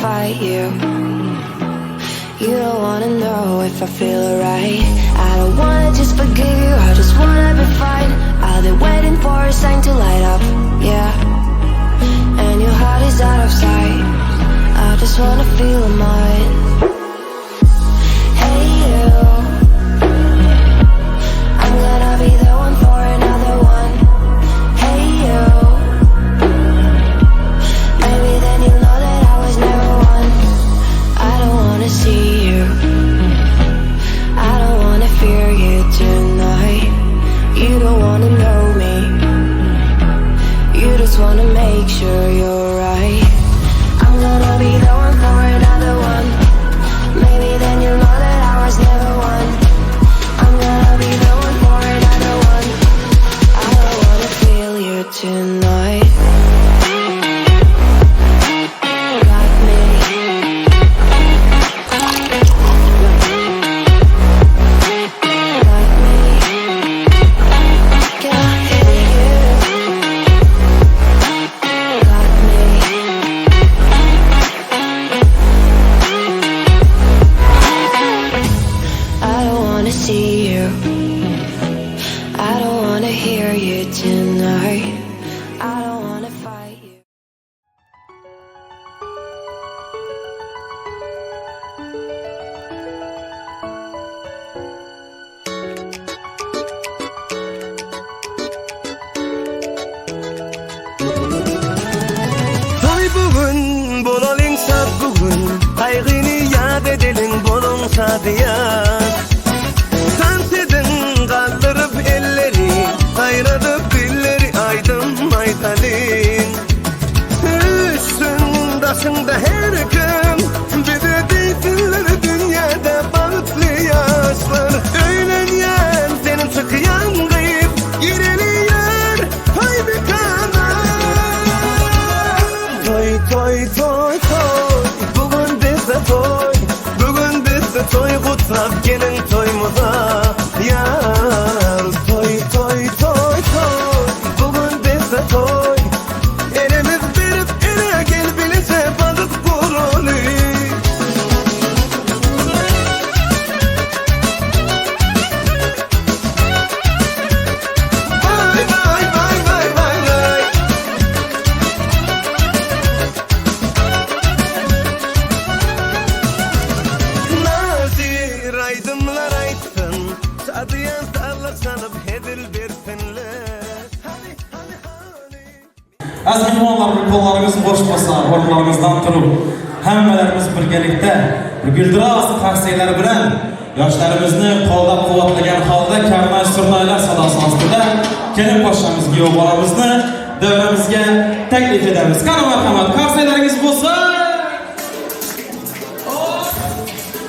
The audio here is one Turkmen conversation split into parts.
fight you. You don't wanna know if I feel alright. I don't wanna just forgive you, I just wanna be fine. I'll be waiting for a sign to light up, yeah. And your heart is out of sight. I just wanna feel mine. Hey you, I'm gonna be the one for another one. Hey you, maybe then you'll know that I was never one. I don't wanna see you. I don't wanna fear you tonight. You don't wanna know me. You just wanna make sure you're right. I'm gonna be the one for another one. Maybe then you'll know that I was never one. I'm gonna be the one for another one. I don't wanna feel you tonight. Got me. Got me. Can I hear you? Got me. I don't wanna see you. I don't wanna hear you tonight. I don't wanna fight you. Toý bu gün, bolalyň şat bu gün, Gaýgyny ýat edeliň, boluň şadyýan. Tans ediň, galdyryp elleri, Saýradyp dilleri aýdym aýdalyň. Üýşsün daşyňda her kim, Bize diýsinler dünýäde bagtly ýaşlar. Öýlenýän seniň çykýan gyz, Gireli ýör toý mekana. Toý, toý, toý, toý, bu gün bizde toý, Bu gün bizde toý gutlap geliň toýumyza. Ýar, toý, toý, toý, toý, bu gün bizde toý. Elimiz berip ele gel bileje bagyt guraly. Waý, waý, waý, waý, waý, waý. Nazir aýdymlar aýtsyn, Şadyýan sazlar çalyp hezil bersinler. Hany, hany, hany. Aziz mehmonlar, bir qo'llaringiz bo'sh bo'lsa, o'rinlaringizdan turib, hammalarimiz birgalikda bir guldiroz qarsaklar bilan yoshlarimizni qo'llab-quvvatlagan holda karnay surnaylar sadosi ostida kelin poshshamiz kuyov bolamizni davramizga taklif etamiz. Qani marhamat, qarsaklaringiz bo'lsa. Alkışlarınız olsun.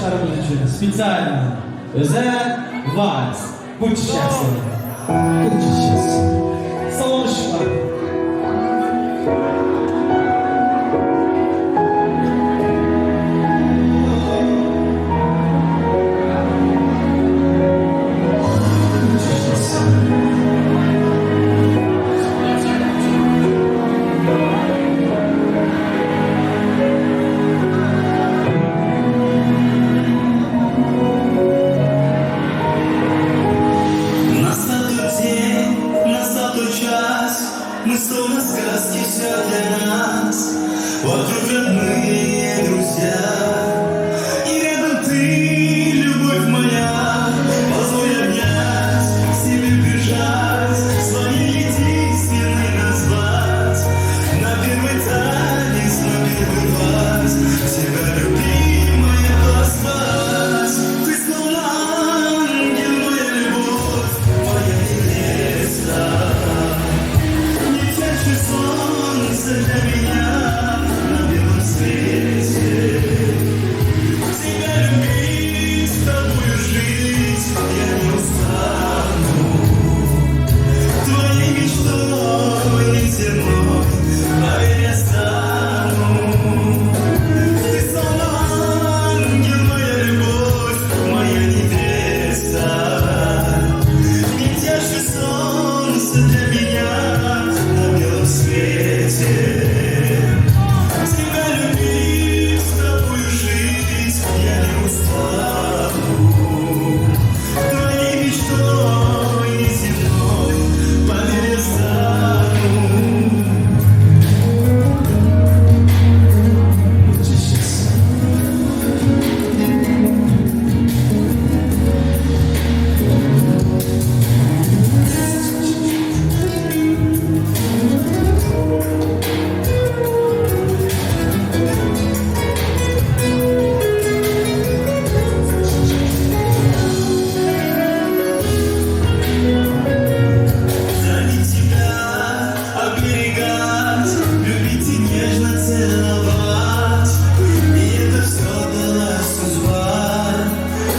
Ýaşlarymyz üçin spesialno özel wals. Будь счастлив. Будь счастлив. Salon ışıkları. Будь счастлив. Настал тот день, настал тот час, Мы словно сказки, все для нас. Вокруг родные друзья, И рядом ты, любовь моя. Позволь обнять, к себе прижать, Своей единственной назвать. На первый танец, на первый вальс, Тебя, любимая, позвать. Ты словно ангел, моя любовь, моя невеста. Не чаще солнце для меня на белом свете. Тебя любить, с тобою жить я не устану. Твоей мечтой неземной, поверь, я стану. Ты словно ангел, моя любовь, моя невеста. Не чаще солнце для меня на белом свете. Тебя любить, с тобою жить я не устану. Твоей мечтой неземной, поверь, я стану. Будь счастлив. Хранить тебя, оберегать, любить и нежно целовать. И это все дала судьба.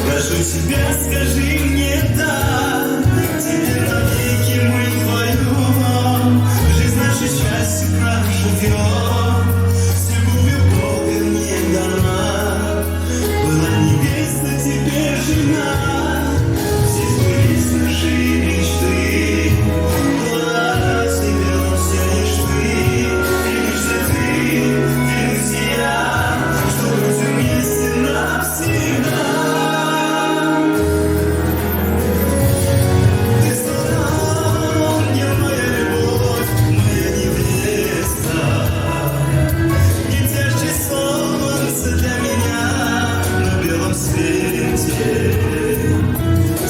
Прошу тебя, скажи мне да. Теперь навеки мы вдвоем. Жизнь наша счастье проживем. С любовью Бога мне дана. Была невеста, теперь жена. Все сбылись наши мечты. Была тебе все лишь ты. Вернешься ты, вернусь я, что быть вместе навсегда. Ты словно ангел, моя любовь, моя невеста. Не ярче солнце для меня на белом свете.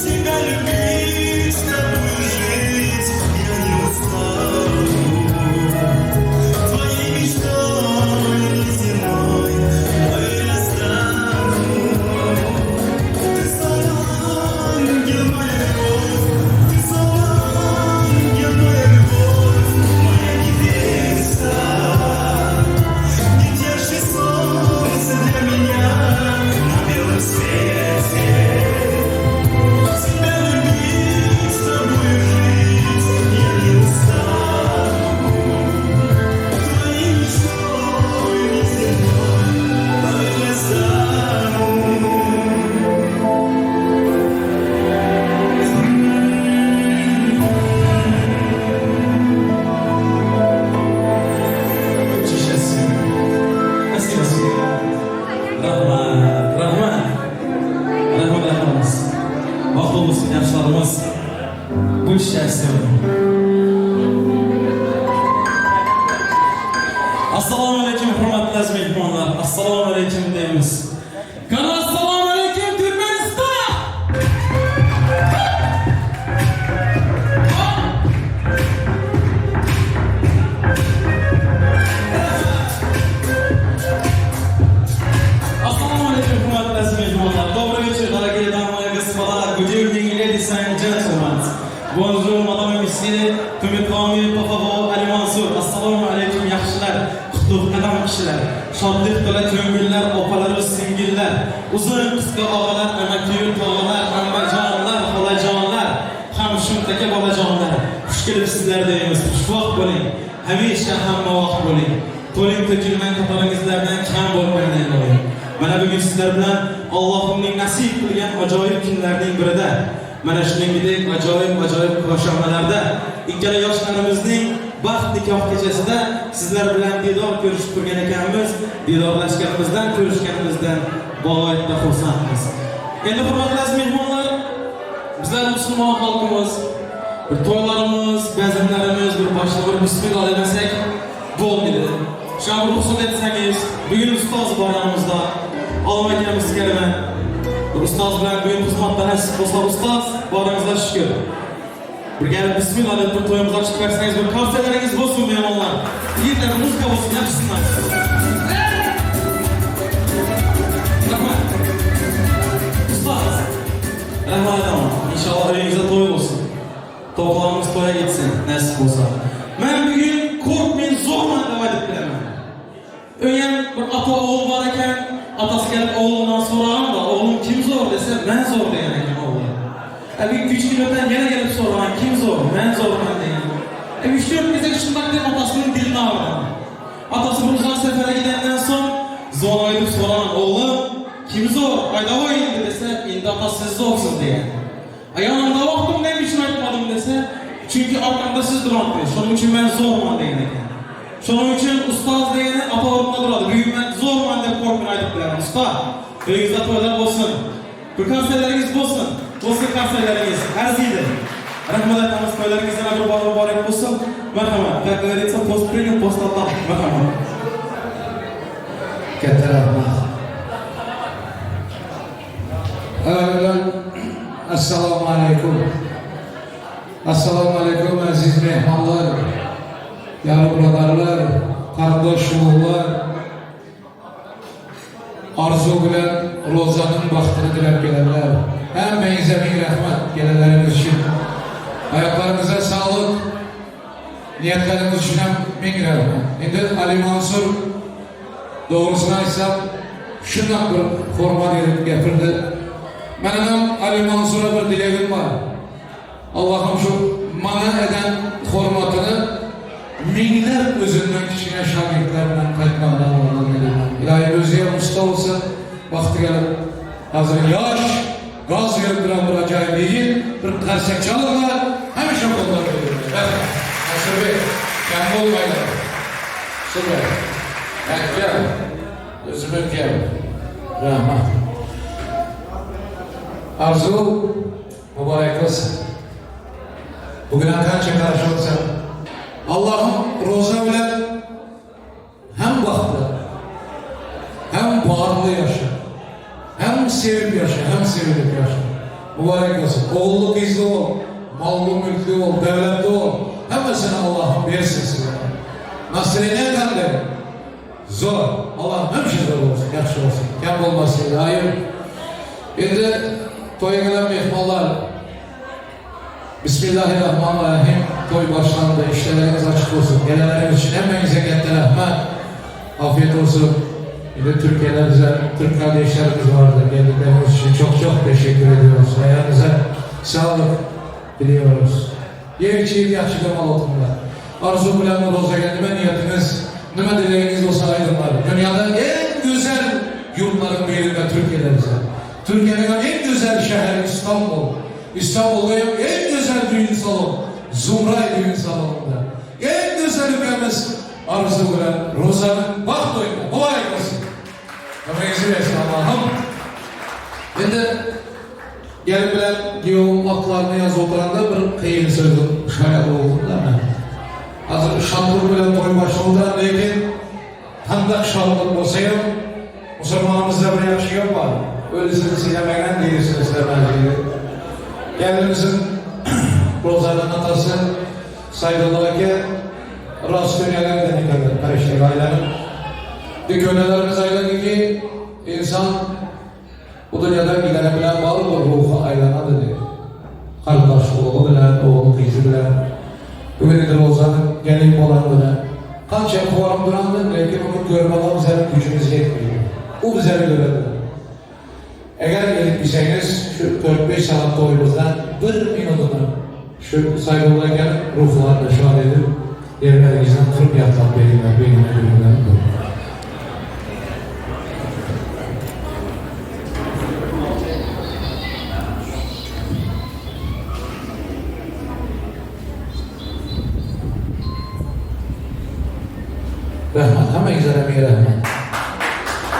Тебя любить, с тобою жить я не устану. Твоей мечтой неземной, поверь, я стану. Ты словно ангел, моя любовь, ты словно ангел, моя любовь, моя невеста. Не ярче солнце для меня на белом свете. Тебя любить, с тобой жить я не устану. Твоей мечтой неземной, поверь, я стану. Будьте счастливы. Спасибо sizga. Rahmat, rahmat. Rahmat, rahmat. Baxtli bo'lsin yoshlarimiz. Будь счастливы. Assalomu alaykum hurmatli aziz mehmonlar. Assalomu alaykum deymiz. Qani assalomu alaykum Turkmaniston! Assalomu alaykum hurmatli aziz mehmonlar. Добрый вечер, дорогие дамы и господа. Good evening, ladies and gentlemen. Bonjour, madame et messieurs. Uzun qisqa og'alar, amakiyu tog'alar, ammajonlar, xolajonlar, ham shumtaka bolajonlar. Xush kelibsizlar deymiz. Xushvaqt bo'ling. Hamisha hamma vaqt bo'ling. To'ling to'kilmang qatoringizlardan kam bo'lmang iloyim. Mana bugun sizlar bilan Allohimning nasib qilgan ajoyib kunlarning birida mana shuningdek ajoyib ajoyib koshonalarda ikkala yoshlarimizning baxt nikoh kechasida sizlar bilan diydor ko'rishib turgan ekanmiz. Diydorlashganimizdan, ko'rishganimizdan bag'oyatda xursandmiz. Endi hurmatli aziz mehmonlar, bizlar musulmon xalqimiz bir to'ylarimiz, bazmlarimiz bir boshida bir bismillah demasak bo'lmaydi. Shu bir ruxsat etsangiz, bugun ustoz bor yonimizda. Olim akamiz kelaman. Bir ustoz bilan bugun xizmatda nasib bo'lsa, ustoz boringizga shukur. Bir kelib bismillah deb bir to'yimizni ochib bersangiz, bir konsertlaringiz bo'lsin mehmonlar. Yigitlar muzika bo'lsin, yaxshisidan. Rahmat. Ustoz. Rahmat aytaman. Inshaalloh uyingizda to'y bo'lsin. To'plamimiz to'yga yetsin, nasib bo'lsa. Men bugun qo'rqmay zo'rman deb aytib bilaman. O'yam bir ota o'g'il bor ekan, otasi kelib o'g'lidan so'ragan da, o'g'lim kim zo'r desa, men zo'r degan ekan o'g'li. E bir 2-3 kun o'tgan yana kelib so'ragan, kim zo'r? Men zo'rman degan. E 3-4 kun shundoq deb otasining dilini olgan. Otasi bir uzoq safarga gidandan so'ng zo'r aytib so'ragan, o'g'lim kim zo'r? Aydavoy endi desa, endi ota siz zo'rsiz degan. Yanımda vaqtim nima uchun aytmadim desa, chunki orqamda siz turibsiz. Shuning uchun men zo'rman degan ekan. Shuning uchun ustoz degani ota o'rnida turadi. Bugun men zo'rman deb qo'rqmay aytib bilaman. Ustoz, uyingizda to'ylar bo'lsin. Bir konsertlaringiz bo'lsin. Bo'lsin konsertlaringiz. Arziydi. Rahmat aytamiz, to'ylaringiz yana bir bor muborak bo'lsin. Marhamat. Как говорится, пост принял, пост отдал. Marhamat. Katta rahmat. Avvalan assalomu alaykum. Assalomu alaykum aziz mehmonlar, yar birodarlar, qardosh ulug'lar. Arzu bilan Ro'zaning baxtini tilab kelanlar. Hammangizga ming rahmat kelanlaringiz uchun. Oyoqlaringizga sog'liq, niyatlaringiz uchun ham ming rahmat. Endi Ali Mansur doğrusunu aytsam shundoq bir hurmat edib gapirdi. Menim ham Ali Mansur'a bir dilegim var. Allah'ım şu mana eden hurmatini minglab o'zimdan kichkina shogirdlar bilan qaytmoqdan Allohdan dilayman. Iloyim o'zi ham usta bo'lsin, vaqti kelib hozir yosh, gaz berib turgan bir ajoyib yigit, bir qarsak chalinglar, hamisha qo'llab qo'yinglar. Rahmat. Mansurbek, kam bo'lmanglar. Super. Akam, o'zim ukam. Rahmat. Arzu mübarek olsun. Bugün qancha qarshi olsam, Allah'ım roza bilan hem baxtli, hem barlı yaşa, hem sevip yaşa, hem sevilip yaşa. Mübarek olsun. Oğullu kızlı ol, mallı mülklü ol, devletli ol. Hemmesini Allah'ım versin size. Nasrine qanday? Zor. Allah'ım hemişe zor olsun, yaxshi olsun. Kam bo'lmasin ilohim. Endi to'yga kelgan mehmonlar Bismillahirrahmanirrahim. Toy başlandı. İşleriniz açık olsun. Gelenlerimiz için hepinize katta rahmat. Afiyet olsun. Bir de Türkiye'de bize Türk kardeşlerimiz vardı. Geldikleriniz için çok çok teşekkür ediyoruz. Ayağınıza sağlık diliyoruz. Yer içip yaxshi dam oturlar. Arzu bilan ro'zaga nima niyatiniz, nima dileğiniz olsa aydınlar. Dünyada en güzel yurtların birinde Türkiye'de bize. Türkiye'nin en güzel şehri İstanbul. İstanbul'da en güzel düğün salonu, Zumray düğün salonunda. En güzel ülkemiz Arzu bilan Roza'nın baxt to'yida. Mübarek olsun. Ömrünüzü versin Allah'ım. Endi gelin bilan kuyovim otlarni yozib o'tirganda bir qiyin so'zni shoyat bo'ldim-da men. Hozir shodlik bilan to'y boshlandi, lekin qandaq shodlik bo'lsa ham musulmonimizda bir yaxshi gap bor. O'lisini siylamagan degisini silamaydi deydi. Gelinimizin Roza'nın atası Saydullah aka rost dunyodan ekanlar, farishtaga aylanib. Dugonalarimiz aytadiki, inson bu dunyodan gideni bilan baribir ruhi aylanadi deydi. Qarindosh o'g'li bilan, o'g'il qizi bilan. Bugun endi Rozani gelin bolam bilan qancha quvonib turamiz, lekin uni ko'rmagan bizlarning kuchimiz yetmaydi. U bizlarni ko'radi. Eger gelip bilseňiz şu dört-beş sagat toýumyzdan bir minudyny şu Saýdowla gelip ruhlaryny şat edip ýerleriňizden turup ýatlap beriňler beýnine gülüňler dur. Rahmat hemmäňize ming rahmat.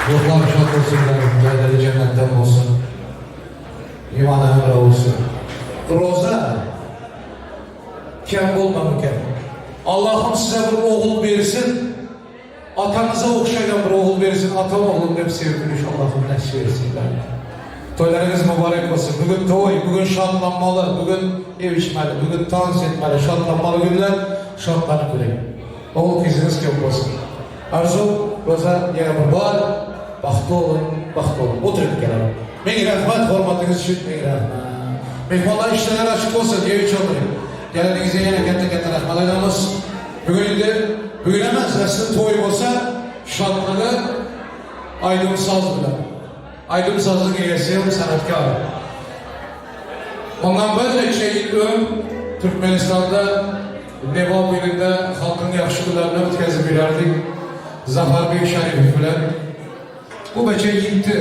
Ruhlar şat bolsunlar, jaýlary jennetden bolsun. Imany hemra bolsun. Roza kem bolmamykan. Allahym size bir ogul bersin. Ataňyza ogşaýan bir ogul bersin. Atam oglum dep sevip ýörüş Allahym nesip etsin. Toýlaryňyz mübarek bolsun. Bugün toý, bugün şatlanmaly, bugün ew içmeli, bugün tans etmeli, şatlanmaly günler, şatlanyp gülüň. Ogul gyzyňyz köp bolsun. Arzuw, Roza ýene bir bar, bagtly boluň, bagtly boluň. Oturyp gelelim. Meň rahmat hormatyňyz üçin meň rahmat. Myhmanlar işdäleri açyk bolsun, ew içip oturyň. Geleniňize ýene ketde-ketde rahmat aýdamyz. Bugün indi, bugün emes, asly toý bolsa, şatlygy aýdym-saz bilen. Aýdym-sazyň eýesi hem sanatkar. Mundan birnäçe ýyl öň Türkmenistanda Lebap ilinde halkyň ýagşy günlerini ötkezip ýörerdik Zafarbek Şaripow bilen. Bu beçe ýitdi.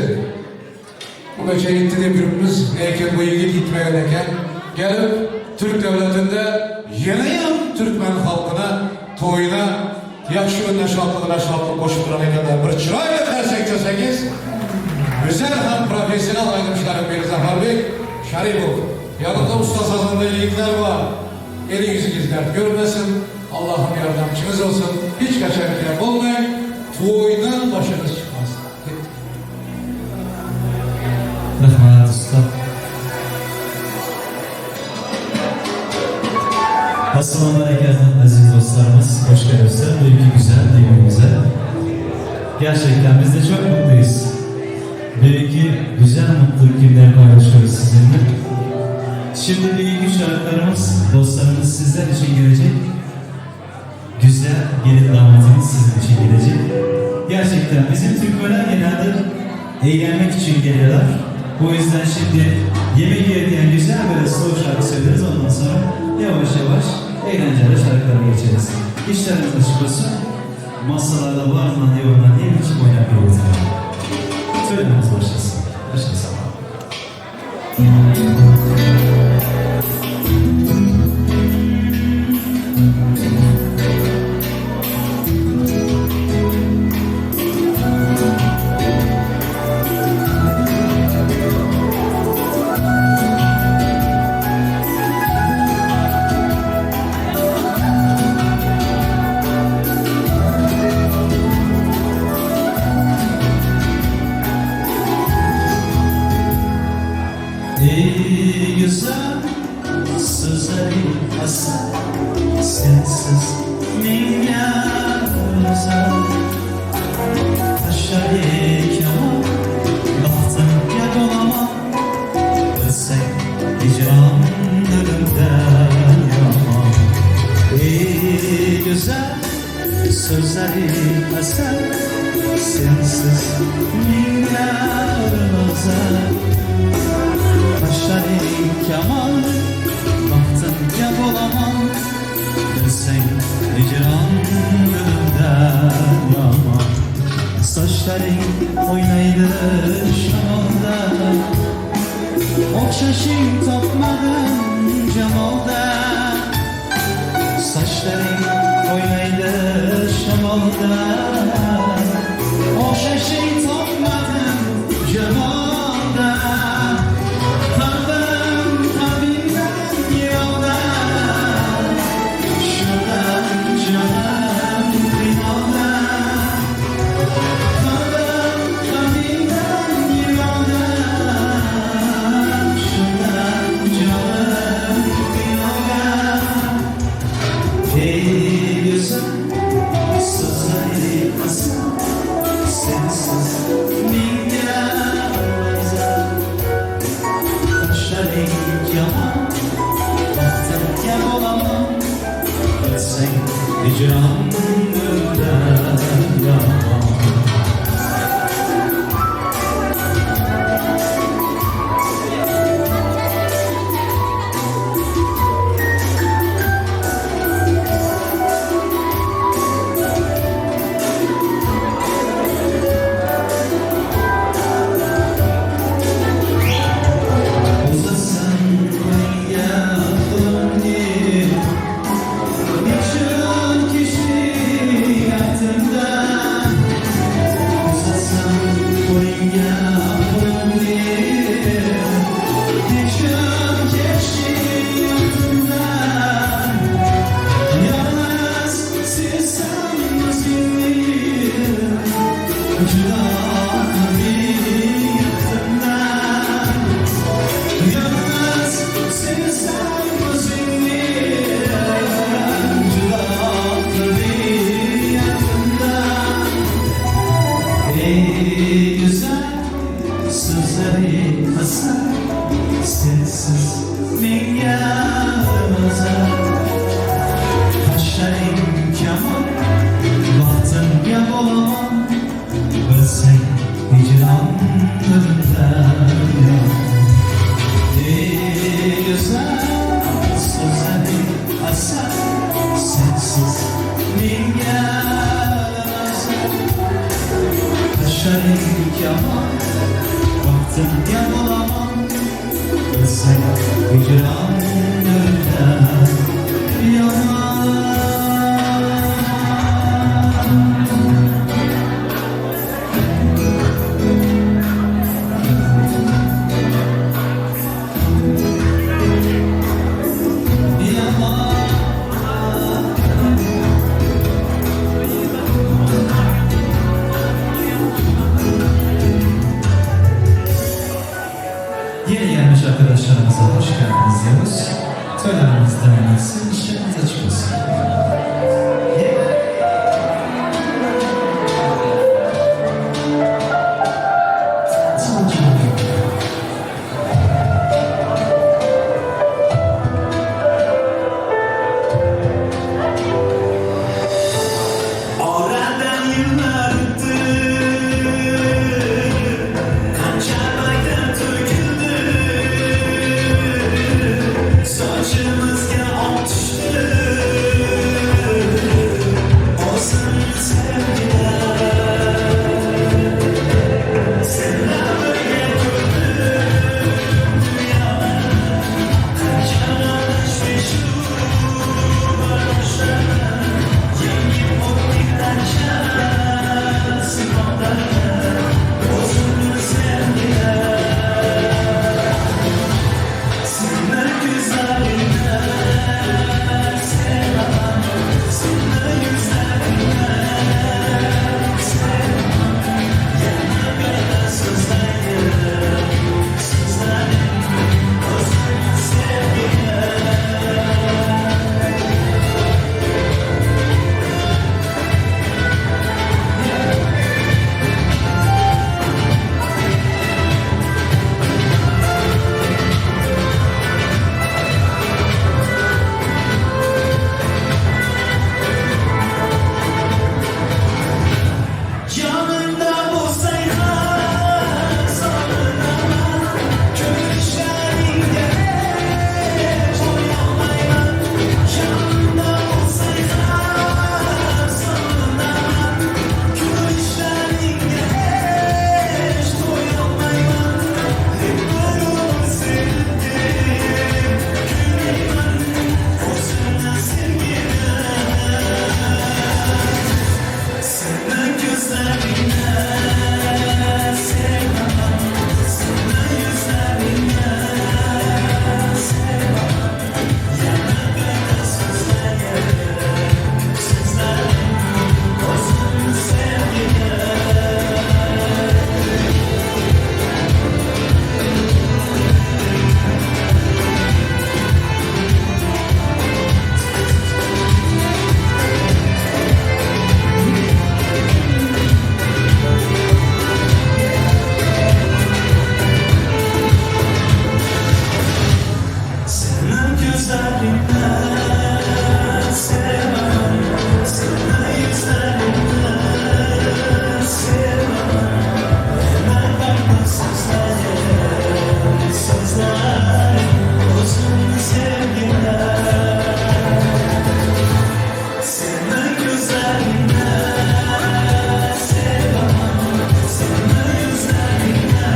Bu beçe ýitdi diýip ýörüpmiz, lekin bu ýigit ýitmegen eken. Gelip türk döwletinde ýeneýem türkmen halkyna toýuna Ýagşy günde şatlygyna şatlyk goşup duran ekenler. Bir çyraýly karsek çözseňiz, güzel hem professional aýdymçylaryň biri Zafarbek Şaripow. Ýanynda ussa sazanda ýigitler bar. Eli ýüzüňiz dert görmesin. Allahym ýardamçyňyz bolsun. Hiç haçan kem bolmaň. Toýdan başyňyz çykmasyn. Gitdik. Rahmat ussa. Assalamu aleyküm aziz dostlarımız. Hoş geldiniz. Büyük güzel düğünümüze. Gerçekten biz de çok mutluyuz. Büyük güzel mutluluk günleri paylaşıyoruz sizinle. Şimdi büyük şarkılarımız, dostlarımız sizler için gelecek. Güzel gelin damatımız sizin için gelecek. Gerçekten bizim Türkmenler genelde eğlenmek için geliyorlar. O yüzden şimdi yemek yerken güzel böyle slow şarkı söyleriz. Ondan sonra yavaş yavaş eğlenceli şarkılara geçeriz. İşleriniz açık olsun. Masalarda var mı yoğunlar diye bir çık oynak yolda. Söylememiz başlasın. Başlasın. Ey güzel sözleri hasan Sensiz minga güzel Taşlar keman Baxtımga dolaman Ölsək hicran ölümdən yaman Ey güzel sözleri hasan Sensiz minga güzel Qaşların kaman, baxtımga bolaman Bilsəng hicran ölümdən yaman Saçların oynaydı şamolda Oxşashing topmadim jamolda Saçların oynaydı şamolda Oxshashing topmadim jamolda Qalbim qalbingdan yiroqda Shundan jonim qiynaldi Qalbim qalbingdan yiroqda Shundan jonim qiynaldi Ey güzel sözleri hasan Sensiz minga güzel Taşların yaman Baxtımga bolaman Bilsang hicran ölümden yaman. Hicran döner yanar. Yeni gelmiş arkadaşlarımıza hoş geldiniz diyoruz. Törenimiz devam etsin, işleriniz açık olsun. Oradan yıllar öttü, Kanca bayram töküldü, Saçımızga ot düştü, Olsun sevgiler, Senle birge ko'rdim dunyoni, Qanchalar tashvish-u baloshlarni, Yengib o'tdik ancha sinovlarni, O'zimni sevgilar, Seni ko'zlaringda sevaman, Seni yuzlaringda sevaman, Yana qayta so'zlarim, so'zlarim, O'zimni sevgilar. Yanında bo'lsang sog'inaman, Ko'rishlaringga to'yolmayman. Yanında bo'lsang sog'inaman, Ko'rishlaringga hech to'yolmayman. Hep bir umr sevdim, kuylayman, O'zimni sevgilim. Seni gözlerine sevmem, Seni yüzlerine sevmem. Yana qayta so'zlarim, so'zlarim, O'zimni sevgilim. Seni gözlerine sevmem, Seni yüzlerine sevmem. Yana qayta so'zlarim, so'zlarim, O'zimni sevgilar. Seni gözlerine sevmem, Seni yüzlerine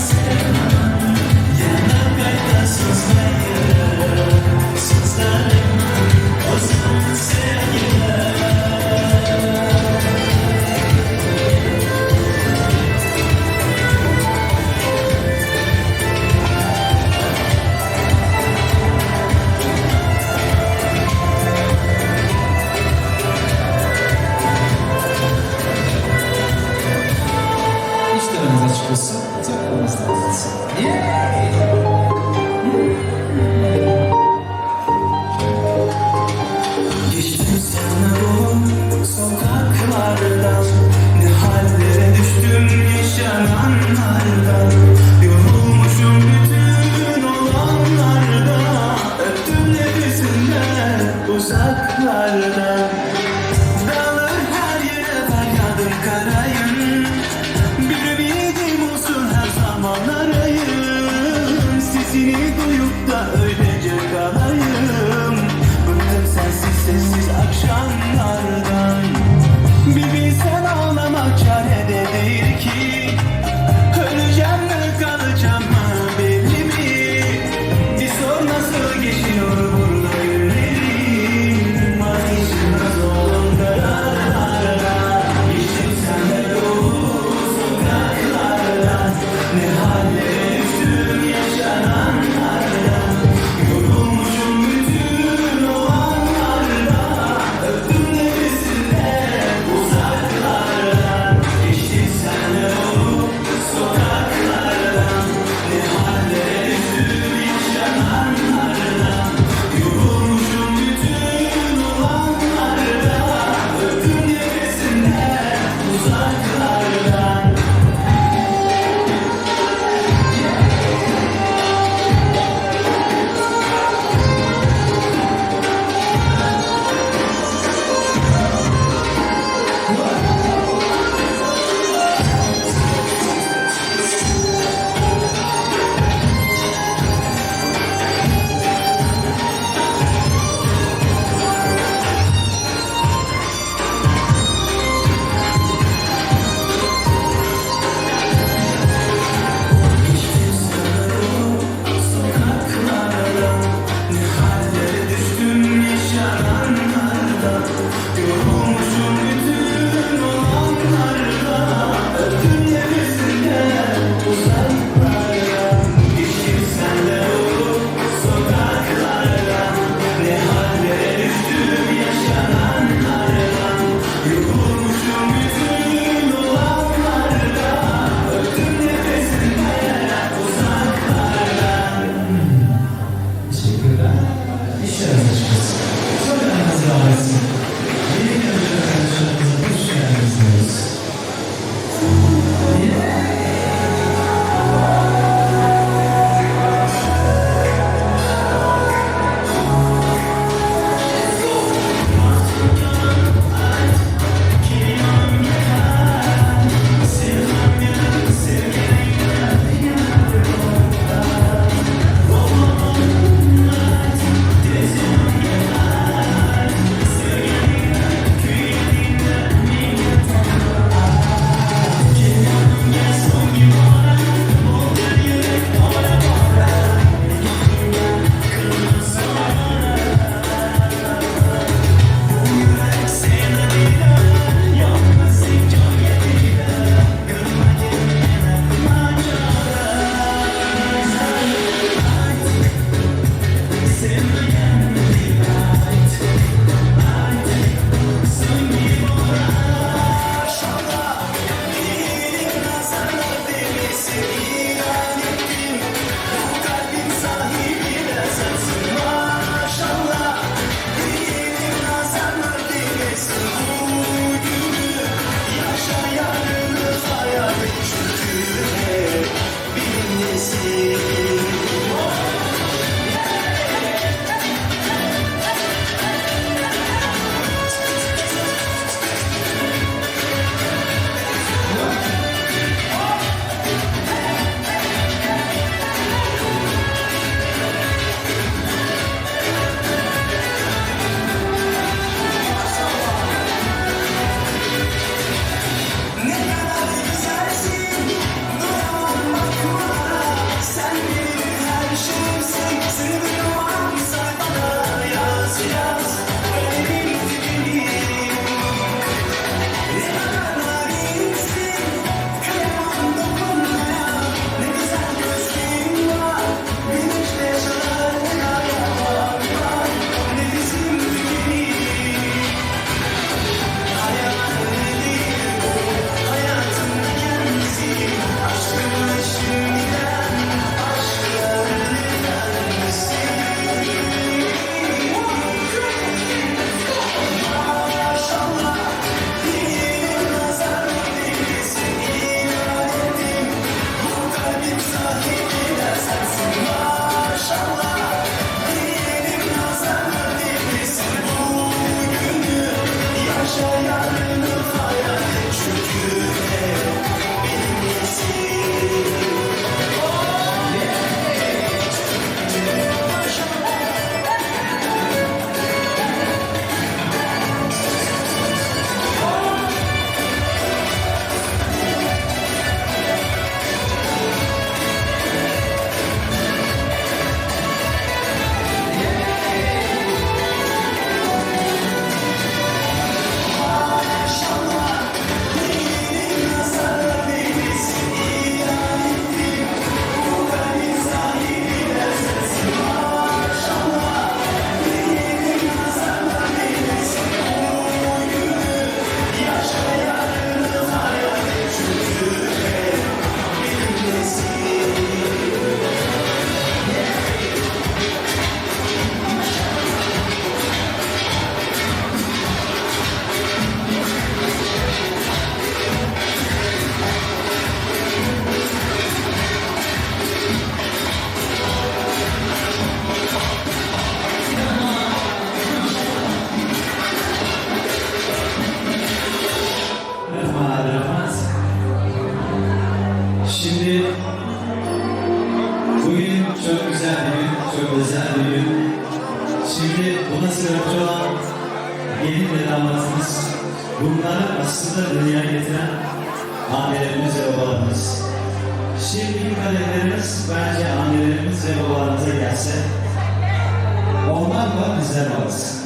sevmem. Yana qayta so'zlarim, so'zlarim, O'zimni sevgilar. İşleriniz açık olsun. Törenimiz devam etsin. Geçtim sana bu sokaklardan, Ne hallere düştüm yaşananlardan. Yorulmuşum bütün olanlardan, Öptüm nefesinden uzaklardan. Dağılır her yere feryadım karayım, Bir ümidim olsun her zaman arayım. Sesini duyup da öylece kalayım. Bıktım sensiz sessiz akşamlardan. Bir bilsen ağlamak çare de değil ki. Öleceğim mi kalacağım mı belli mi? Teşekkürler. İşleriniz açık olsun. Sorularınız devam etsin. Yeni gelecek arkadaşlarımıza hoş geldiniz diyoruz. Ne kadar güzelsin Duramam bakmana Sen Bugün çok güzel bir gün, çok özel bir gün. Şimdi buna sebepçi olan gelin ve damatımız, bunları aslında dünyaya getiren annelerimiz ve babalarımız. Şimdiki kadehlerimiz bence annelerimiz ve babalarımıza gelse, onlar var bizler varız.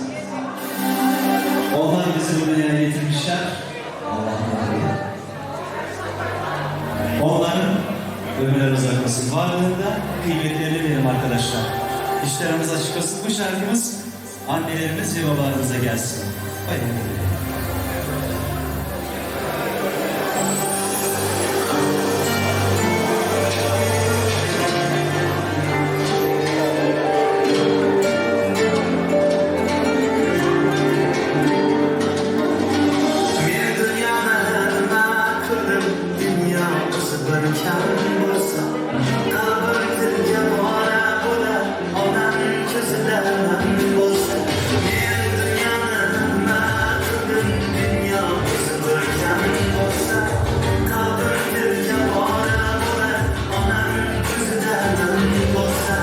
Onlar bizi bu dünyaya getirmişler. Allah'ın adıyla. Onların ömürleri uzaklasın. Varlığında kıymetlerini bilelim arkadaşlar. İşlerimiz açık olsun. Bu şarkımız annelerimiz ve babalarımıza gelsin. Haydi. Men dunyoni nima qildim, dunyo o'zi bir kam bo'lsa, Qabr tilga pora bo'lar, odam ko'zida nam bo'lsa. Men dunyoni nima qildim, dunyo o'zi bir kam bo'lsa, Qabr tilga pora bo'lar, onam ko'zida nam bo'lsa.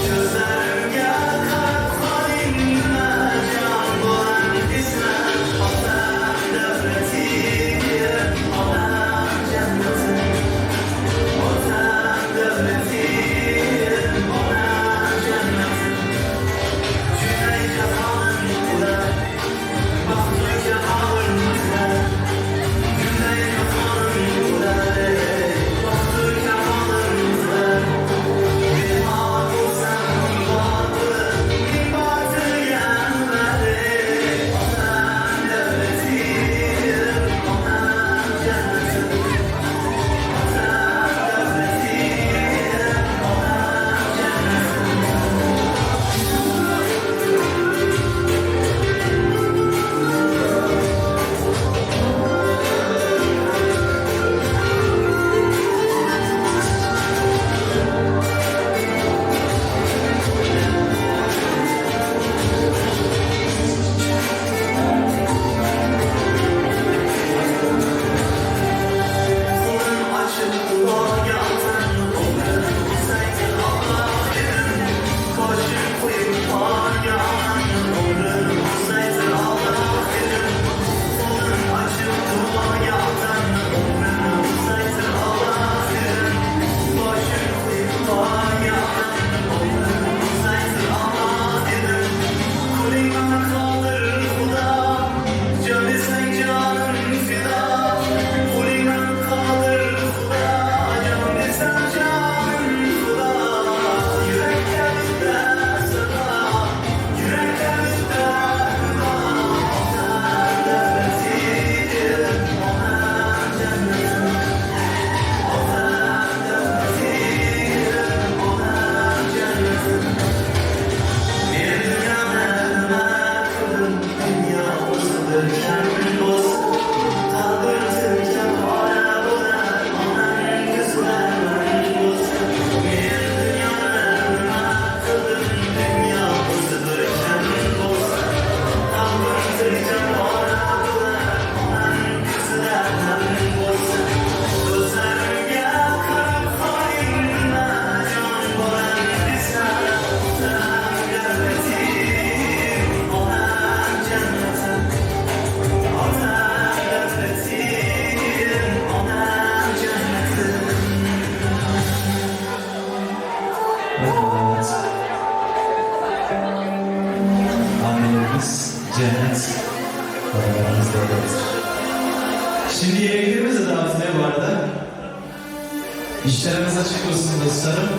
Ko'zlarimga qarab qoling, nima jon bo'lar desam, Otam davlati, onam jannati. Otam davlati, onam jannati. Cümle jahonim ular, baxtli jahonim ular. Cümle jahonim ular, baxtli jahonim ular. Bemor bo'lsam bor bo'lib, men Otam davlati, onam jannati. Otam davlati, onam jannati. Qo'lim ochib duoga olsam, o'g'lim bo'lsaydi Alloh dedim. Boshim qo'yib qorga onam, o'g'lim bo'lsaydi Alloh dedim. Qo'lim ochib duoga olsam, o'g'lim bo'lsaydi Alloh dedim. Boshim qo'yib qorga onam, o'g'lim bo'lsaydi Alloh dedim. Qo'lingdan qoldir Xudo, jon desang jonim fido. Qo'lingdan qoldir Xudo, jon desam jonim fido. Yurakda bitta sado, yurakda bitta xudo. Otam davlati, onam jannati. Otam davlati, onam jannati. Men dunyoni nima qildim, dunyo o'zi bir kam bo'lsa, Qabr tilga pora bo'lar, onam ko'zida nam bo'lsa. Men dunyoni nima qildim, dunyo o'zi bir kam bo'lsa, Qabr tilga pora bo'lar, onam ko'zida nam bo'lsa. Ko'zlarimga qarab qoling, nima jon bolam desam, Otam davlati, onam jannati. Otam davlati, onam jannati. Evet. Annelerimiz cennet, babalarımız devlettir. Şimdi yemeklerimiz de dağıtılıyor bu arada. İşlerimiz açık olsun dostlarım.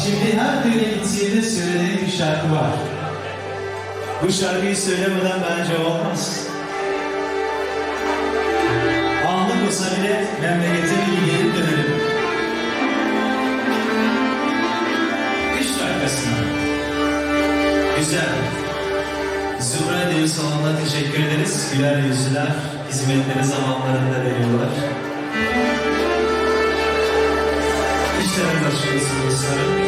Şimdi her düğüne gittiğimde söylediğim bir şarkı var. Bu şarkıyı söylemeden bence olmaz. Anlık olsa bile memlekete bir gidelim dönelim. Üç dakikasına. Güzel. Zümre Düğün Salonu'na teşekkür ederiz. Güler yüzlüler hizmetleri zamanlarında veriyorlar. İşlerimiz açık olsun dostlarım.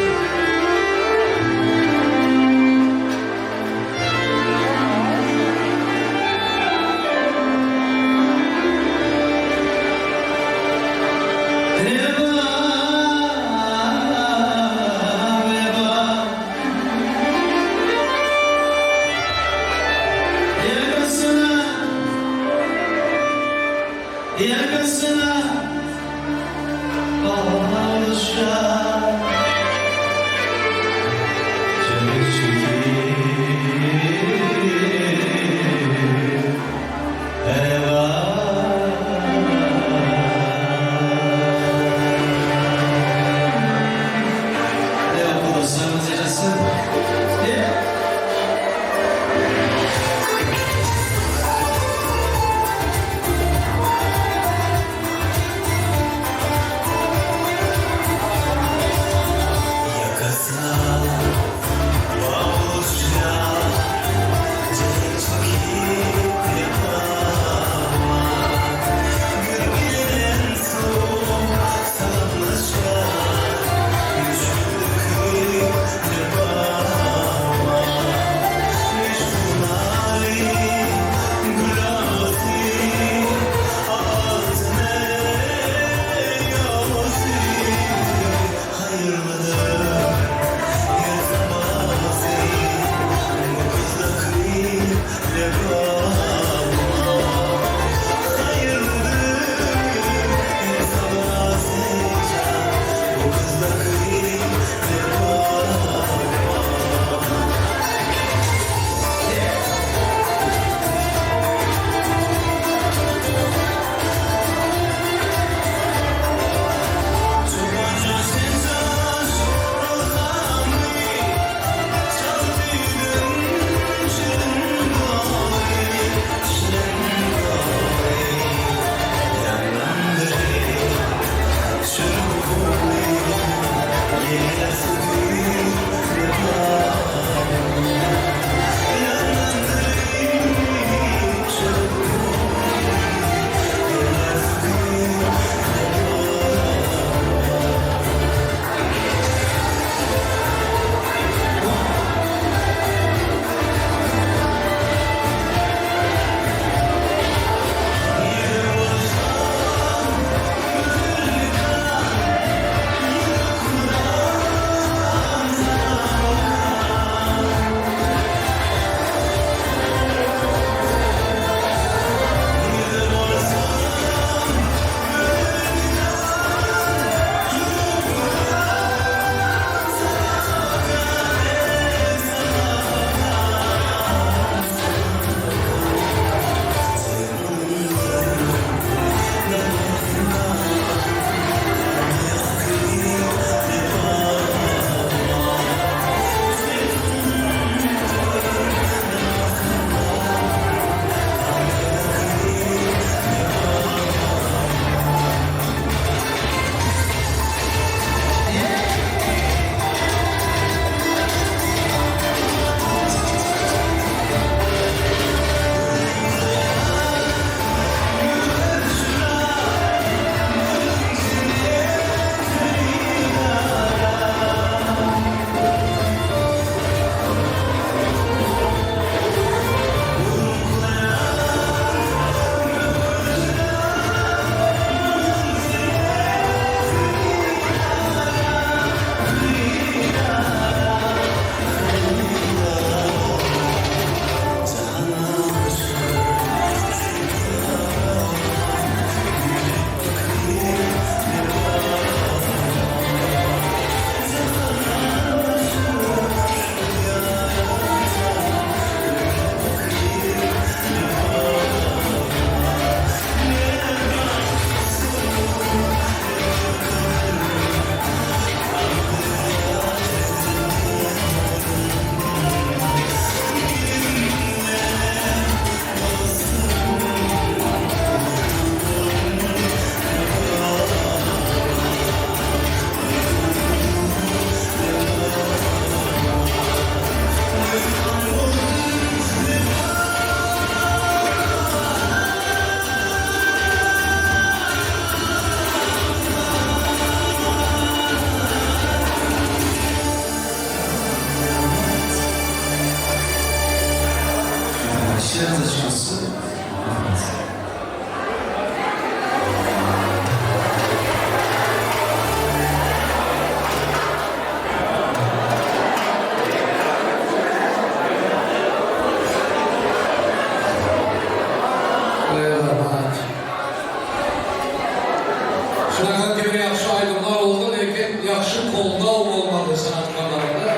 goldaw bolmaly sanatkarlara-da.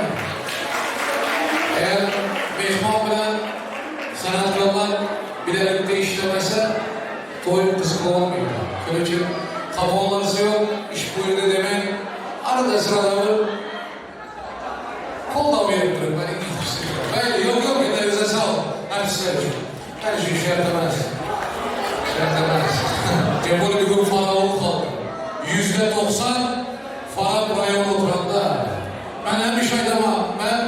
Eger myhman bilen sanatkarlar bilelikde işlemese, toý gyzykly bolmaýar. Şonuň üçin hapa bolarysy ýok, iş buýurdy demäň, arada-syrada bir goldaw berip duruň. Men ikinjisi. Mayli, ýok, ýok, ellerinize saglyk, artistler üçin. Her şey şert emas. Şert emas. Tем более бүгін Faraon halky. %90 Farap raýony oturanda. Men hemişe aýdaman, men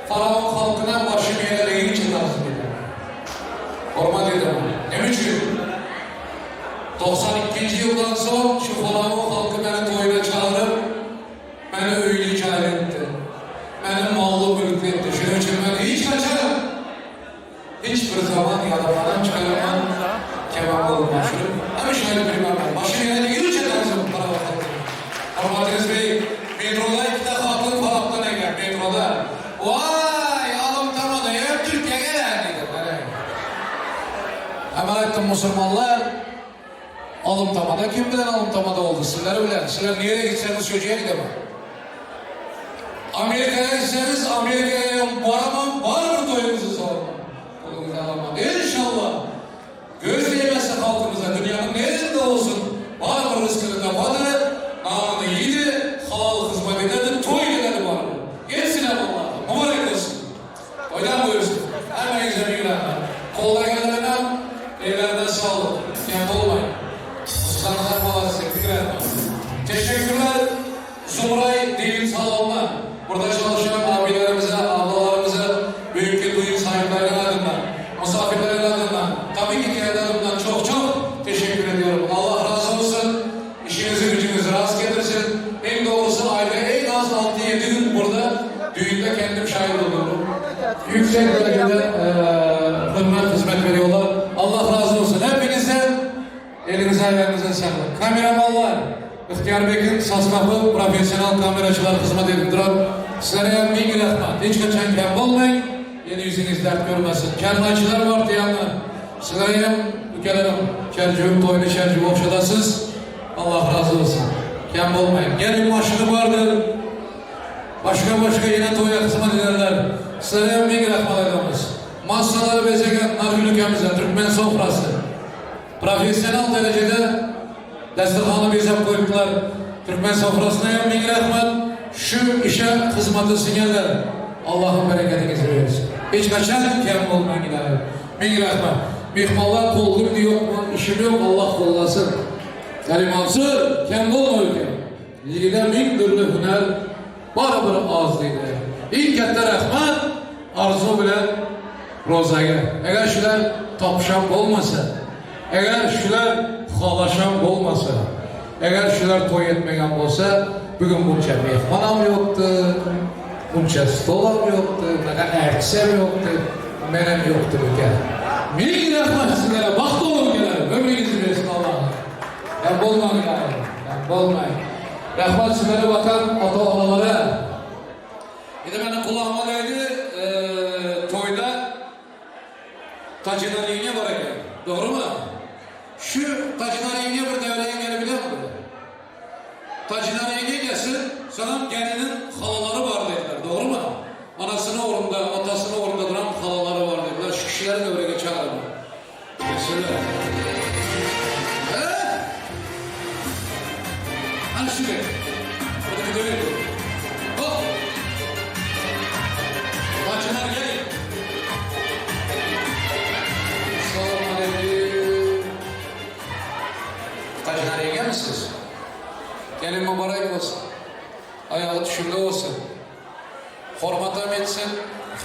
Faraon halkyna başym ýere degiňçe tagzym edýän. Hormat edeman. Näme üçin? 92-nji ýyldan soň şu Faraon halky meni toýuna çagyryp, meni öýli jaýly etdi. Meni mally mülkli etdi. Şunuň üçin men hiç haçan Hiç bir zaman ýadymdan çykarman kebap bolman şuny hemişe aýdyp bilmän başym ýere degiriçe tagzym Farap halkyna. Hormatyňyz beýik. Metroda ikide hatyn Farapdan eken metroda. Waý alym tamada ýa Türkiýe gelen diýdi. Hemen aýtdym musurmanlar alym tamada kim bilen alym tamada boldy sizler bilen sizler nirä gitseňiz şo ýere gidemen. Amerikaya gitseniz Amerikaya baramam barybir toýuňyzy sormam. Puluňyzy alamam. Inşallah göz degmese halkymyza dünýäniň neresinde bolsun barybir ryskyny tapady, nanyny iýdi, halal hyzmat ededi, toý ededi barybir. Gelsinler Allahym. Mübarek bolsun. Toýdan buýursun. Hemmäňize müň rahmet. Goldaýanlaryňam ellerine saglyk. Kem bolmaý. Ussanlar maladse müň rahmet. Teşekkürler Zumray düğün salonuna. Burada çalışan abilerimize, ablalarymyza, büyükki düğün sahipleriniň adyndan, musafirleriň adyndan, tabii ki kendi adymdan çok çok teşekkür ediyorum. Allah razı olsun. Işiňizi güjüňizi rast getirsin. Iň dogrusy aýda iň az alty-ýedi gün burada düýünde kendim şaýat bolýaryn. Ýüksek derejede hürmet hyzmet berýärler. Allah razy bolsun hepinizden. Eliňize aýagyňyza saglyk. Kameramanlar Yhtyýarbekiň sostafy professional kameraçylar hyzmat edip duran. Sizlere hem miň rahmat. Hiç haçan kem bolmaň. Ýene ýüzüňiz dert görmesin. Kernaýçylar bar diýýäňmi? Sizlere hem ükelerim çerjüwiň toýuny çerjüwe ogşadasys. Allah razy bolsun. Kem bolmaň. Gelin maşyny bardyr. Başga başga ýene toýa hyzmat ederler. Sizlere hem miň rahmat aýdamyz. Massalary bezegen Nargül ükemize Türkmen sofrasy. Professional derejede dasturhany bezäp goýupdylar. Türkmen sofrasyna hem miň rahmat. Şu işe hyzmaty siňenler Allahym bereketiňizi bersin. Hiç haçan kem bolmaň ilähim. Miň rahmat. Myhmanlar kowdum ýokmy işim ýok Allah gollasyn. Garimansur kem bolma ülkem. Ýigide miň dürli hünär barybir az diýdi. Iň kätde rahmat Arzuw bilen Rozaga. Eger şular tapyşan bolmasa, eger şular halaşan bolmasa, eger şular toý etmegen bolsa, bu gün munça myhmanam ýokdy, munça stolam ýokdy, mena ärtisem ýokdy, menem ýokdum ökä. Miň rahmat sizlere, bagt boluň geler, ömrüňizi bersin Allahym. Kem bolmaň ýaly, kem bolmaň. Rahmat sizlere bakan ata-onalara. Indi meniň gulagyma degdi, toýda Tajinar ýeňňe bar eken. Dogrumy? Şu Tajinar ýeňňe bir däli ýeňňeni bileňmi? Tajinar ýeňňe gelsin, soňam geliniň halalary bar diýdiler. Dogrumy? Anasynyň ornunda, atasynyň ornunda duran halalary bar diýdiler. Şu kişileri öwrege çagyryň. Gelsinler. Eh! Hany şu gel. Hadi gidelim. Hop! Bacılar gelin. Salam aleyküm. Bacılar ýeňňe misiniz? Gelin mübarek bolsun. Aýagy düşümli bolsun. Hormatam etsin,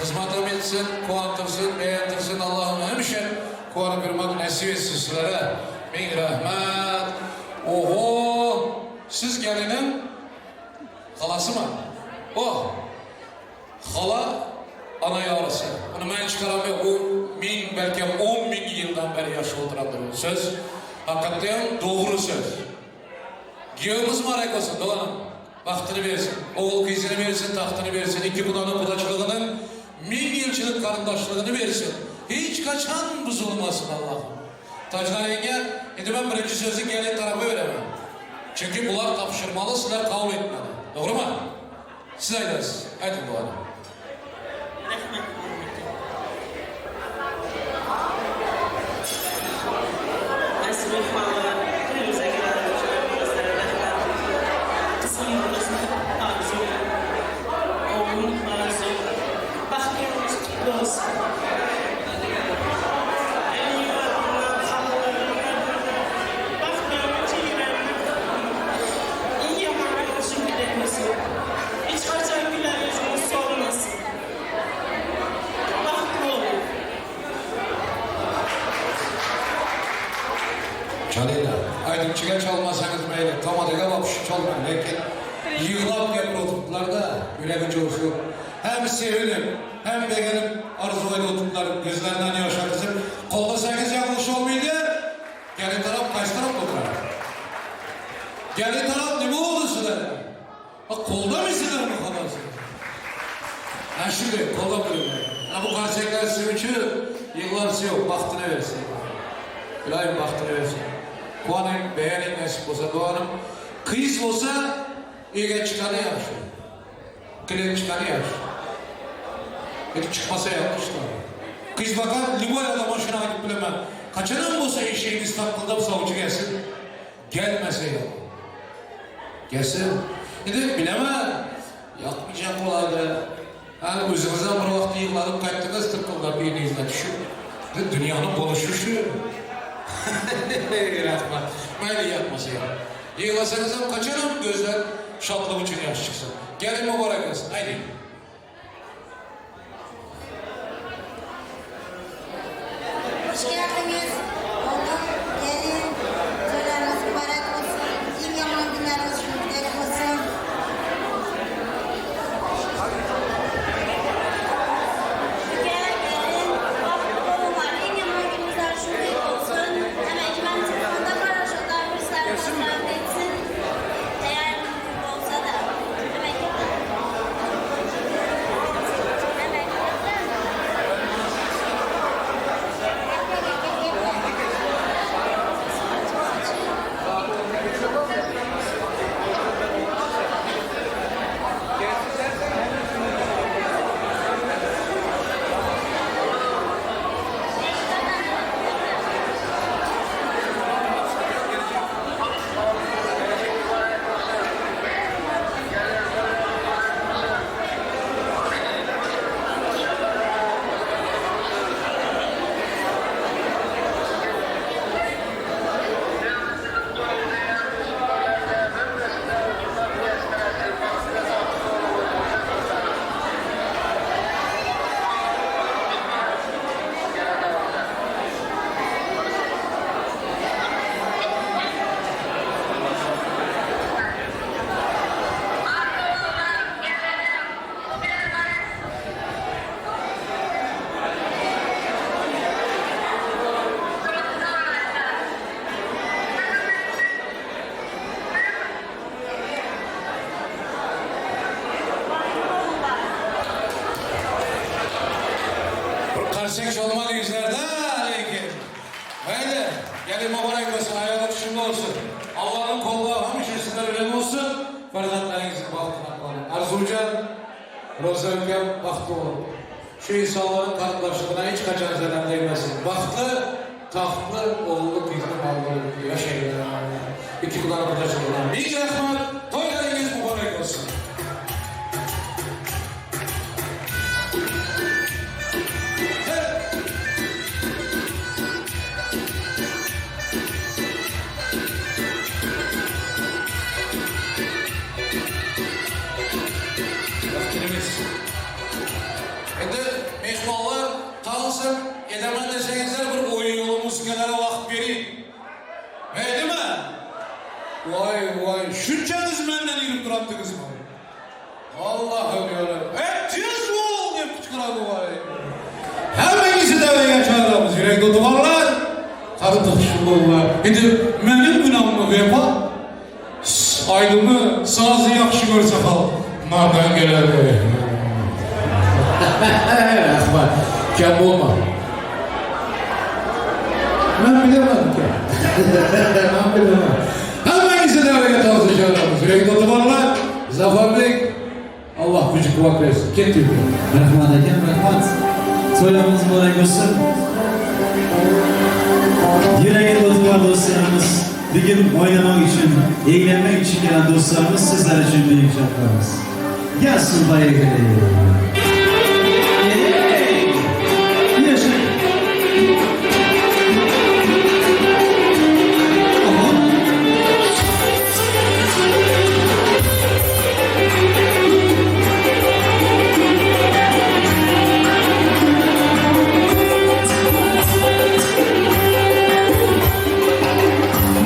hyzmatam etsin, kuwantyrsyn, begentirsin Allahym hemişe kuwanyp ýürmek nesip etsin sizlere. Miň rahmet. Oho, siz geliniň halasymy? Oh. Hala ana ýarysy. Muny men çykaram ýok, bu miň belkem on miň ýyldan bäri ýaşap oturandyr bu söz. Hakykatdan dogry söz. Giýewimiz mübarek bolsun doganym. Bagtyny bersin, ogul-gyzyny bersin, tagtyny bersin, iki gudanyň gudaçylygynyň miň ýylçylyk garyndaşlygyny bersin. Hiç haçan buzulmasyn Allahym. Tajnar ýeňňe, indi men birinji sözi gelin tarapa beremen. Çünki bular tapşyrmaly, sizler kabul etmeli. Dogrymy? Siz aýdarsyz. Aýdyň doganym. Rahmet Muhammet. Aziz mehmanlar, toýumyza gelen hemmäňize rahmet. Gyzym Arzu, oglum Arzu, bagt ýoluňyz kutly bolsun. Iň ýaman ýoldaşyň bilenmesi. Hiç haçan gülen ýüzüňiz solmasyn. Bagtly boluň. Çalyňlar. Aýdymçyga çalmasaňyz meýli, tamadaga wapşi çalmaň, lekin ýyglap gelip oturdylar-da, ýüregi joşup, hem sevinip, hem begenip arzuw edip oturdylar, gözlerinden ýaş akyzyp, Gollasaňyz ýalňyş bolmaýdy. Gelin tarap kaýsy tarapda oturar? Gelin tarap nime boldy size? Ha goldamaýsyzlarmy halas? Ha şuny goldap durun. Ha bu garşydakiler siziň üçin ýyglarysy ýok, bagtyny bersin. Ylaýym bagtyny bersin. Guwanyň, beýeniň nesip bolsa doganym. Gyz bolsa öýge çykany ýagşy. Kilen çykany ýagşy. Edip çykmasa ýalňyş-da. Gyz bakan lýuboý adama şuny aýdyp bilemen. Haçanam bolsa eşegiňiz takgyldap sawçy gelsin. Gelmese ýok. Gelsin. Indi bilemen, ýakmajak bolaýdy. Hany özüňizem bir wagt ýyglanyp gaýtdyňyz tyrkyldap ýeriňizden düşüp. Indi dünýäniň boluşy şu. Rahmat. Maýly ýakmasa ýok. Ýyglasaňyzam haçanam gözler şatlyk üçin ýaş çyksyn. Gelin mubarek bolsun. Aýdyň. Hoş geldiňiz oglum, gelin, toýlaryňyz mübarek bolsun, iň ýaman günleriňiz şüňkdek bolsun. Ige, gelin, bagtly boluňlar, iň ýaman günüňizler şüňkdek bolsun. Hemenki meniň telefonda garaşyňlar, bir sizleri gözläp etsin, eger mümkin bolsa-da. Hemenki. Bir karsek çalmaly ýüzlerde lekin. Mayli, gelin mubarek bolsun, aýagy düşümli bolsun. Allanyň goldawy hemişe sizler bilen bolsun. Farzandlaryňyzyň bagtyna galyň. Arzuwjan, Roza ülkem bagtly boluň. Şu insanlaryň garyndaşlygyna hiç haçan zenan degmesin. Bagtly, tagtly, ogully gyzly bally bolup ýaşaýlar. Iki gudany gudaçylygyna miň rahmat. Toýlaryňyz mubarek bolsun. Endi mehmanlar tanısıp edemen deseñizler bir oyun ýoly muzıkalara vaqıt bereyik. Meýlimi? Vay, vay, şunçaňyz menden irip turapdyňyzmy? Allahym ýarabbim, Eý, tiz bol! diýip gyçgyrady vay. Hemmeňizi däwege çagyramyz, ýürekde duvarlar, gaty tyşyldylar. Indi meniň günammy Wepa? Aýdymy, sazy ýagşy görse halk, nardan gelerdi. Rahmat, kem bolma. Men bilemem ki. Men bilemem. Hemmeňizi däwege tansyşaramyz, ýürekde duvarlar. Zafar. Allah gücü kuvvet versin. Ket Türkiye. Rahmat akam, rahmat. To'yimiz muborak bo'lsin. Yuragida o'tgan do'stlarimiz, bugun o'ynamoq uchun, eğlenmek uchun kelgan do'stlarimiz sizlar uchun buyuk shartlarimiz. Gelsin поехали. Ey! Yaşa. Oho.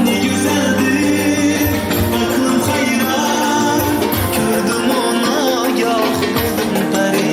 Ne güzeldir aklım hayran Gördüm ona yok dedim perişan.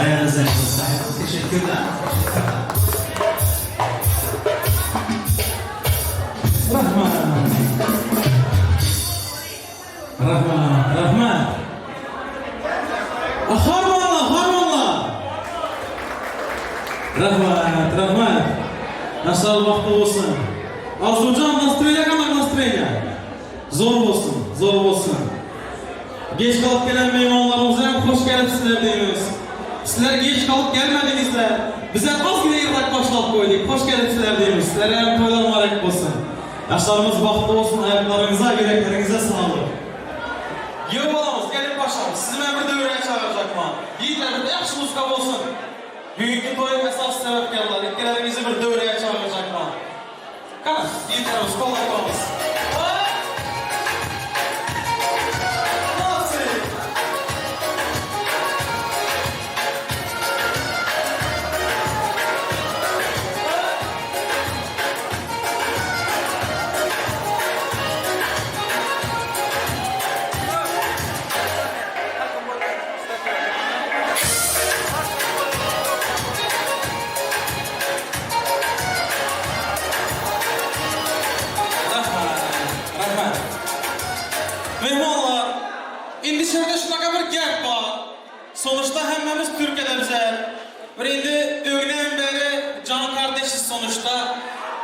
Ayağınıza sağlık. Teşekkürler. Rahmat. Rahmat, rahmat. Harmonla, harmonla. Rahmat, rahmat. Nasıl vaqti olsun. Arzucan настроение qanaqa настроение? Zo'r bo'lsin, zo'r bo'lsin. Geç kalıp gelen meymanlarımıza hem hoş gelipsizler deymiz. Sizler geç kalıp gelmedinizler. Bize azgina irrak başlap koyduk. Hoş gelipsizler deymiz. Sizlere hem toylar mübarek olsun. Yaşlarımız bahtlı olsun, ayaklarınıza, yüreklerinize sağlık. Yığıb alamız, gelip başlamız. Sizi mən bir dövrəyə çağıracaqman. Yiğitlər, bir yaxşı muzika olsun. Bugünkü toyun əsas səbəbkarları, ikkilərinizi bir dövrəyə çağıracaqman. Qana, yiğitlərimiz, qollaqlarımız. Nasıl? Rahmat, rahmat. Mehmonlar, indi şurada shunaqa bir gap bor. Sonuçta hemmemiz Türkiye'de bize. Bir indi ögden beri can kardeşiz sonuçta.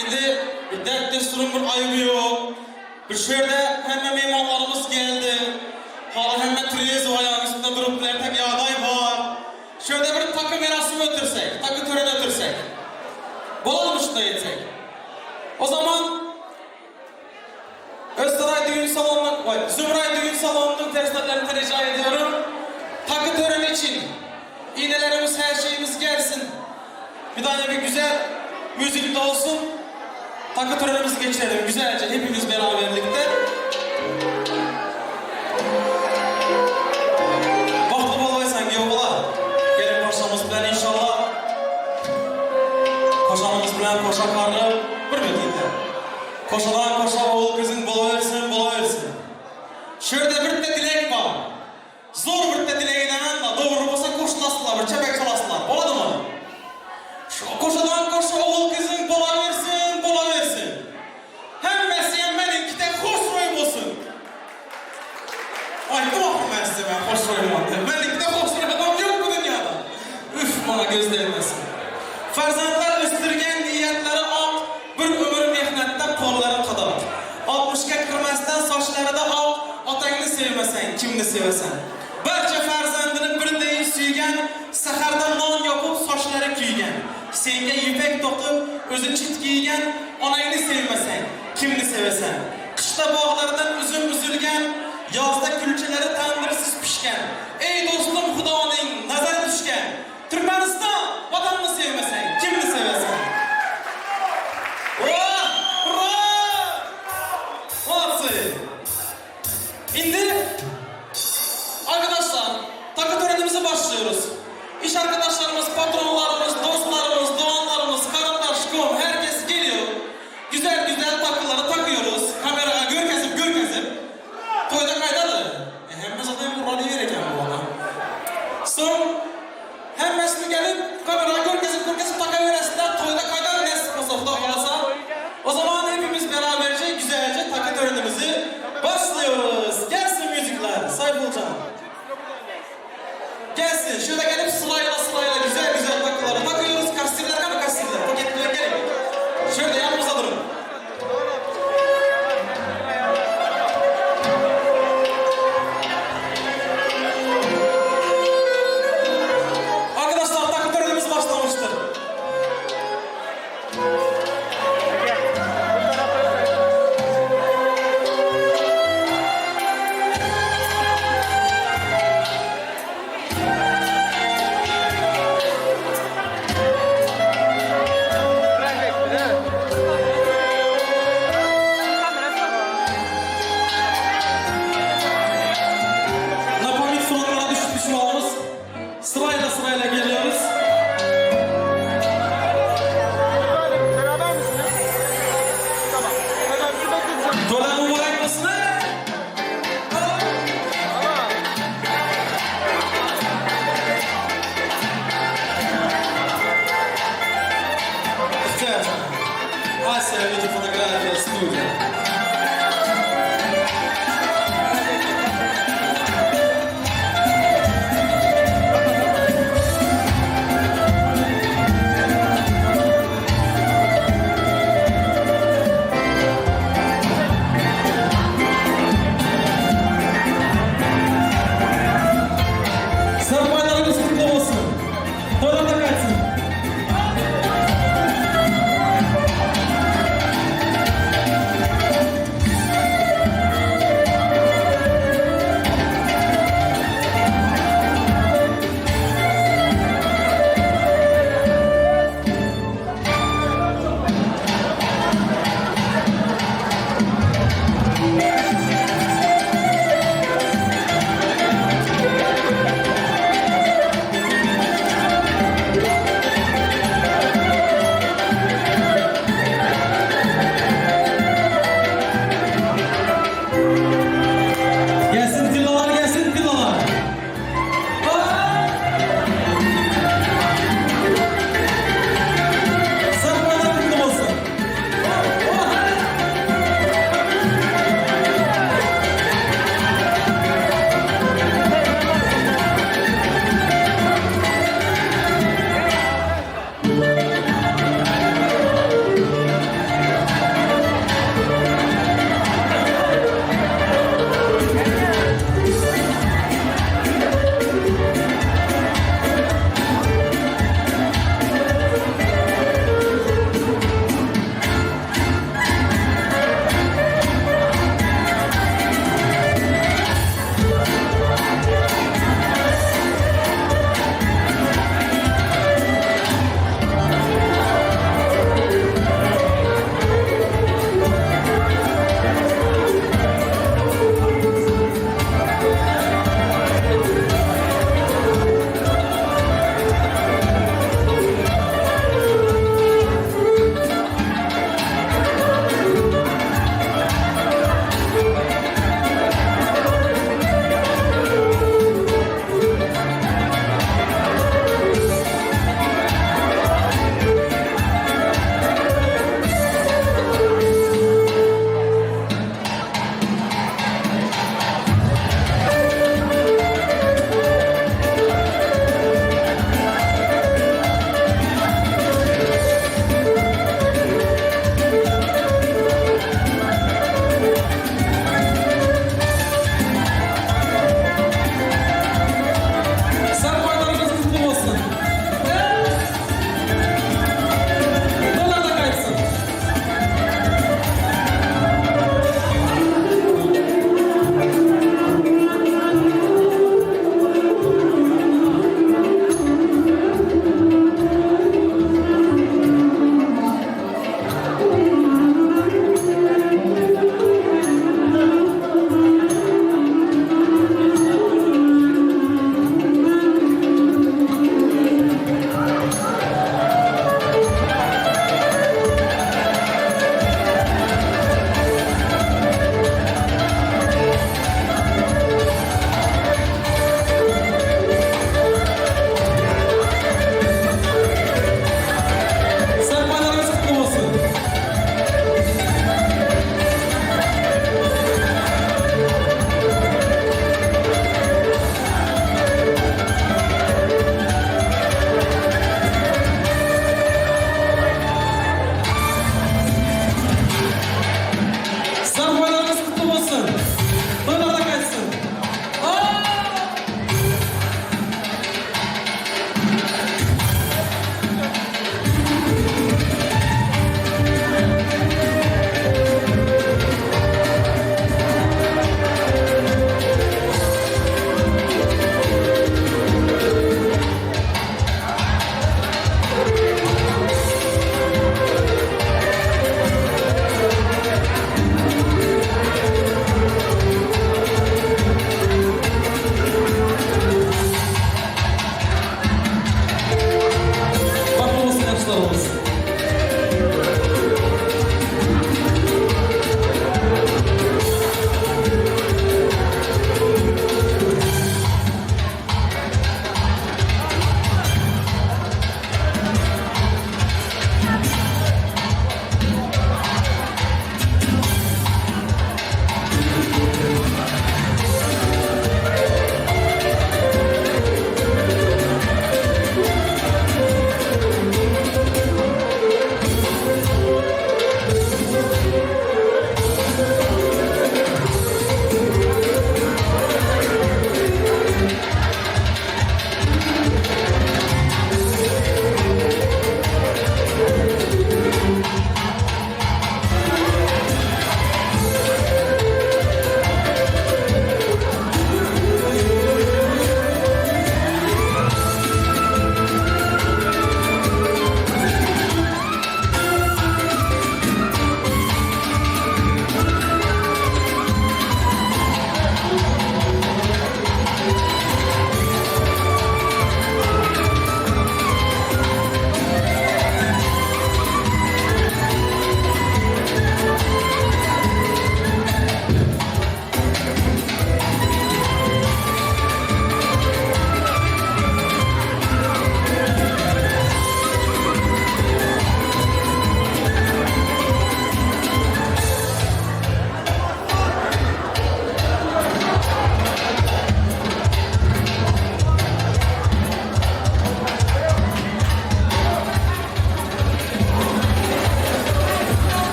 Indi bir dert desturun bir ayıbı yok. Bir şurada hemme mehmonlarımız geldi. Hala hemme türüyüz o ayağın üstünde durup tek yağday var. Şurada bir takı merasimi ötürsek, takı töreni ötürsek. Bulalım şurada yetsek. O zaman Özsaray Düğün Salonu'nun, vay, Zümray Düğün Salonu'nun tersnetlerini rica ediyorum. Takı töreni için iğnelerimiz, her şeyimiz gelsin. Bir tane bir güzel müzik de olsun. Takı törenimizi geçirelim güzelce hepimiz beraberlikte. Bahtlı bolaysan giyobola. Gelin koşamız bilen inşallah. Koşanımız bilen koşa karnı bir metinler. Koşadan koşa oğul kızın bulaversin bulaversin. Şurada bir de dilek var. Zor bir de dileği demem de doğru olsa koşulasınlar, bir çepek çalasınlar. Boladı mı? Şu koşadan koşa oğul kızın bulaversin, bulaversin. Hemmesi benimki de hoş olsun. Ay tuhafım ben size ben hoş soymaktım. Benimki de hoş adam yok bu dünyada. Üf bana göz değmesin. Farzandlar östürgen niyetleri ak, bir ömür mehnetde kolları kadar. 60'ga kirmasdan sochlari da oq, otangni sevmasang, kimni sevasan? Barcha farzandini birday suygan, saharda non yopib sochlari kuygan. Senga ipak to'qib, o'zi chit kiygan, onangni sevmasang, kimni sevasan? Qishda bog'lardan uzum uzilgan, yozda kulchalari tandirsiz pishgan. Ey do'stim Xudoning nazari tushgan. Turkmaniston vatanni sevmasang, kimni sevasan? Ura! Ura! Молодцы! İndi arkadaşlar takı törenimizi başlıyoruz. İş arkadaşlarımız, patronlarımız, dostlarımız, doğanlarımız, karındaş, kum herkes geliyor. Güzel güzel takıları takıyoruz. Kameraya gör kesip gör kesip. Toyda kaydadı. E, hem zaten bu rolü verirken bu bana. Son hemmesini gelip kameraya gör kesip gör kesip takıveresinler. Toyda kaydan ne sıkmasa Xuda kalasa. O zaman hepimiz beraberce güzelce takı törenimizi başlıyoruz. Gelsin müzikler. Sayfulcan. Gelsin. Şurada gelip sırayla sırayla güzel güzel takıları takıyoruz. Kastirler mi kastirler? Paketler gelin. Şöyle yanımıza durun. Arkadaşlar takı törenimiz başladı.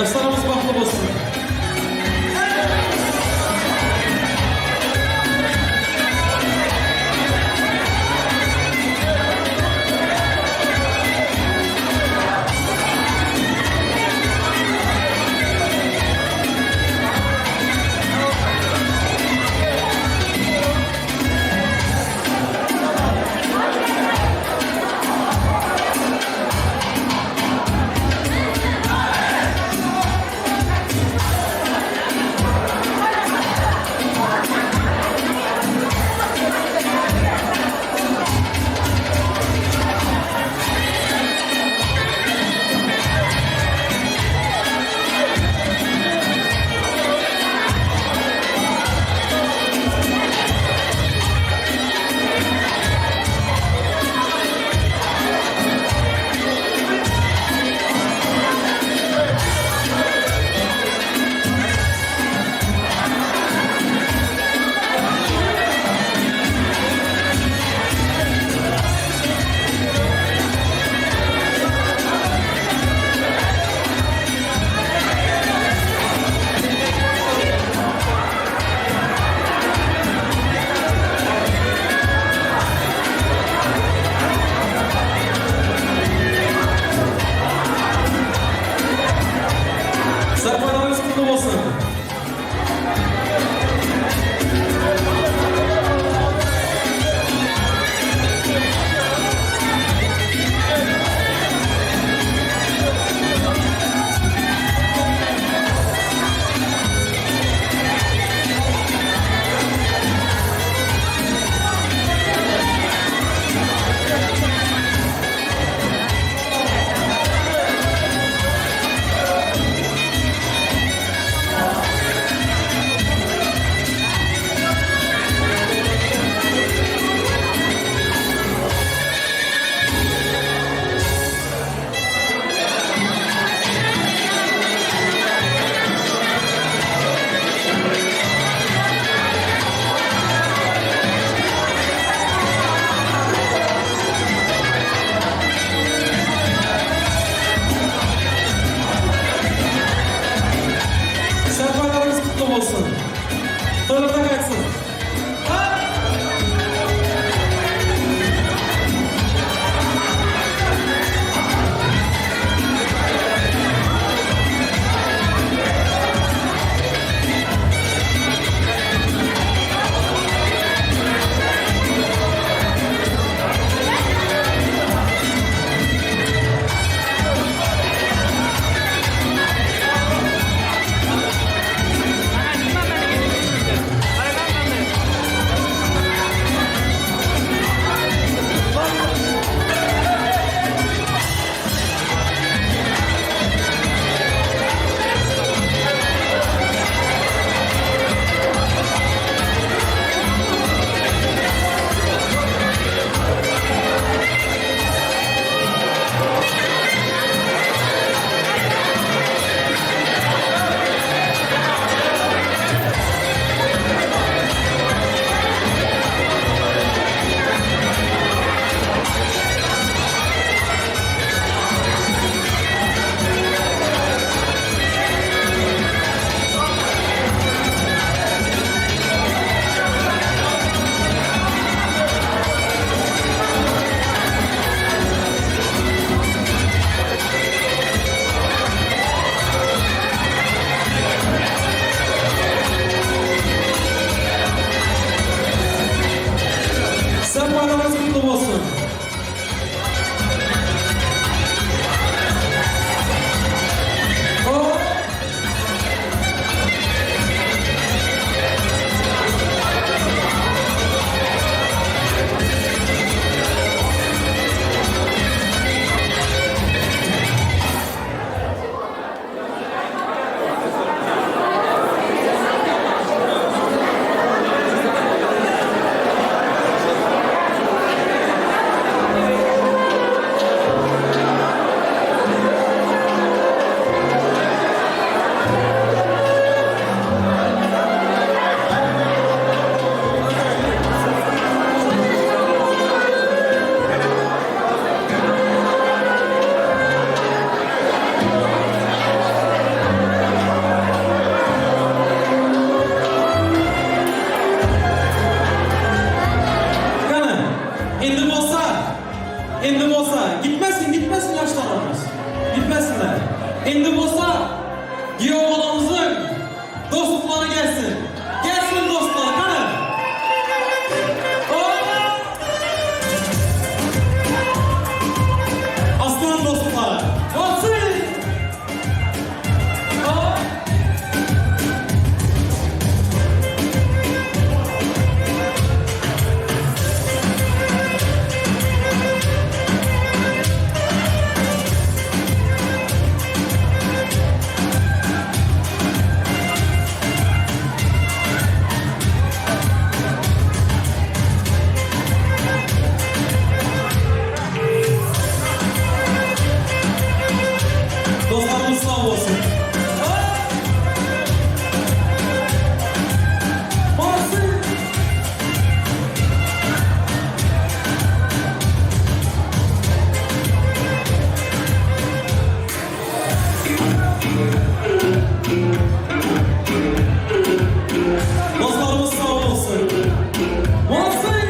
Ýaşlarymyz bagtly bolsun! Endi bolsa gitmesin, gitmesin ýaşlarymyz. Gitmesinler. Endi bolsa giýew balamyzyň dostlary gelsin. Gelsin dostlary, gana. Hop! Aslan dostlary. Olsun! Hop! Dostlarymyz sag bolsun. Hop! Bolsun! Dostlarymyz sag bolsun. Bolsun!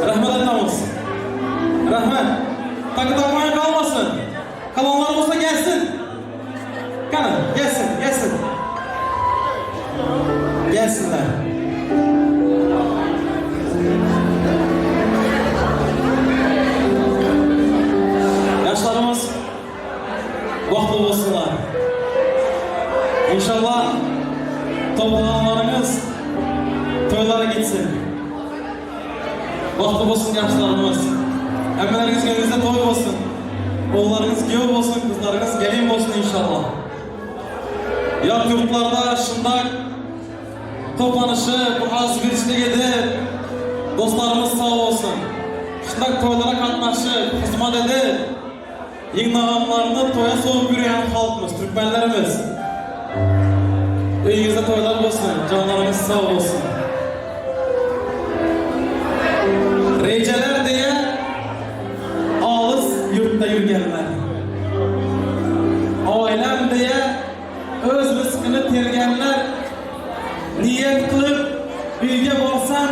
Rahmat aýdamyz. Rahmat. Takı takmayan kalmasyn. Kalanlar bolsa gelsin. Gana, gelsin, gelsin. Gelsinler. Ýaşlarymyz bagtly bolsunlar. Inşallah toplananlaryňyz toýlara gitsin. Bagtly bolsun ýaşlarymyz. Hemmeleriňiz öýüňizde toý bolsun. Ogullaryňyz giýew bolsun, gyzlaryňyz gelin bolsun inşallah. Ýat ýurtlarda şundak toplanyşyp, agzybirçilik edip, dostlarymyz sag bolsun. Şundak toýlara gatnaşyp, hyzmat edip, ýygnaganlaryny toýa sowup ýörýän halkymyz, türkmenlerimiz. Öýüňizde toýlar bolsun, janlaryňyz sag bolsun. Rejeler diýe alys ýurtda ýürgenler. Ailem diýe öz ryskyny tergenler niýet kylyp öýge barsam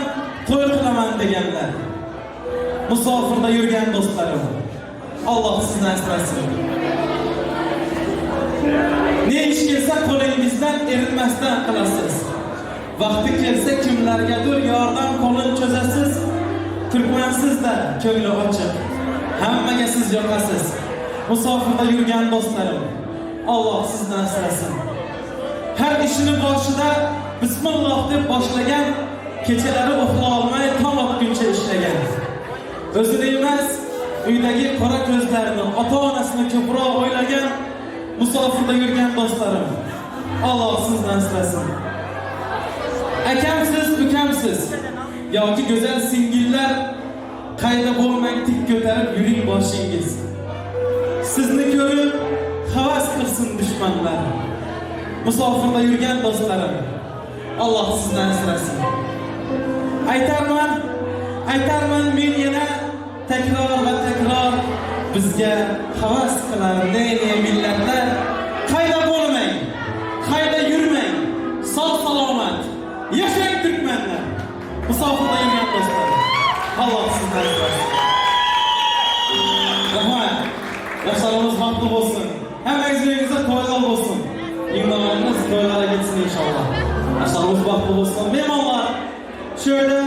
toý kylaman diýenler. Musafirde ýürgen dostlarym. Allah sizni asrasyn. Ne iş gelse qo'lingizdan erinmasdan qilasiz. Vaqti kelsa kimlargadir yordam qo'lin cho'zasiz. Turkmansiz-da ko'ngli ochiq. Hammaga siz yoqasiz. Musofirda yurgan do'stlarim, Alloh sizni asrasin. Har ishini boshida bismillah deb boshlagan, kechalari uxla olmay tong otguncha ishlagan. O'zini emas, uydagi qora ko'zlarini, ota-onasini ko'proq o'ylagan musofirda yurgan do'stlarim, Alloh sizni asrasin. Akamsiz, ukamsiz yoki go'zal singillar qayda bo'lmang tik ko'tarib yuring boshingiz. Sizni ko'rib havas qilsin dushmanlar. Musofirda yurgan do'stlarim, Alloh sizni asrasin. Aytarman, aytarman men yana takror va takror bizga havas qilar ne-ne millatlar. Qayda bo'lmang, qayda yurmang, sog' salomat yashang turkmanlar. Musofirda yurgan do'stlarim, Alloh sizni asrasin. Rahmat. Yoshlarimiz baxtli bo'lsin. Hammangiz uyingizda to'ylar bo'lsin. Yig'nog'ingiz to'ylarga ketsin inshaalloh. Yoshlarimiz baxtli bo'lsin. Mehmonlar, shu yerda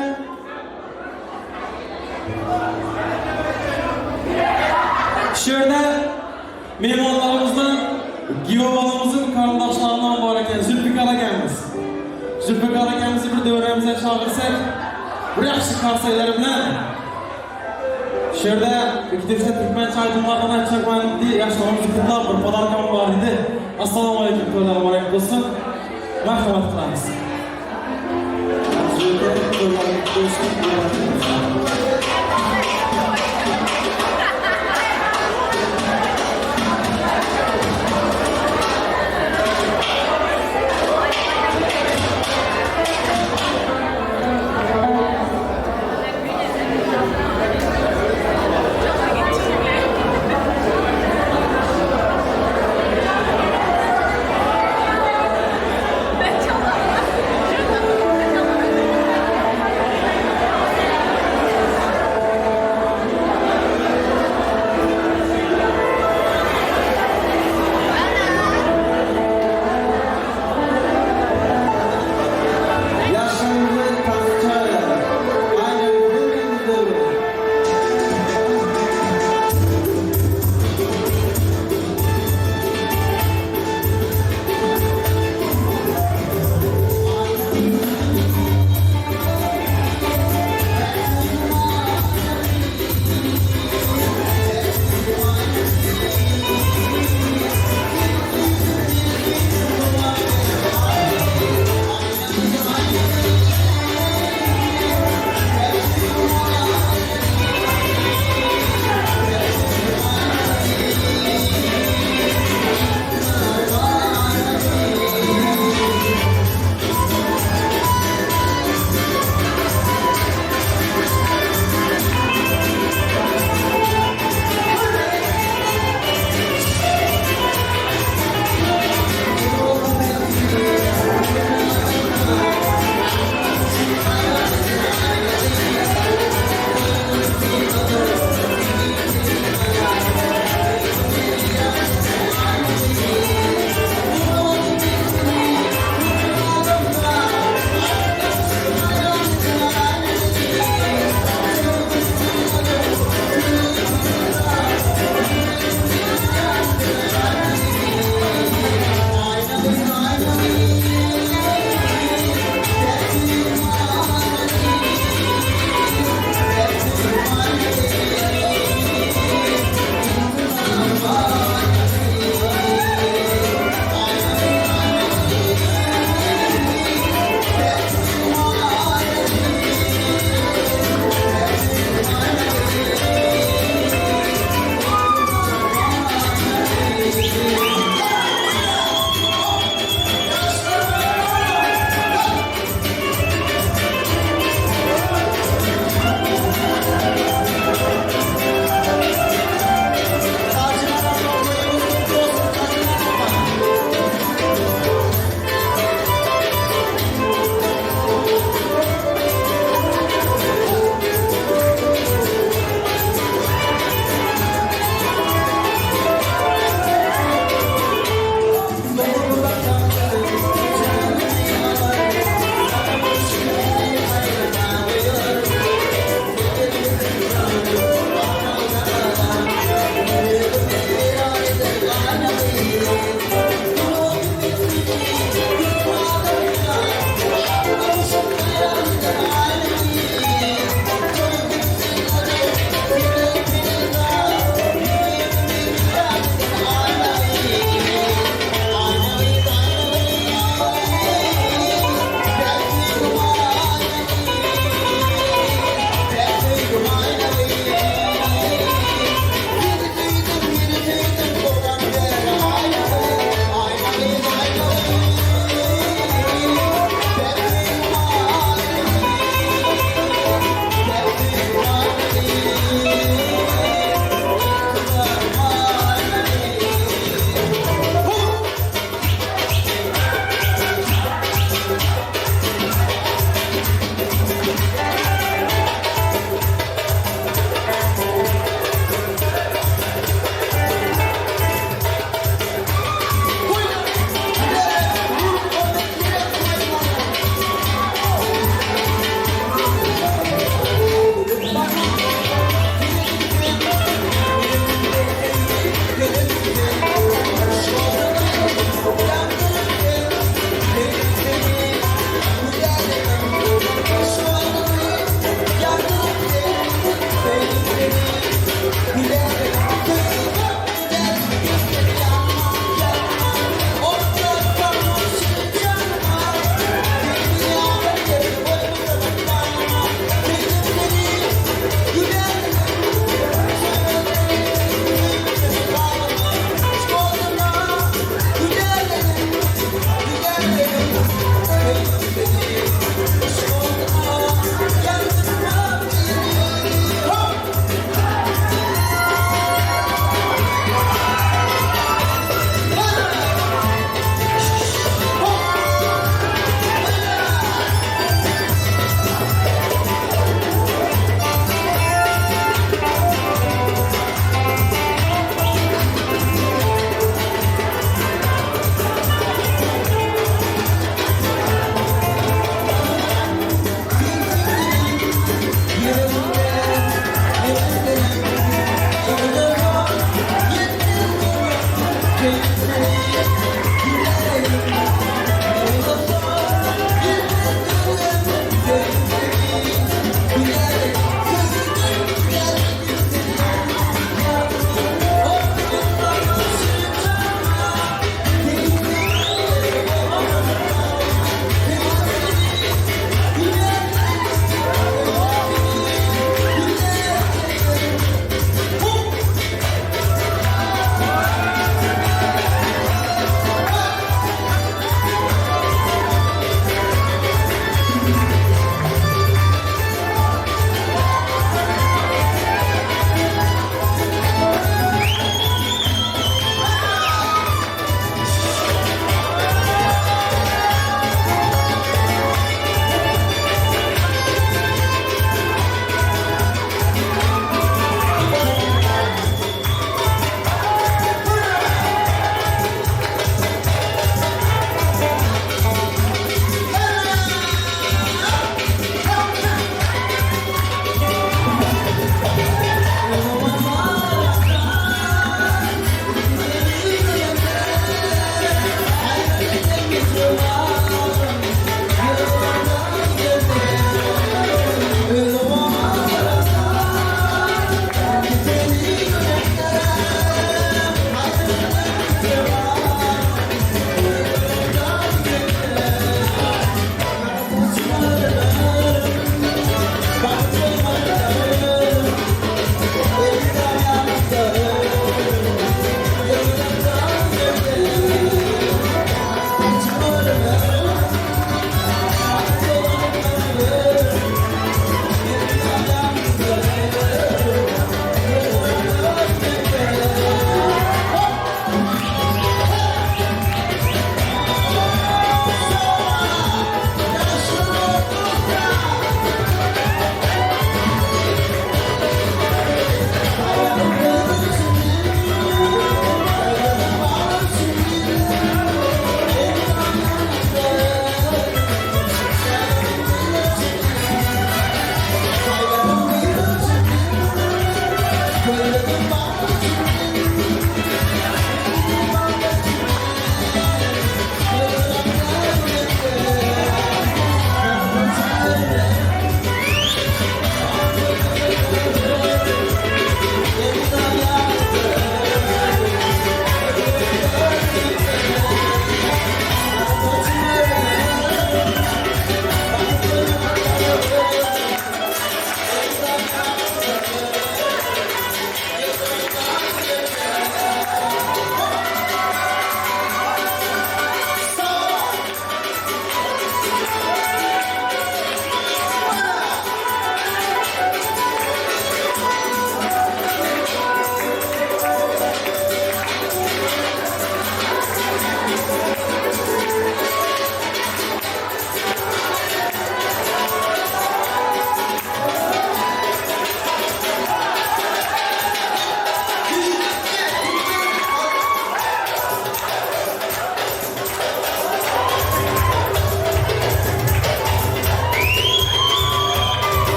Shu yerda mehmonlarimizdan giyoh Kuýewbalamyzyň garyndaşlaryndan bar eken Zülpikar akamiz. Zülpikar akamizi bir döwrämize çagyrsak, bir ýagşy karsaýlary bilen şu ýerde ikide-üçde türkmençe aýdymlardan aýtjak bar diýdi, ýaşlarymyzy gutlap bir podarkam bar diýdi. Assalamu aleýkum toýlar mübarek bolsun. Marhamat kylamiz. Zülpikar toýlar gutly bolsun, mübarek bolsun.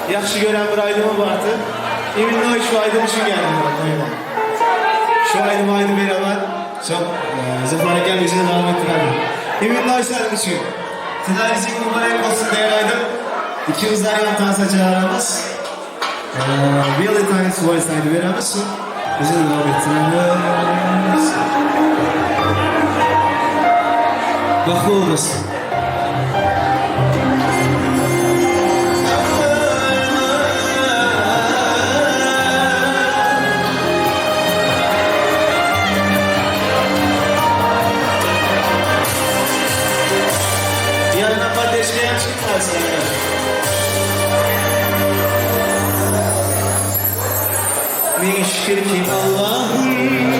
Ýagşy görýän bir aýdymym bardy. Iminno şu aýdym üçin geldim men toýuma. Şu aýdymy aýdyp beremen. Soň Zafar akam işini dowam etdirerdi. Iminno seniň üçin. Tilagijik mübarek bolsun diýen aýdym. Ikimiz daýam tansa çagamyz. Belый танец вальс aýdyp beremiz. Soň işini dowam etdirermiz. Bagtly boluň. Ýanyna poddeşkaýam çykmasyn. Ming şükür ki Allahym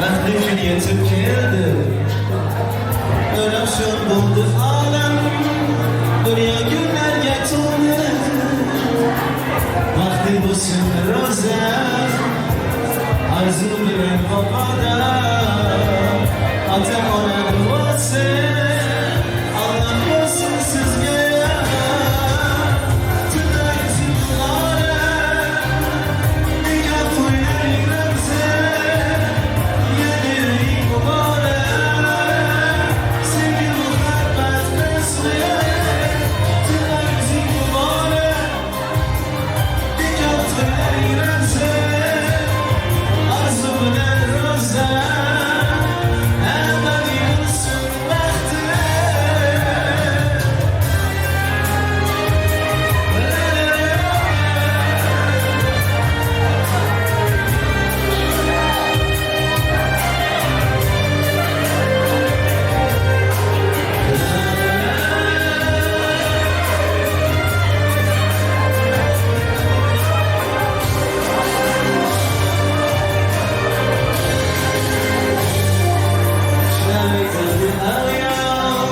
Ähli gün ýetip geldi. Röwşen boldy alem, Dünýä güllerge toldy. Bagtly bolsun Roza, Arzuw bilen wapadaş. Ata-ona duasy, Allah bolsun sizge ýar. Tilagijik mübarek, Nikah toýlaryňyzy, Ýene mübarek, Sevgi muhabbet nesli. Tilagijik mübarek, Nikah toýlaryňyzy, Arzuw bilen Roza, Ebedi bolsun bagty. Şeýle aýal,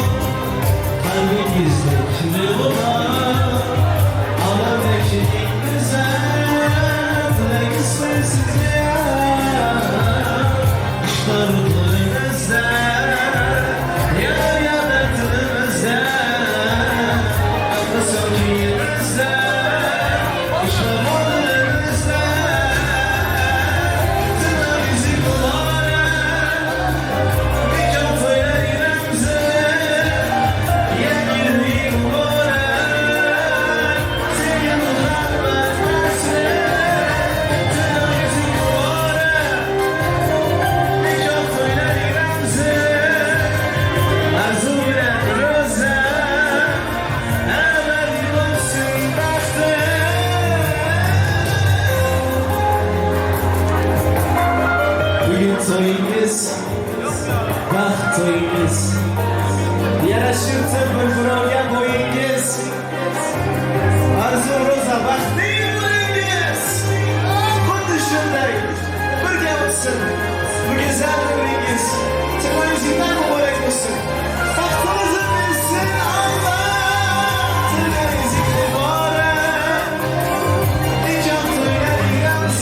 Kalbimizdeki olan, Alemdeki en güzel Dilek sensiz yar. İşler Yar yar dertlimizde, Aklı sevgimizde, İşler önümüzde. Tilagijik mübarek, Nikah toýlarymyzy, Ýene mübarek, Sevgi muhabbet nesli. Tilagijik mübarek, Nikah toýlarymyzy, Arzuw bilen Roza, Ebedi bolsun bagty. Bugun to'yingiz, baxt to'yingiz, Yarashibdi bir birovga bo'yingiz. Arzu Ro'za, baxtli bo'lingiz. Xuddi shunday birga o'tsin bu go'zal umringiz. Tilagingizdan muborak bo'lsin. Baxtingizni bersin Alloh. Tilagingiz muborak, Nikah to'ylaringiz,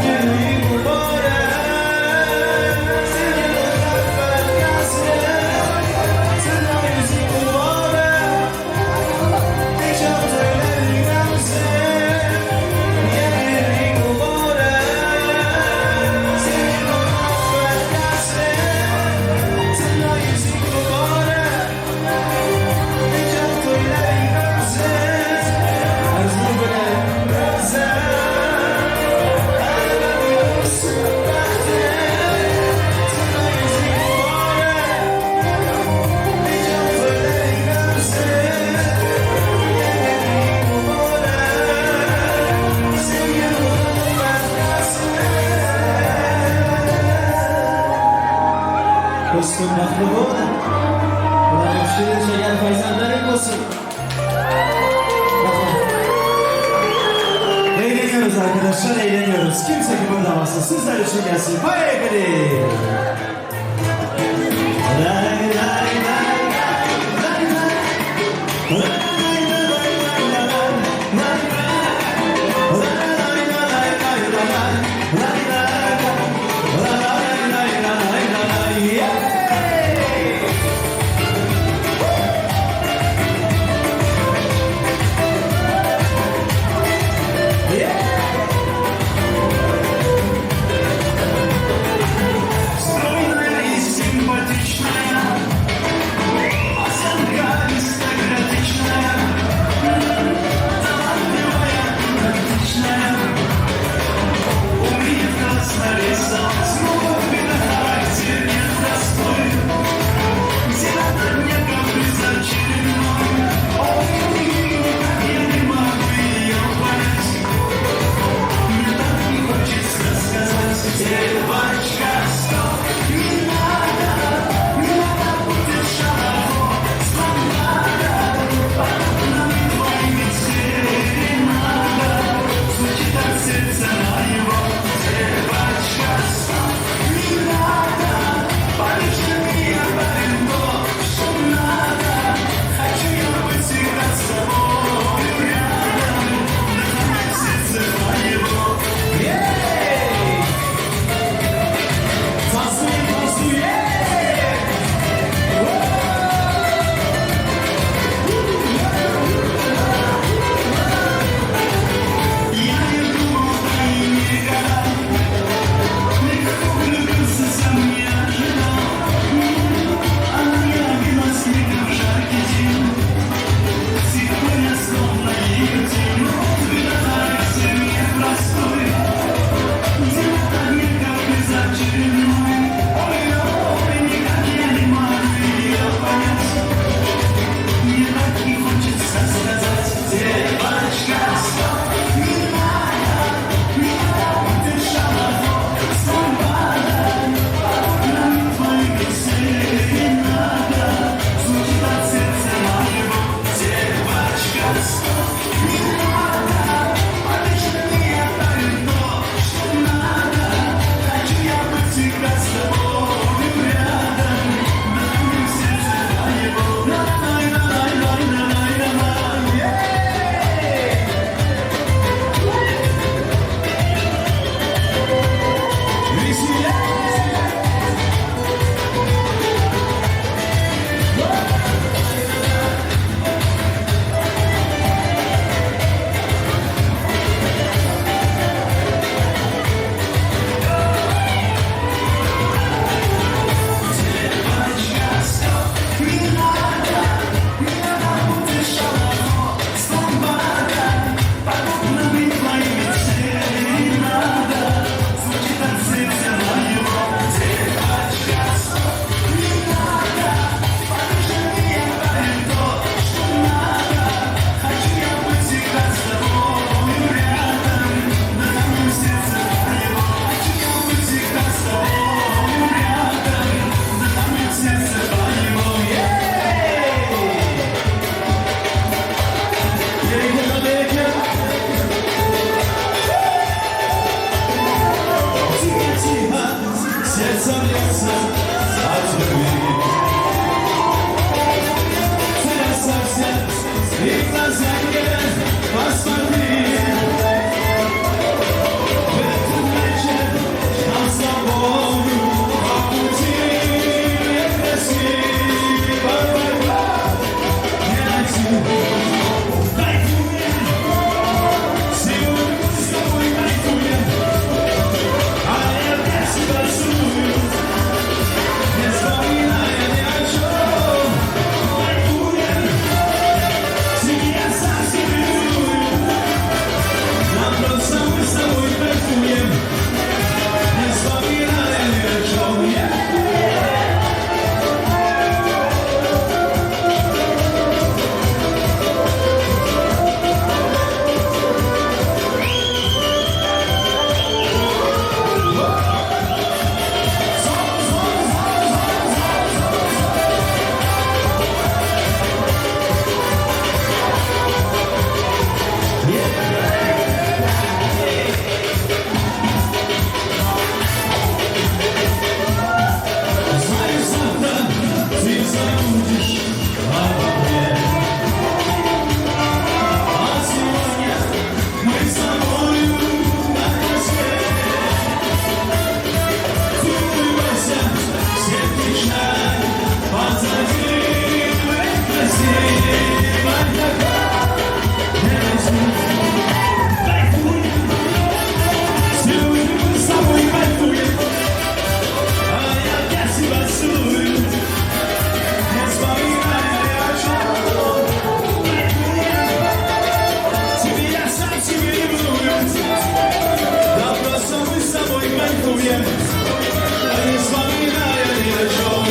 Yeni mübarek, Sevgi muhabbet nesli. Tilagingiz mübarek, Nikah to'ylaringiz, Yeni mübarek, Sevgi muhabbet nesli. Tilagingiz mübarek, Nikah to'ylaringiz, Arzu bilan Roza, Ebedi bolsun baxti. Tilagingiz mübarek, Nikah to'ylaringiz, Yeni mübarek, Sevgi muhabbet nesli. Do'stim, baxtli bo'l. Ularning shirin shakar farzandlaring bo'lsin. Rahmat. Eğleniyoruz arkadaşlar, eğleniyoruz. Kimse kıpırdamasın. Sizler için gelsin. Baygri. Lay lay lay lay lay lay. Lay lay lay lay lay lay. Lay lay lay lay lay lay lay. Lay lay lay lay lay. Yeah! И глаза посмотри. В этот вечер нам с тобою по пути красиво не найти. Кайфуем, сегодня мы с тобой кайфуем, а я опять танцую, не вспоминая ни о чем. Кайфуем, я сам себе рисую, нам просто мы с тобой кайфуем, не вспоминая ни о чем. Yeah. Знаю, завтра ты забудешь обо мне. А сегодня мы с тобою на красоте. Ты улыбайся, всех печаль позади. Красиво, Кайфуем, сегодня мы с тобой кайфуем. А я опять тебя целую, не вспоминая ни о чем. Тебе я сам себе ревную, да просто мы с тобой кайфуем, не вспоминая ни о чем.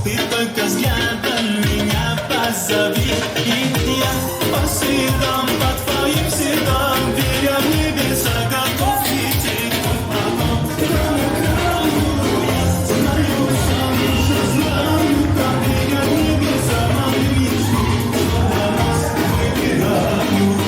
Ты только взглядом меня позови, и я по следам, по твоим следам, веря в небеса, готов лететь хоть потом. Краю, я знаю сам, уже знаю, как меня небеса могли, что для нас выбирают.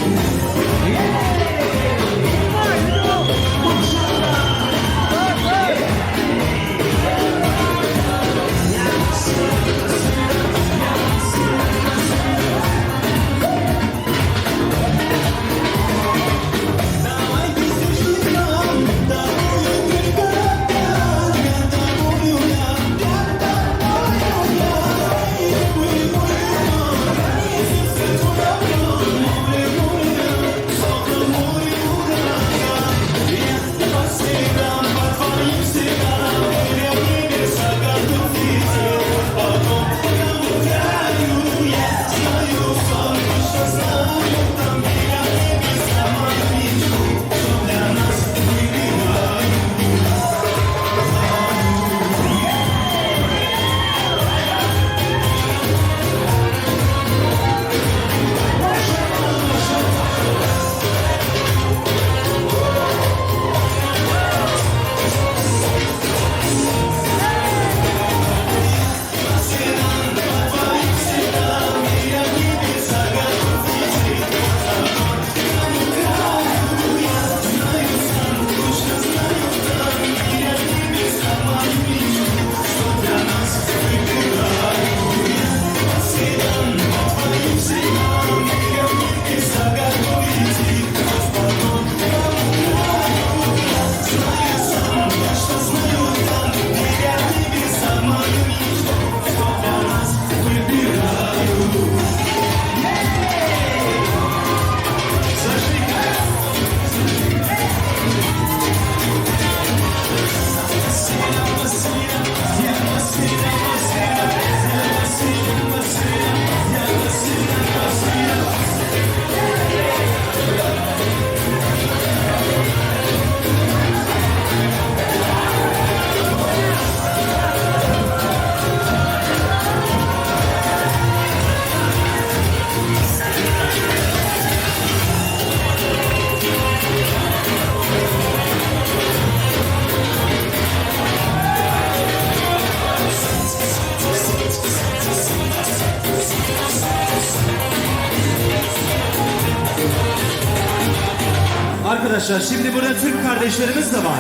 arkadaşlar şimdi burada Türk kardeşlerimiz de var.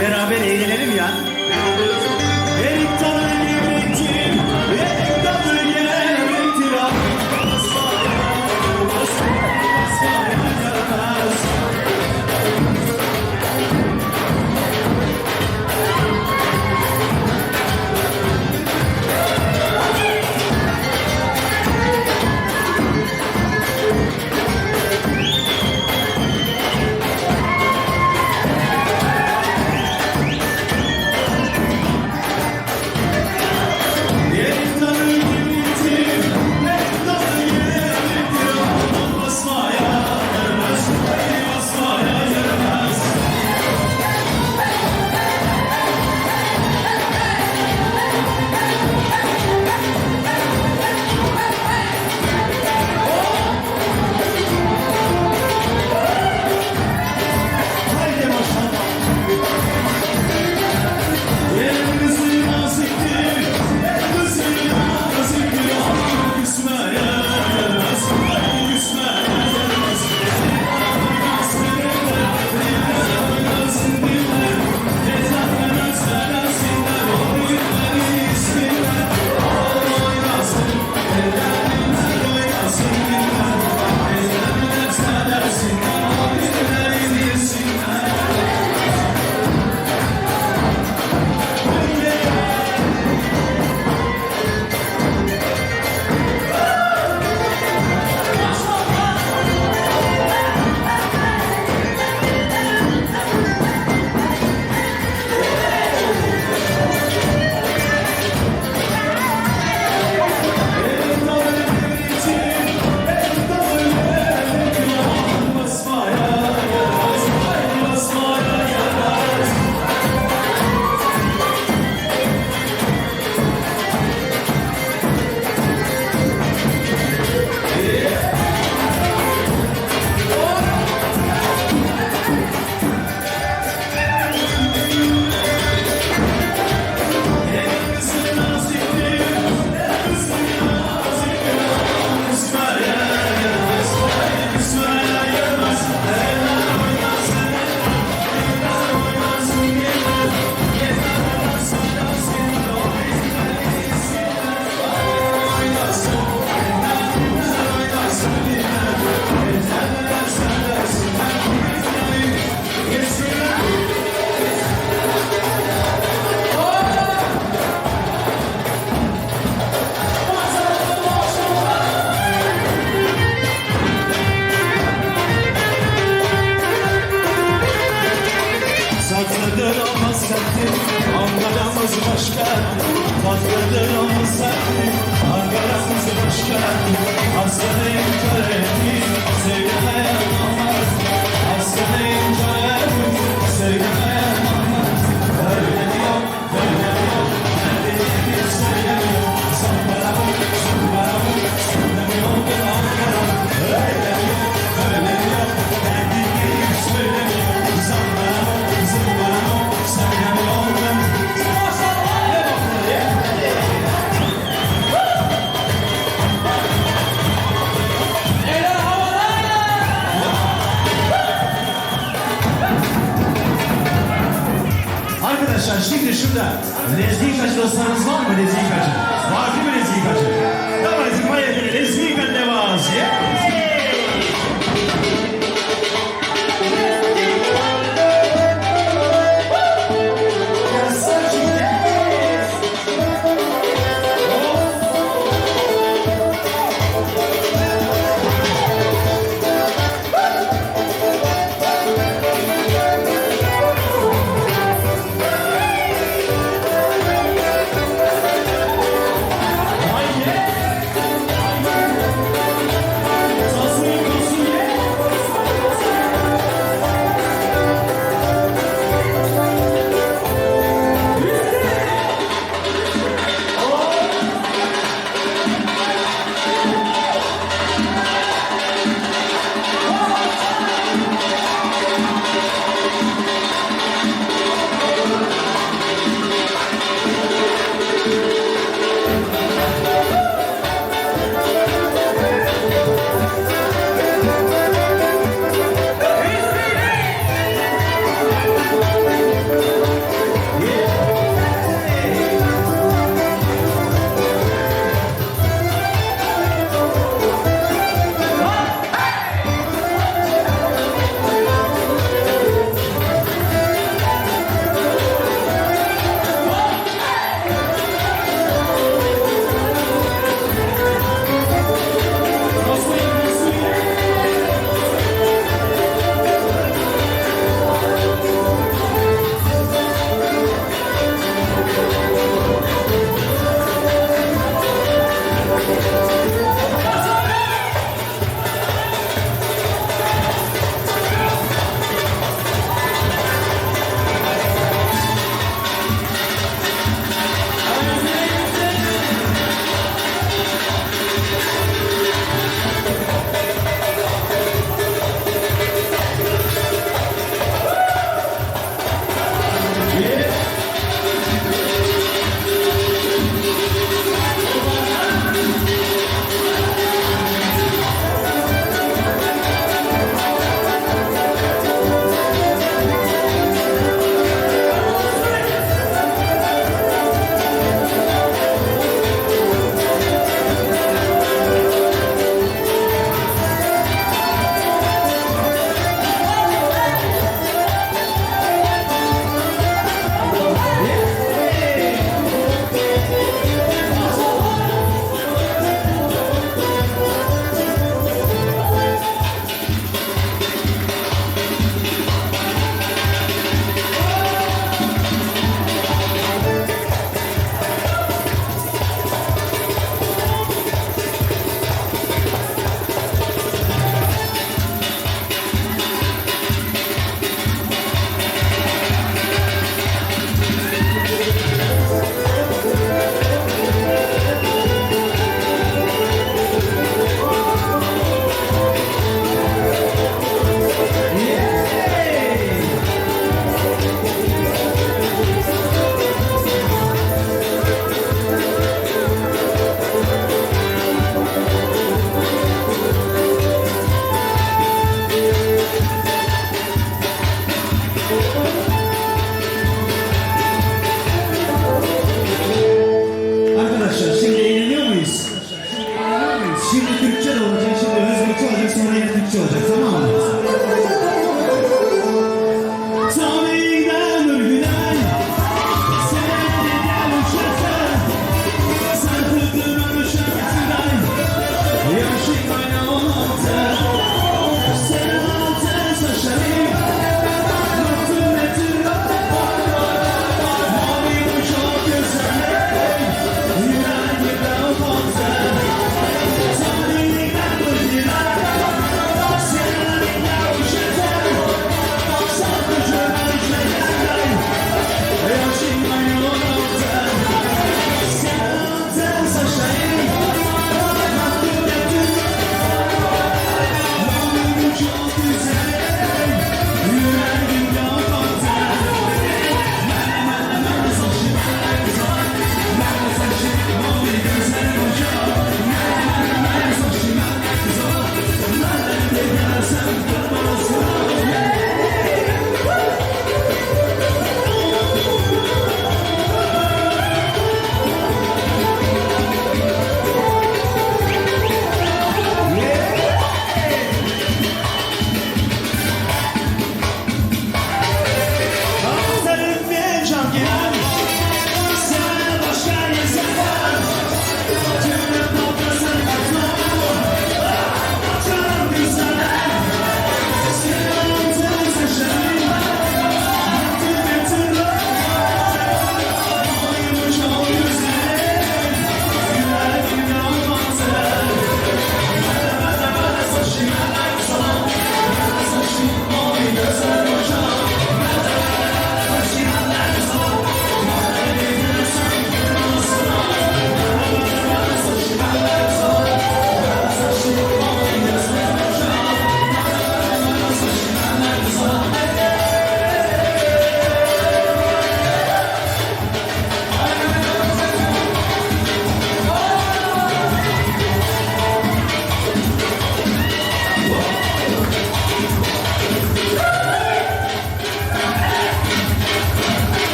Beraber eğlenelim ya. Erik dalı gevrektir, erik dalı gevrektir.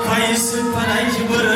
Qaysi palak bir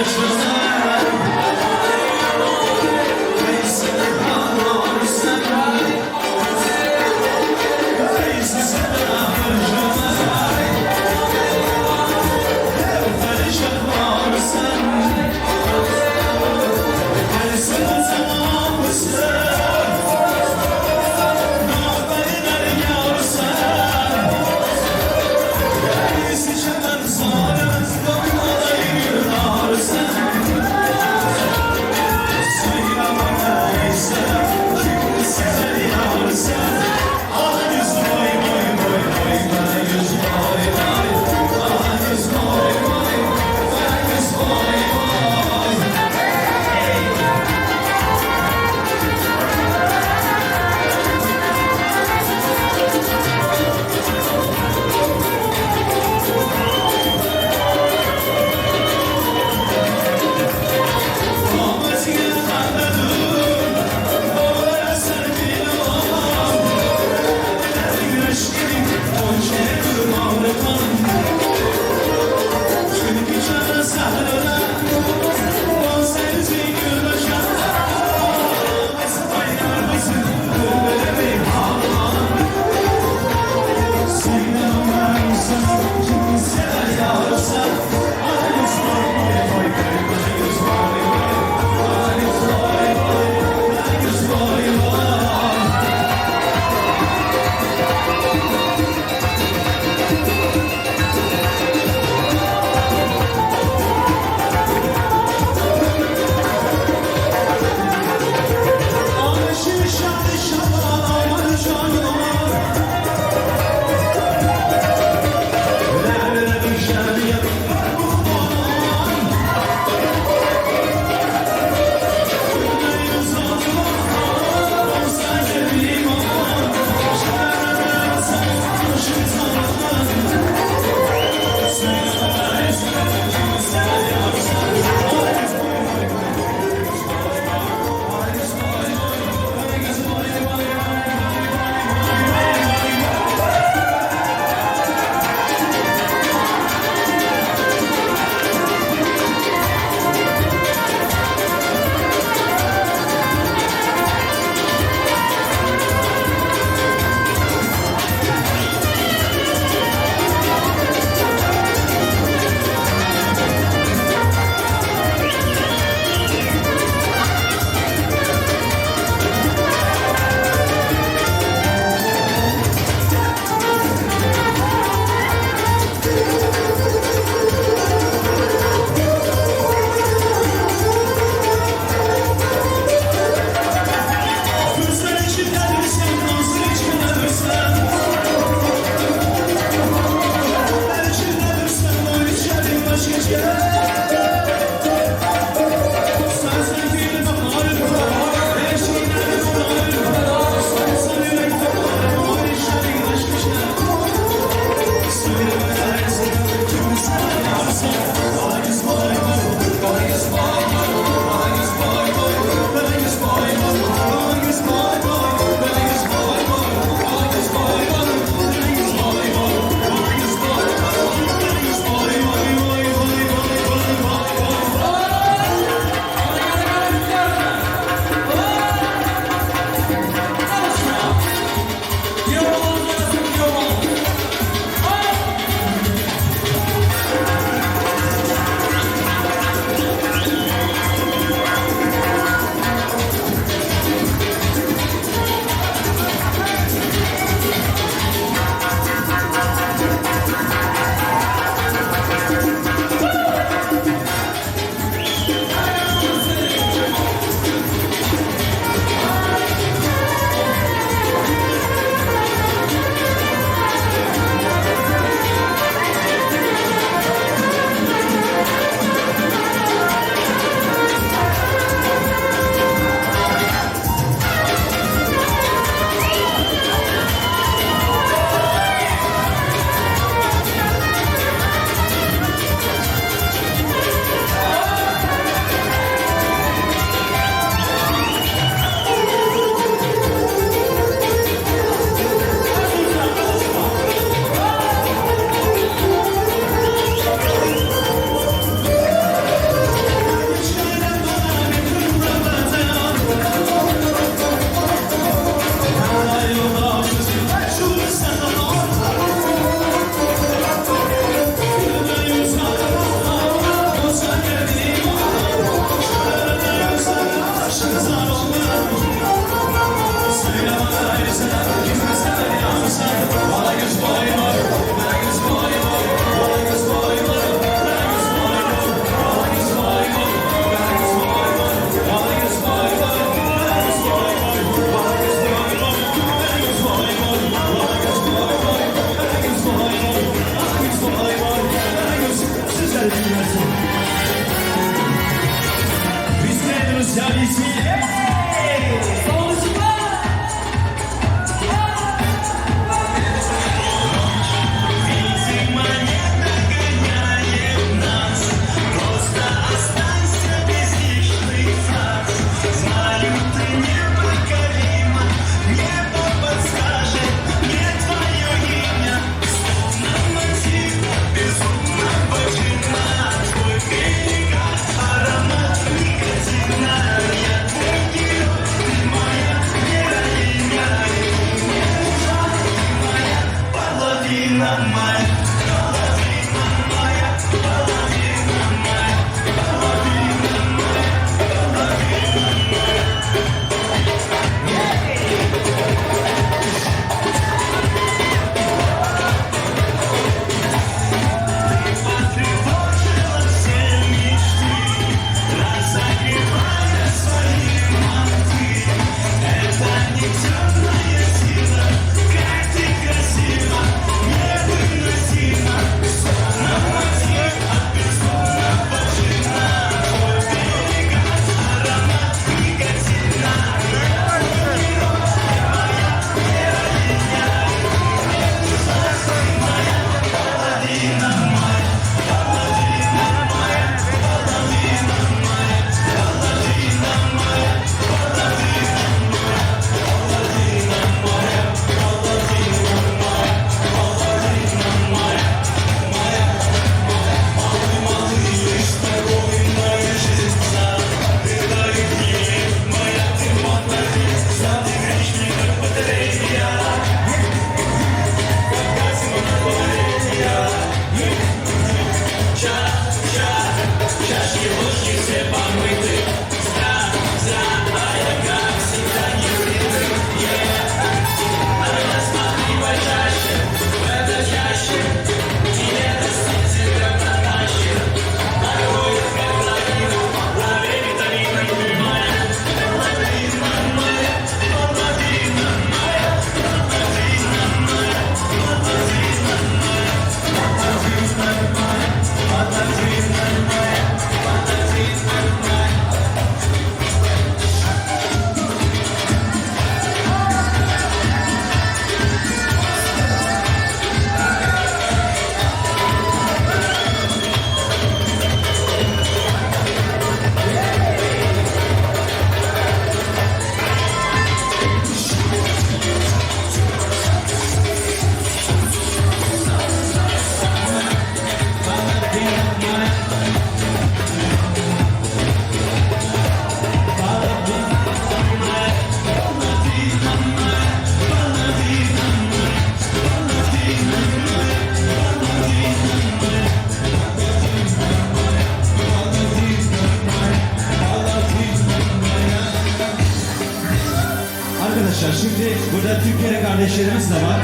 Arkadaşlar şimdi burada Türkiye'li kardeşlerimiz de var.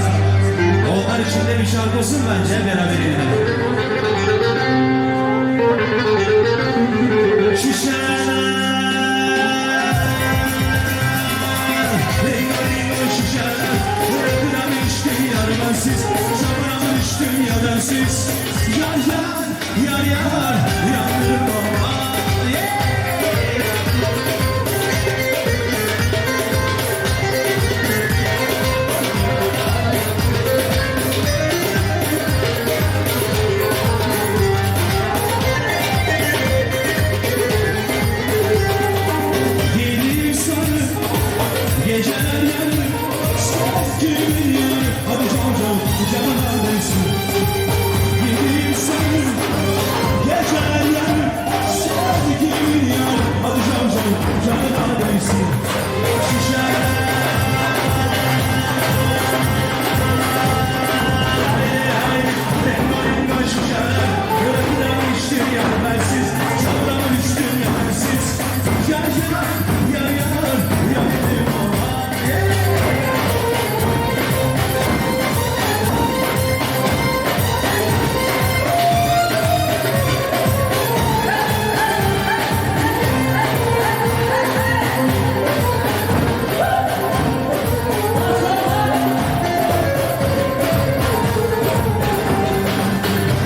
Onlar için de bir şarkı olsun bence beraber edelim. Şişeler Ringo ringo şişeler Bırakıram içtim yar bensiz Çamuram düştüm ya bensiz Yar yar yar yar Yandım aman yeah. Gelir sarı Geceler yanır Sevgimin yanı Hadi can can canına değsin Gelir sarı Geceler yanır Sevgimin yanı Hadi can can canına değsin Şişeler Rengo rengo şişeler Bırakıram içtim ya bensiz Çamura düştüm ya bensiz Yar yar yar yar Yandım aman yeah.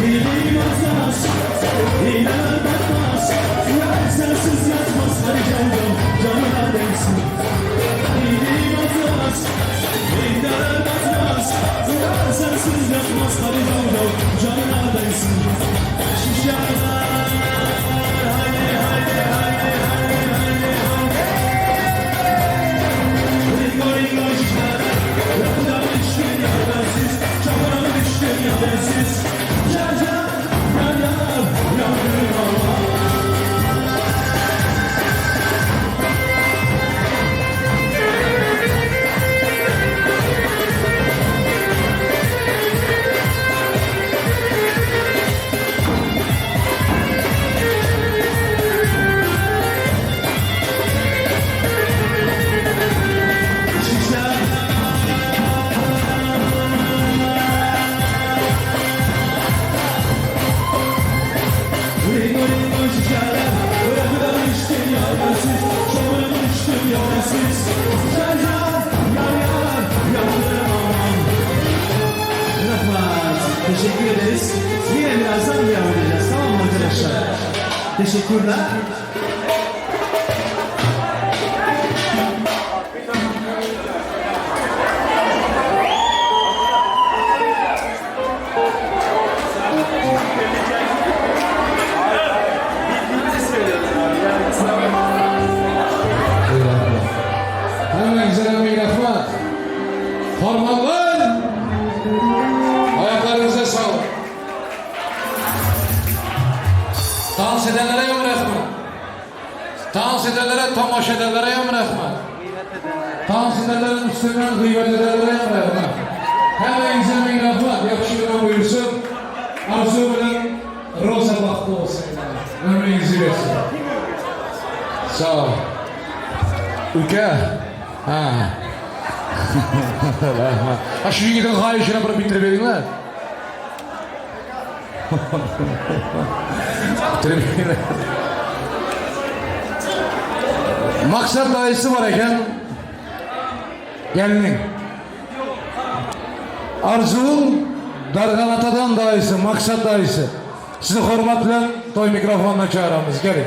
Dilim azmaz, iler batmaz Yar sensiz yatmaz, hadi canım, canına değsin Dilim azmaz, iler batmaz Yar sensiz yatmaz, hadi canım, canına değsin Şişeler, haydi haydi haydi haydi haydi haydi Ringo ringo şişeler, rakıdan içtim ya bensiz Çamura düştüm ya bensiz Yar yar yar yar yandım aman Şişeler Ringo ringo şişeler Bırakıdan içtim ya bensiz Çamura düştüm ya bensiz Yar yar yar yar yandım aman Rahmat. Teşekkür ederiz. Yine birazdan devam edeceğiz. Tamam mı arkadaşlar? Teşekkürler. Hemmäňize ming rahmat. Hormatlar. Ayaklarınıza sağlık. Dans edenlere hem rahmat. Dans edenlere, tamaşa edenlere hem rahmat. Dans edenlerin üstünden gıybet edenlere hem rahmat. Hemmäňize ming rahmat. Yakışıklı buyursun. Arzu bilen roza bahtı olsun. Ömrünüzü versin. Sağ ol. Ülke. Ha. Rahmat. Ha şu yigitin xahishini bir bitirib beringlar. Bitirib beringlar. Maqsad dayısı var ekan. Gelinin. Arzu Darganatadan dayısı, Maksat dayısı. Sizi hurmat bilan toy mikrofonuna çağıramiz. Gelin.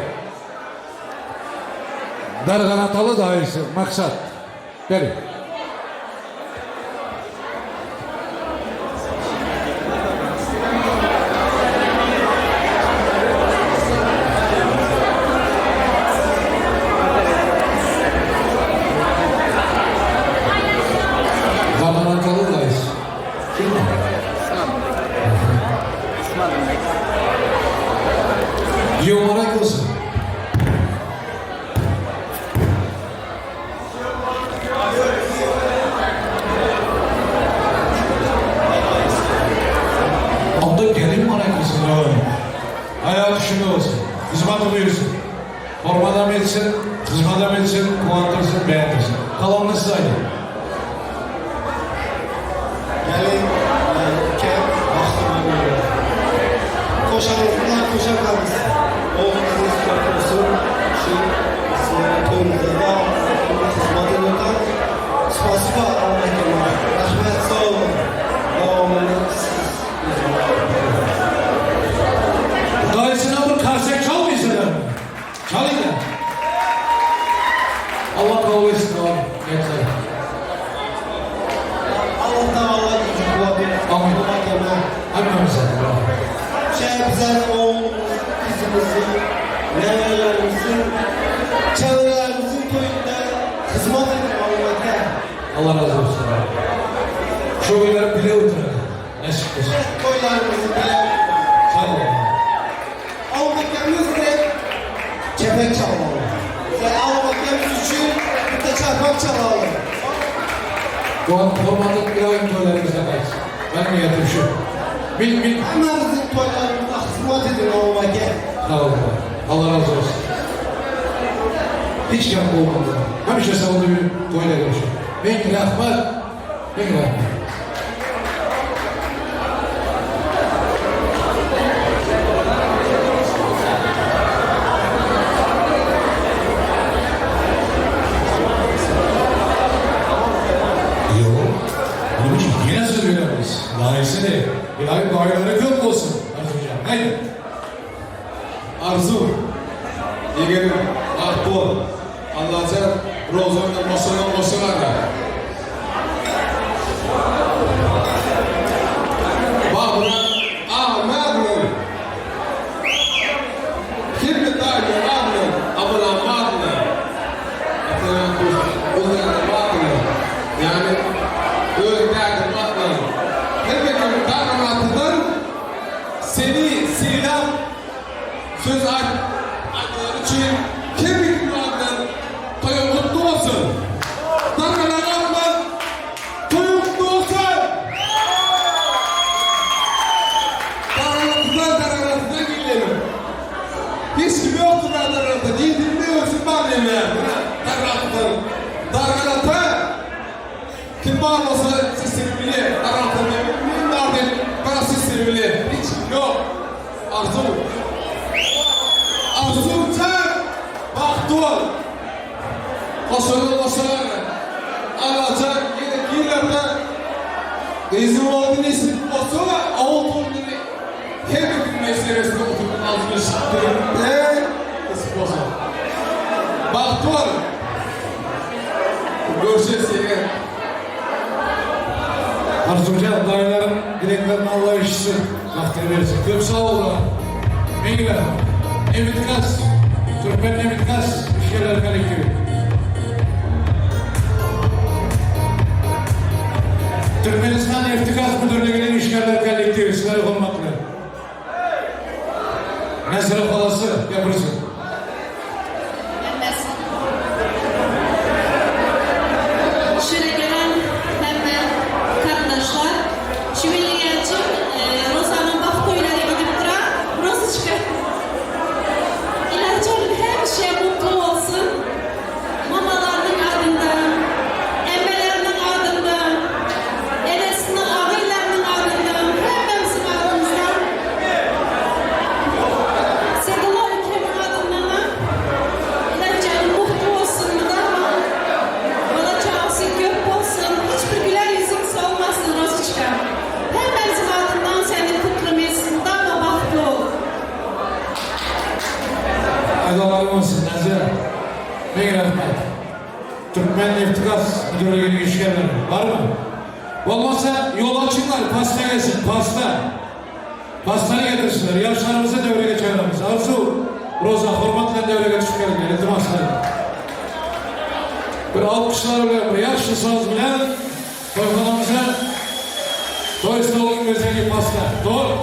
Darganatalı dayısı, Maksat. Gelin. Darganatalı dayısı. Kim o? Yumarak olsun. Onda gelin marakasın oğlum. Hayat şunu olsun. Hizmet buyursun. Formadan etsin, hizmet etsin, kuvandırsın, beğendirsin. Kalanını Siz aýdyň. Gelin, ülke bahtlı bolun. Koşarızdan koşarlarız. Oğlunuz çok olsun. Şu sizlerin toyunuzda da hizmet ediyorlar. Spasiba Allah'a Rahmet sağ olun. Devamını siz Dayısına bir karsek çalmıyorsun mı? Çalın ya. Allah kabul etsin abi. Yeter. Allah Teala gücü kuvvet versin. Amin. Allah'a Hepimize. Şey bize oğlumuzun, kızımızın, nenelerimizin, çevrelerimizin toyunda hizmet edin Allah'a. Allah razı olsun abi. Şu günler bile oturdu. Nasip olsun. Toylarımızı bile Sağ olun. Avukatlarımız bile kepek çalmalı. Sen avukatlarımız için bir de çarpak çalalım. Bu an formatlık İbrahim toylarımıza kalsın. Ben niyetim şu. Bil bil. Hemen bizim toylarımıza hizmet edin avukat. Sağ olun. Allah razı olsun. Hiç kam olmadı. Həmişə sağ olun bir toyla görüşün. Min rəhmət. Min rəhmət. Yok. Bunun için yine söz veremeyiz. Layısı ne? İlahi bayrağı kök olsun. Arzu hocam. Haydi. Arzu, yegenim, baht bol. Allahcan rozanla mosalan mosalan. Babra Ahmet'le. Kim tayo Ahmet, abla Ahmet'le. Yani öğretmen Ahmet'le. Hepimizin kahramanıdır. Seni silah söz adları için kemik adından toyun kutlu olsun. Dargalar Ahmet, toyun kutlu olsun. Dargalardan dargalardan gelelim. Hiç kim yoktu ben dargalarda. Niye dinliyorsun ben de yani. Dargalardan. Dargalarda kim var olsa sesini bilir. Dargalardan ne bileyim. Ben sesini bilir. Hiç kim yok. Arzu. Arzucan bahtı ol. Koşalım koşalım. Allahcan yine giyilerde izin oldu nesil olsa avul toyunu her bir meselesine oturup azmış. Ne? Nasip olsun. Bahtı ol. Görüşürüz yine. Arzucan dayıların dileklerini Allah işitsin. Bahtını versin. Köp sağ olun. Min rəhmət. Nemit Gaz. Türkmen Nemit Gaz. İşyerler Kolektivi. Türkmenistan Neftigaz Müdürlüğü'nün İşyerler Kolektivi. Sizlere hürmetler. Mesele halası yapırsın. Şöyle gelen hemen kardeşler. Şimdi geleceğim. E, Roza'nın bak toyları gidip duran. Rozuçka. İlahi her şey mutlu olsun. Mamalarının adından, emmelerinin adından, enesinin ağaylarının adından, hepimizin adımızdan. Sevgiler ülkemin adından da. İlahi mutlu olsun. Daima bana çağırsın, gök olsun. Hiçbir güler yüzün solmasın Rozuçka. Hepimizin adından seni kutlamayız. Daima bahtlı ol. Aydalarım olsun Nazire. Min rəhmət. Türkmen Neftigaz Müdürlüğü'nün işyerleri var mı? Olmazsa yol açınlar, pasta gelsin, pasta. Pastayı getirsinler, yaşlarımızı devreye geçirelim. Arzu, Roza, hürmetle devreye geçip gelin, iltimaslar. Bir alkışlar bile, bir yaşlı saz bile, toyxanamıza, toy stolunun bezegi pasta. Doğru.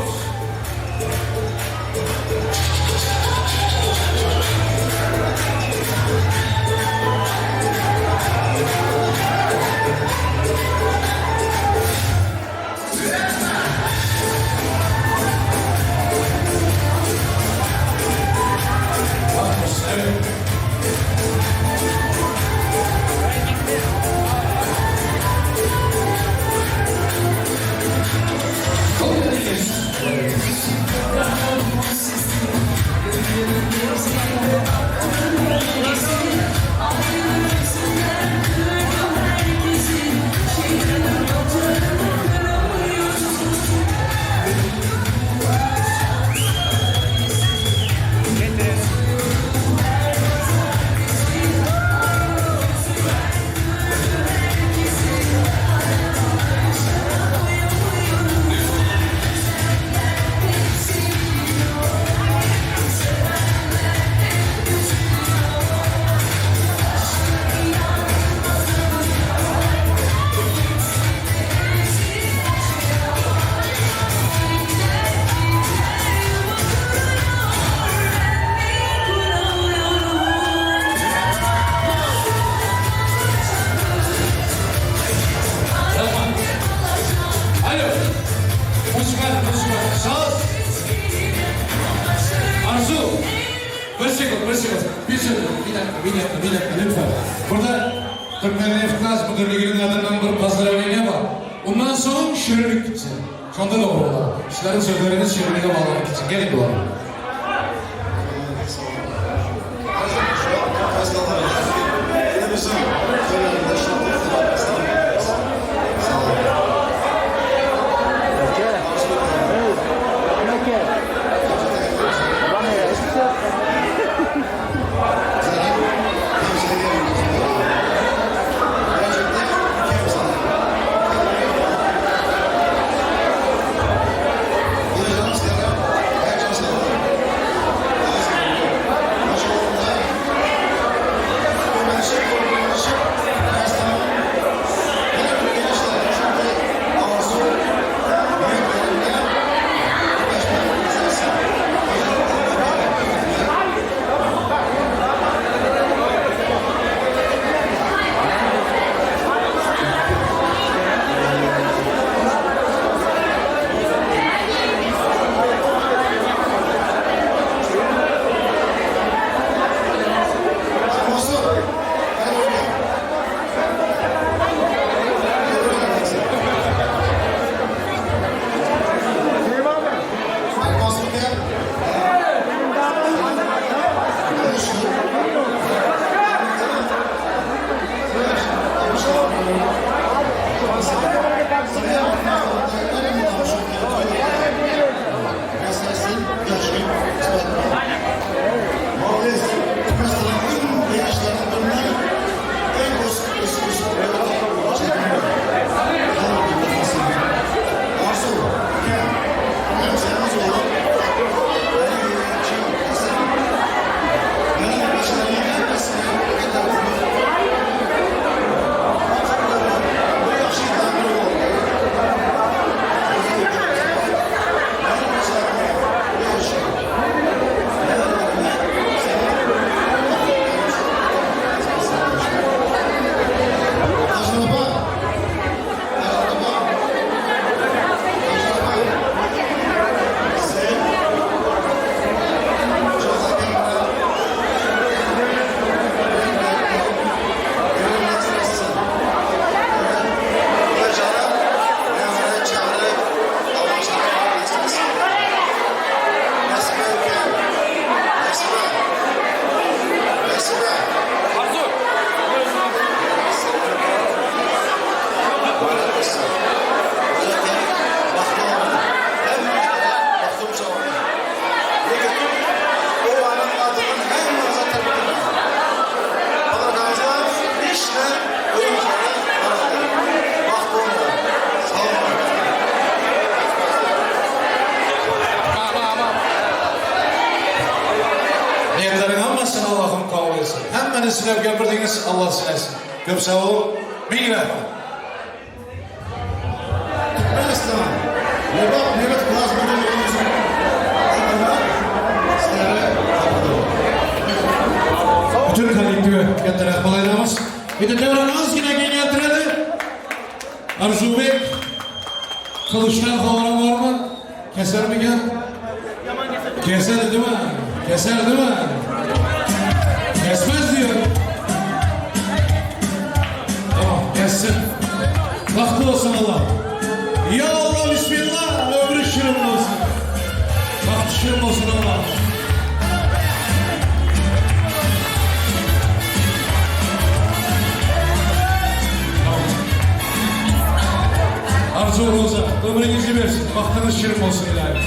Evet. Bir dakika, bir dakika lütfen. Burada Türkmenneftigaz Müdürlüğü'nün adından bir pozdravlение var. Ondan sonra şirinlik gitsin. Şonda da olar. Sizlerin sözleriniz şirinliğe bağlanıp gitsin. Gelin dolar. Niyetlerin hammasini Allah'ım kabul etsin. Hemmeni sinep gepirdiniz, Allah sinesin. Köp sağ olun. Bin rahmet. Türkmenistan Lebap Nebit Gaz Müdürlüğümüzün adına sizlere Bütün kollektivi katta rahmat aytamiz. Endi davron ozgina kengaytiradi. Arzubek qilichdan xavorim bormi? Kesarmikan? Kesadi değil mi? Keser değil mi? Kesmez diyor. Tamam kessin. Bahtlı olsun Allah. Ya Allah Bismillah ömrü şirin olsun. Bahtı şirin olsun Allah. Arzu Roza, ömrünüzü versin, bahtınız şirin olsun ilahi.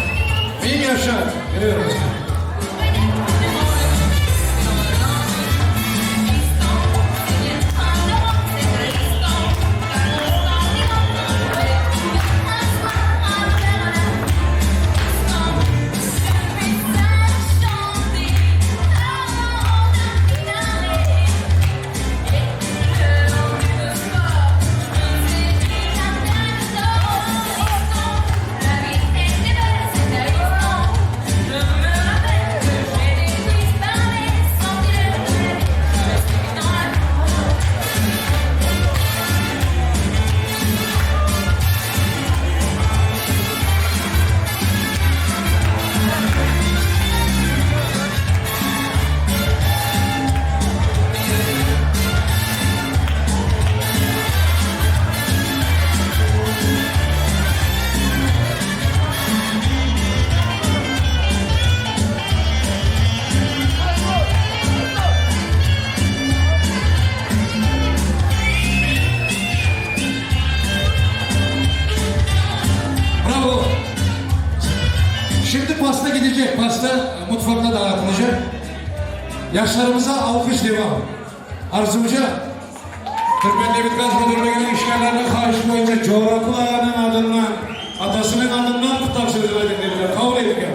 Bin yaşa, veriyorum size. Pasta mutfakta dağıtılacak. Yaşlarımıza alkış devam. Arzu Hoca, Türkmen Nebitgaz Müdürlüğüniň işgärleriniň haýyşy boýunça Jorakul aganyň adyndan, atasynyň adyndan gutlag sözüni aýdyň diýdiler. Kabul ediň.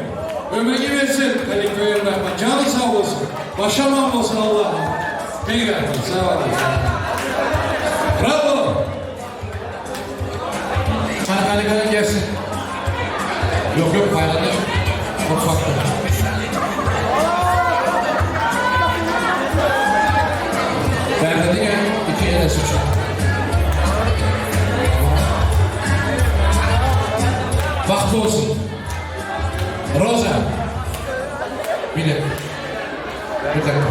Ömrüňi bersin, Halypa rahmet. Janyň sag bolsun. Başy aman bolsun Allahym. Ming rahmet. Sag boluň. Bravo! Qani qani qani gelsin. Ýok ýok paýlanýar. Mutfakda. Bärde diňe iki enesi üçin. Bagtly bolsun. Roza. Bir dakika. Bir dakika.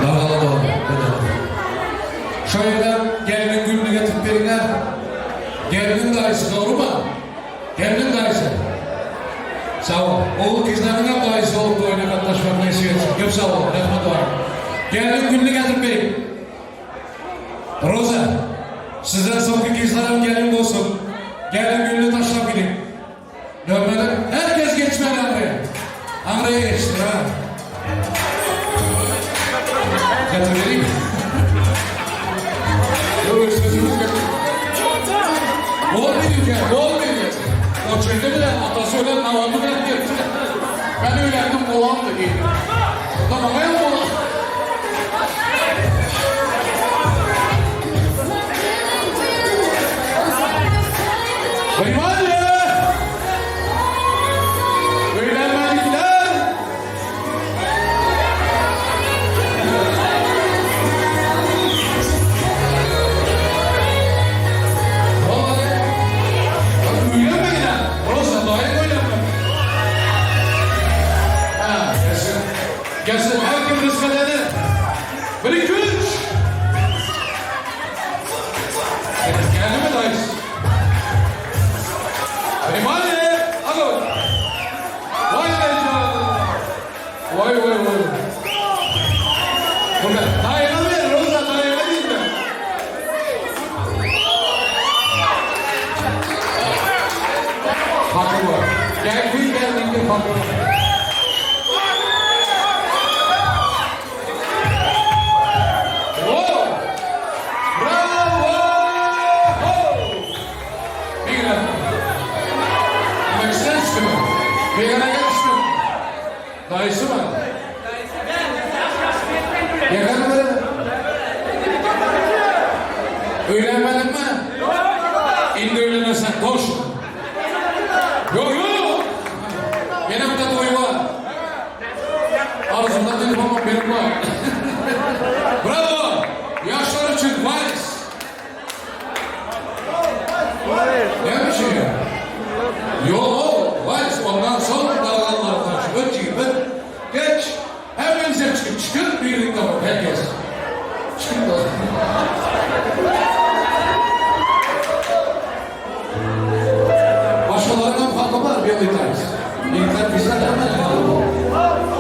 Dargala doğru. Bir dakika. Şu ýerden gelniň gülüni getirip beriňler. Gelniň daýysy dogry my? Gelniň daýysy. Sag bol. Ogul gyzlaryň hem daýysy bolup toýuna gatnaşmak nesip etsin. Köp sag bol. Rahmet bar. Gelniň gülüni getirip beriň. Roza, sizden soňky gyzlar hem gelin bolsun. Gelniň gülüni taşlap gidiň. Görmedim. Herkes geçmeli aňryýa. Aňryýa geçsin ha. Getir vereyim. Yok sözümüz yok. Olmuyor ki, olmuyor. O çöldü bile, atası ölen navamı bile getirdi. Ben öğrendim, oğlan da değil. Tamam, ben oğlan. Внимание! Öýlenmedikler! Vallahi, bak öýlenmeyin ha. Roza daim öýlenme. Ha, gelsin. Gelsin, her kim rızkı eder. Bir, iki, üç. Geldi mi dayısı? Внимание! Alo! Vay be canım! Vay vay vay! Burada dayına ver Roza dayına değil mi? Hakkı var. Gel kuy gel bir hakkı var. Wow! Bravo! Bir dakika. Demek düştü mü? Peygamber'e düştü mü? Dayısı mı? Yakın mı? Öýlenmediň mi? Indi öýlenersen koş. Yok yok. Benim de toy var. Arzumda telefonum benim var. Bravo. Yaşlar için vals. Ne bir şey ya? Yok, vals ondan sonra dağılanlar karşı. Önce bir geç. Hepinize çıkın. Çıkın birlikte bak herkes. Çıkın da. Başkalarından farkı var bir tanesi. Yiğitler bizler hemen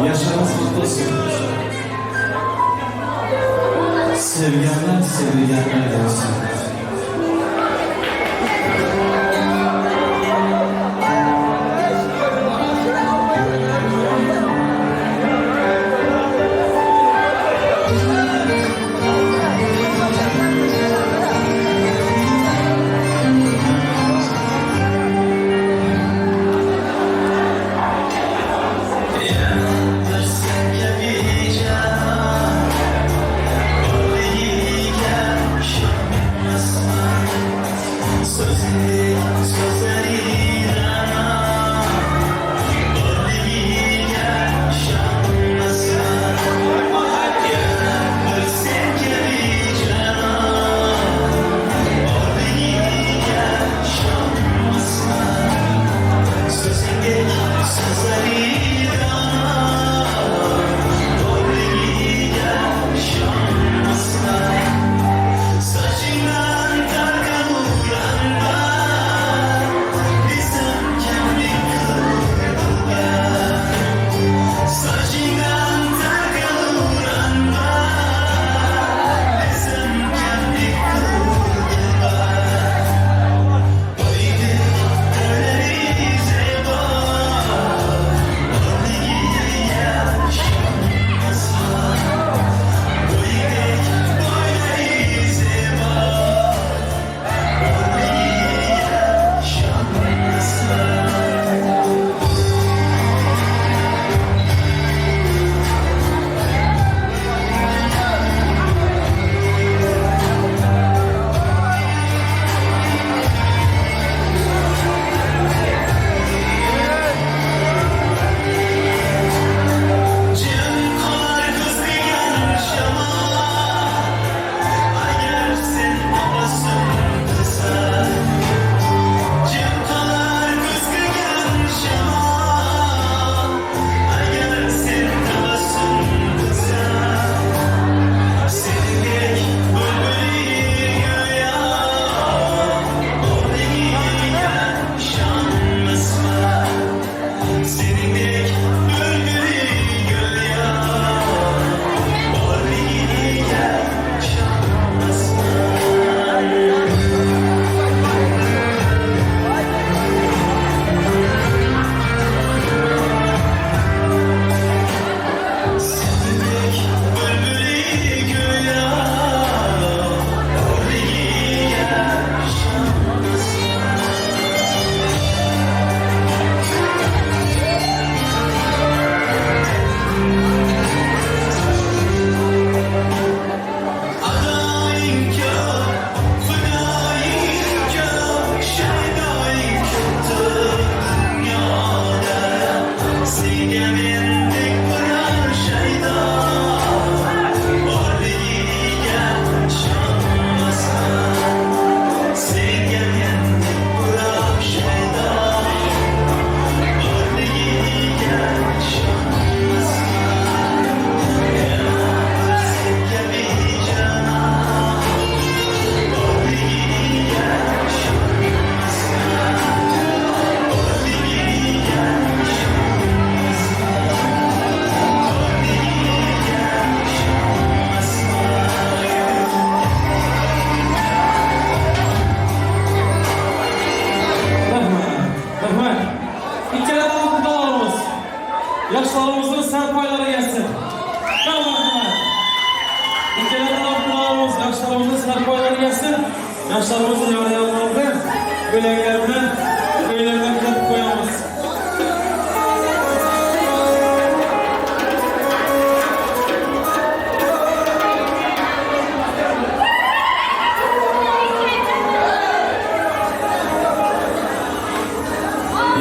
Yaşlarımız mutlu olsun. Sevgenler sevilenler olsun. Yoshlarimizni yor-yorlari bilan, bo'laklar bilan uylardan kuzatib qo'yamiz.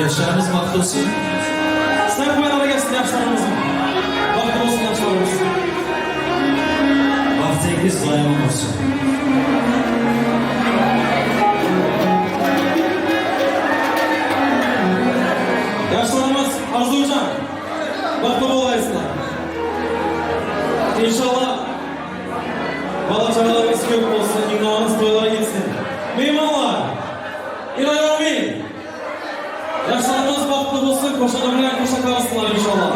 Yaşlarımız mutlu olsun. Sen qo'ylarga kelsin yoshlarimizni. Baxtli bo'lsin yoshlarimiz. Baxtingiz doimo olsun. Yoshlarimiz Orzujon baxtli bo'laysizlar. Inshaalloh bola chaqalaringiz ko'p bo'lsin, imlomiz to'ylarga yetsin. Mehmonlar, ilohi amin. Yoshlarimiz baxtli bo'lsin, qo'shani bilan qo'sha qarasinlar inshaalloh.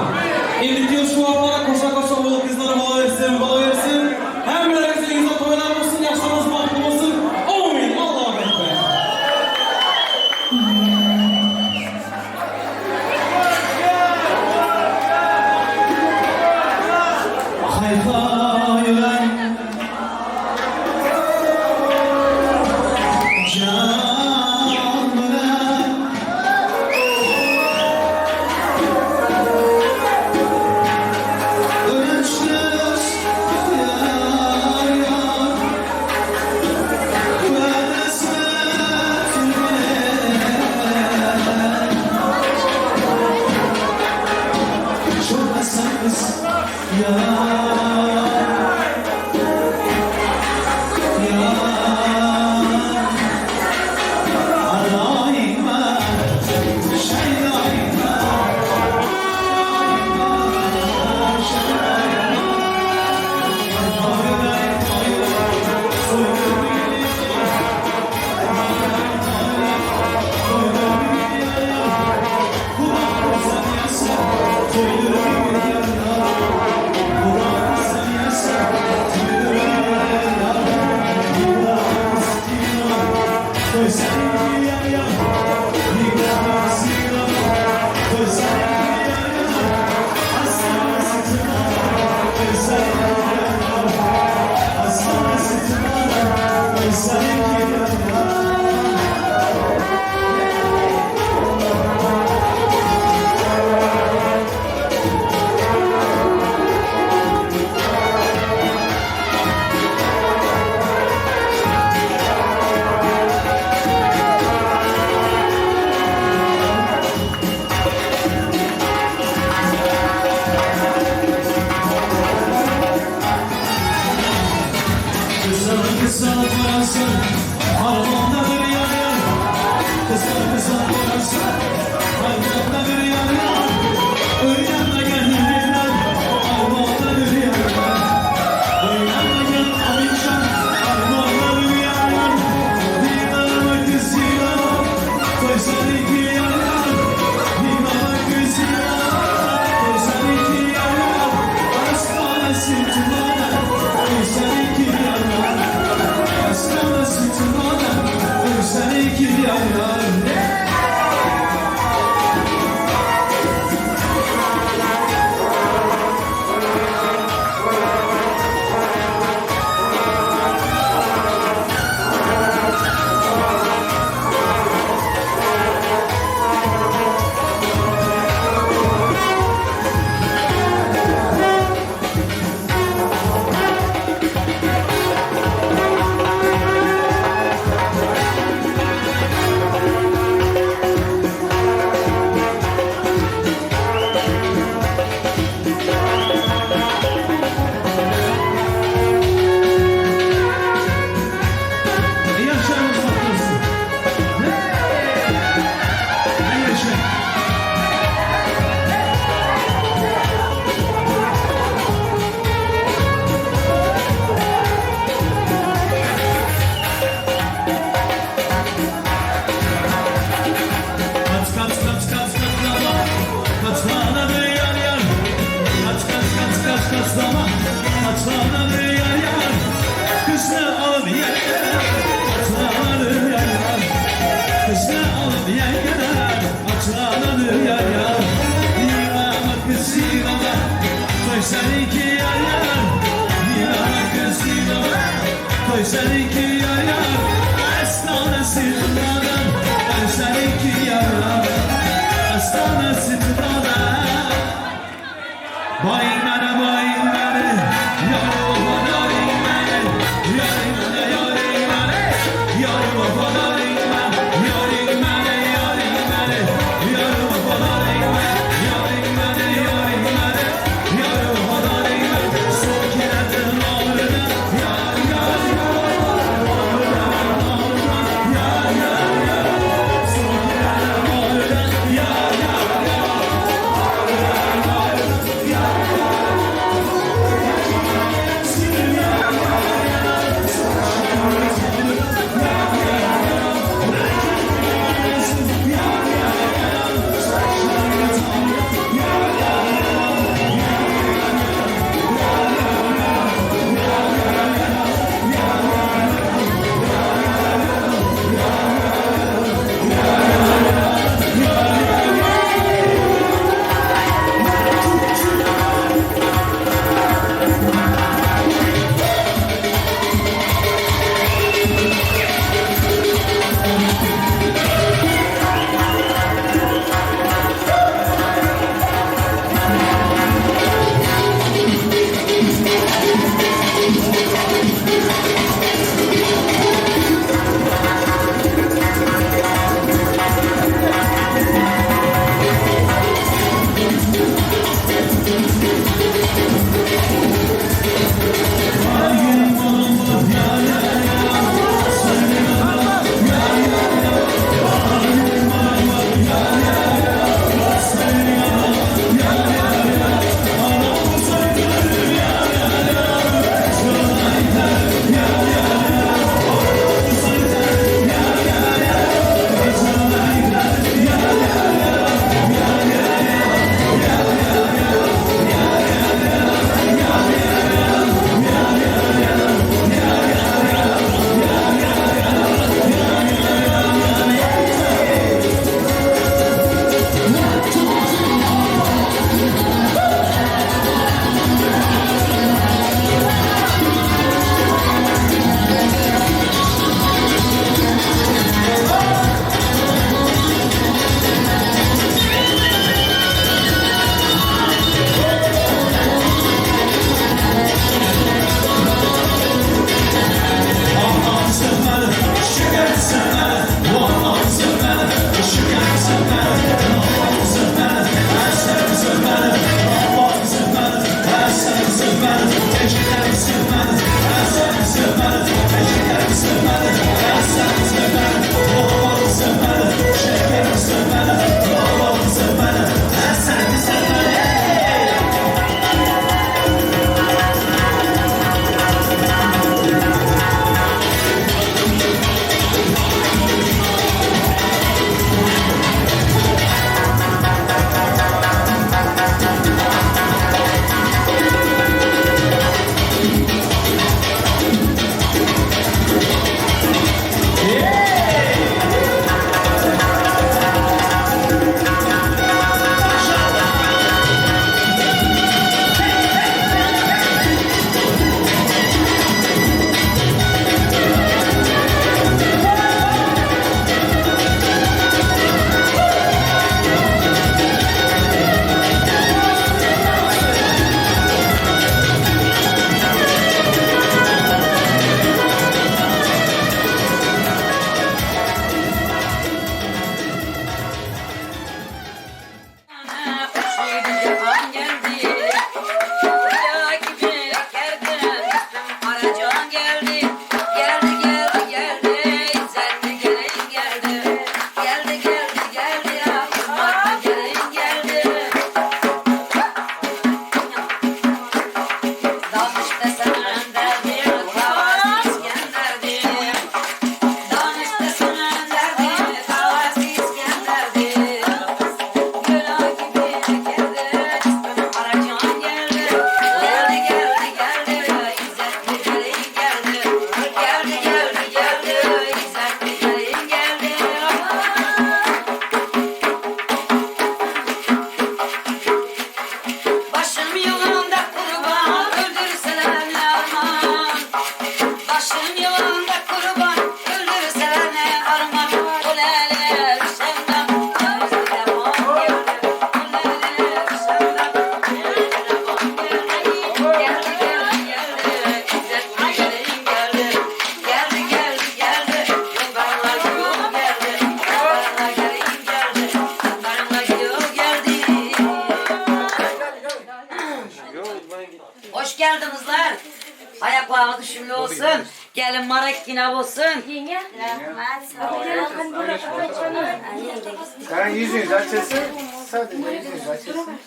Endiki yil shu vaqtlarda qo'sha-qo'sha o'g'il qizlar bo'laversin, bo'laversin. Hammalaringizga to'ylar bo'lsin, yoshlarimiz baxtli bo'lsin. Amin. Allohu akbar. Hay hay ulan Can bilan Ölçmez yar yar Ve Çok hassas yar Yar Arayma Şeydayma Kısa kısa burası Harmandadır yar yar Kısa kısa burası Harmandadır yar yar Öyle gelinler Harmandadır yar yar Öyle gel Amişan Harmandadır yar yar Dinarama kızıyla Koy sen iki yar yar Dinarama kızıyla Koy sen iki yar yar Aslanı sütüne Koy sen iki yar yar Aslanı sütüne Koy sen iki yar yar Yaşlarımız mutlu olsun. Hey! Yaşa. Kaç kaç kaç kaç kaçlama Kaçlanadır yar yar Kaç kaç kaç kaç kaçlama Kaçlanadır yar yar Kızını alıp yerlere Kaçlanadır yar yar Kızını alıp yerlere Kaçlanadır yar yar Yığlama kız yığlama Koy sen iki yar yar Yığlama kız yığlama Koy sen iki yar yar Hoş geldinizler. Ayaklarınız düşümlü olsun. Gelin marek yine olsun. Sen yüzünüz açılsın. Sadece yüzünüz açılsın.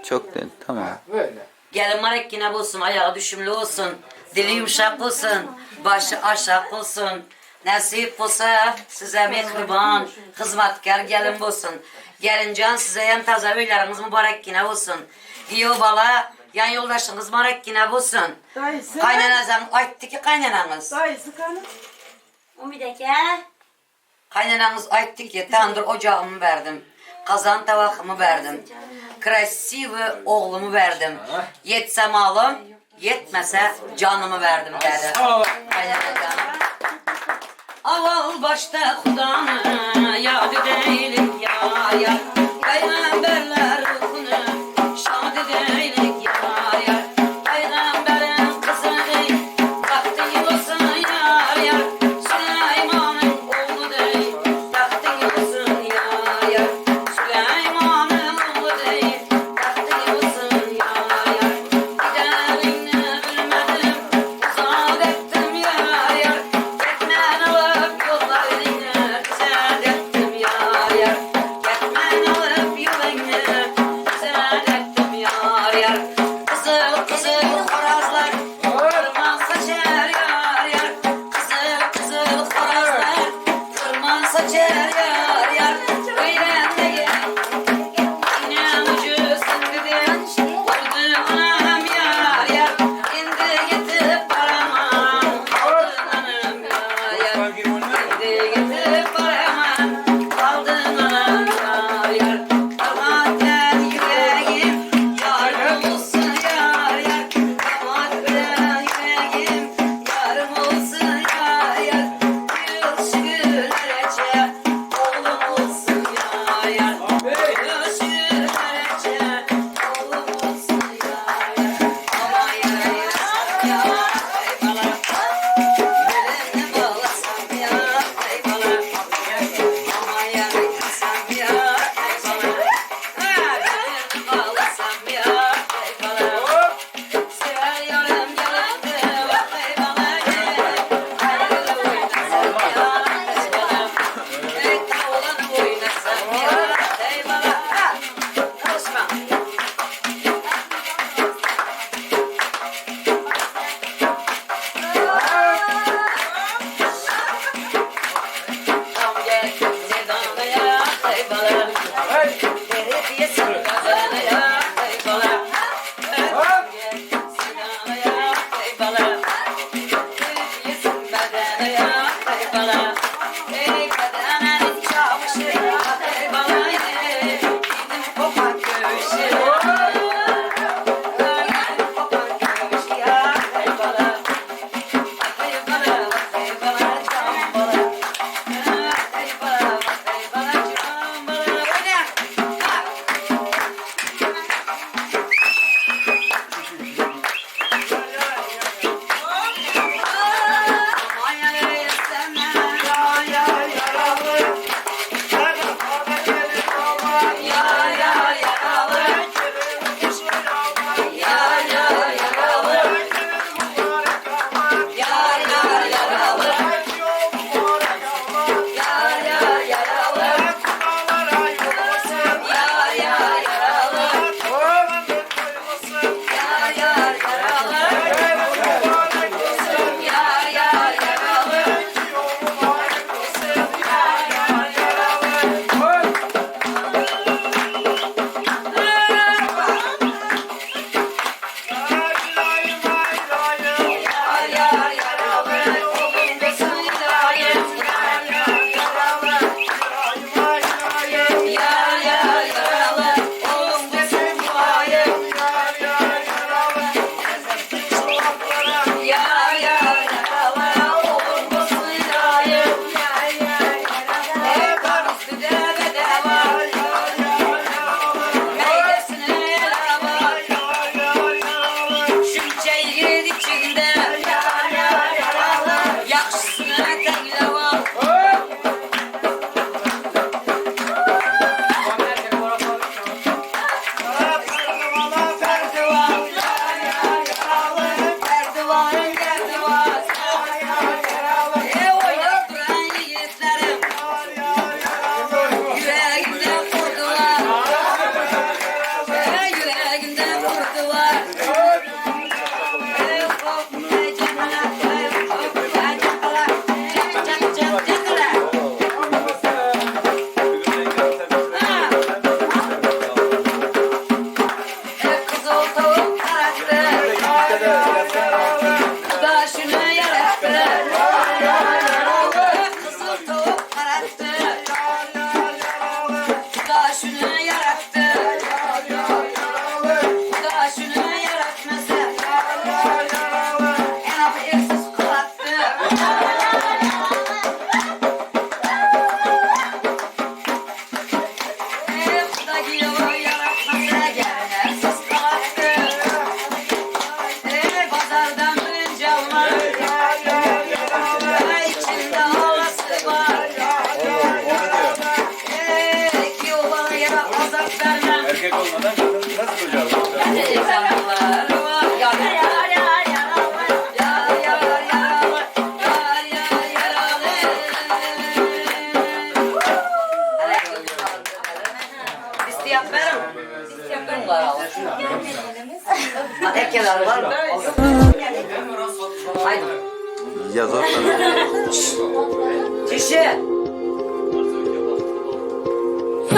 Çok değil, tamam. Böyle. Gelin marek yine olsun. Ayağı düşümlü olsun. Dili yumuşak olsun. Başı aşağı olsun. Nasip olsa size mehriban, hizmetkar gelin olsun. Gelincan size hem taze öyleriniz mübarek yine olsun. Giyo bala, yan yoldaşınız marek yine olsun. Dayısı. Kaynanazam, aytdı ki kaynananız. Dayısı kanı. Umid aka. Kaynananız aytdı ki tandır ocağımı verdim. Kazan tabakımı verdim. Krasivi oğlumu verdim. Yetse malım, yetmese canımı verdim dedi. Kaynanacan. Aval başta Xudanı yad edeylik yar yar. Peygamberler ruhunu şad edeylik yar yar. Peygamberin kızı tahtı olsun yar yar. Süleyman'ın oğlu değil, tahtı olsun yar yar. Süleyman'ın oğlu değil, tahtı olsun yar yar. Giderini bilmedim, uzak ettim yar yar. Ketmen alıp yollarını güzel ettim yar yar. Ketmen alıp yolunu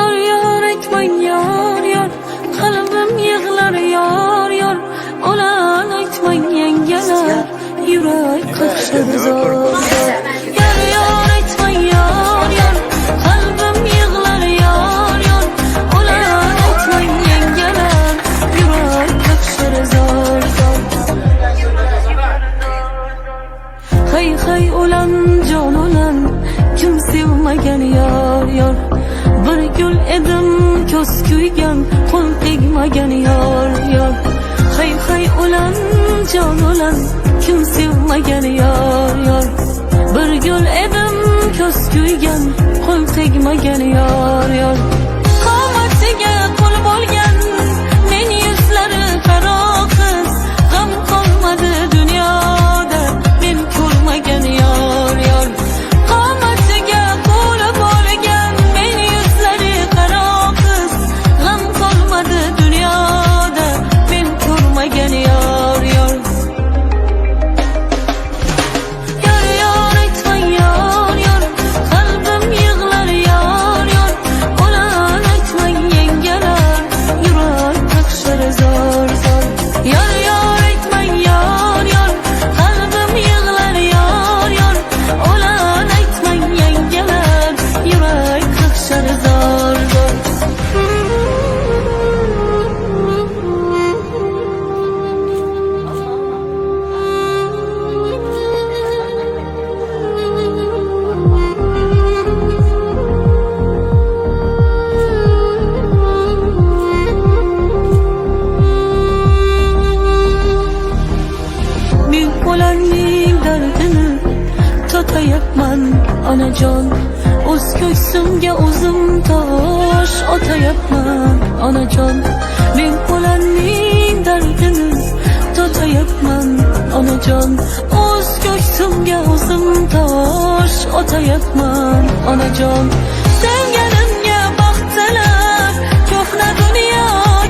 Ýar ýar aýtmaň ýar ýar Kalbym ýyglar ýar ýar Olan aýtmaň ýeňňeler Ýürek kakşar zor zor Ýar ýar aýtmaň ýar ýar Kalbym ýyglar ýar ýar Olan aýtmaň ýeňňeler Ýürek kakşar zor zor Hay hay ulan jon ulan Kim sevmagan yor yor Bir gul edim ko'z kuygan Qo'l tegmagan yor yor Hay hay ulan jon ulan Kim sevmagan yor yor Bir gul edim ko'z kuygan Qo'l tegmagan yor yor Qomatiga qul bo'lgan Men yuzlari qaro qiz G'am qolmadi dunyoda Men ko'rmagan yor yor Qomatiga qul bo'lgan Men yuzlari qaro qiz G'am qolmadi dunyoda Men ko'rmagan yor yor Yor yor aytmang yor yor Qalbim yig'lar yor yor Ulan aytmang yengalar. otayapman onajon O'z ko'ksimga o'zim tosh otayapman onajon Men o'lanning dardini totayapman onajon O'z ko'ksimga o'zim tosh otayapman onajon Sevganimga baxt tilab ko'hna dunyo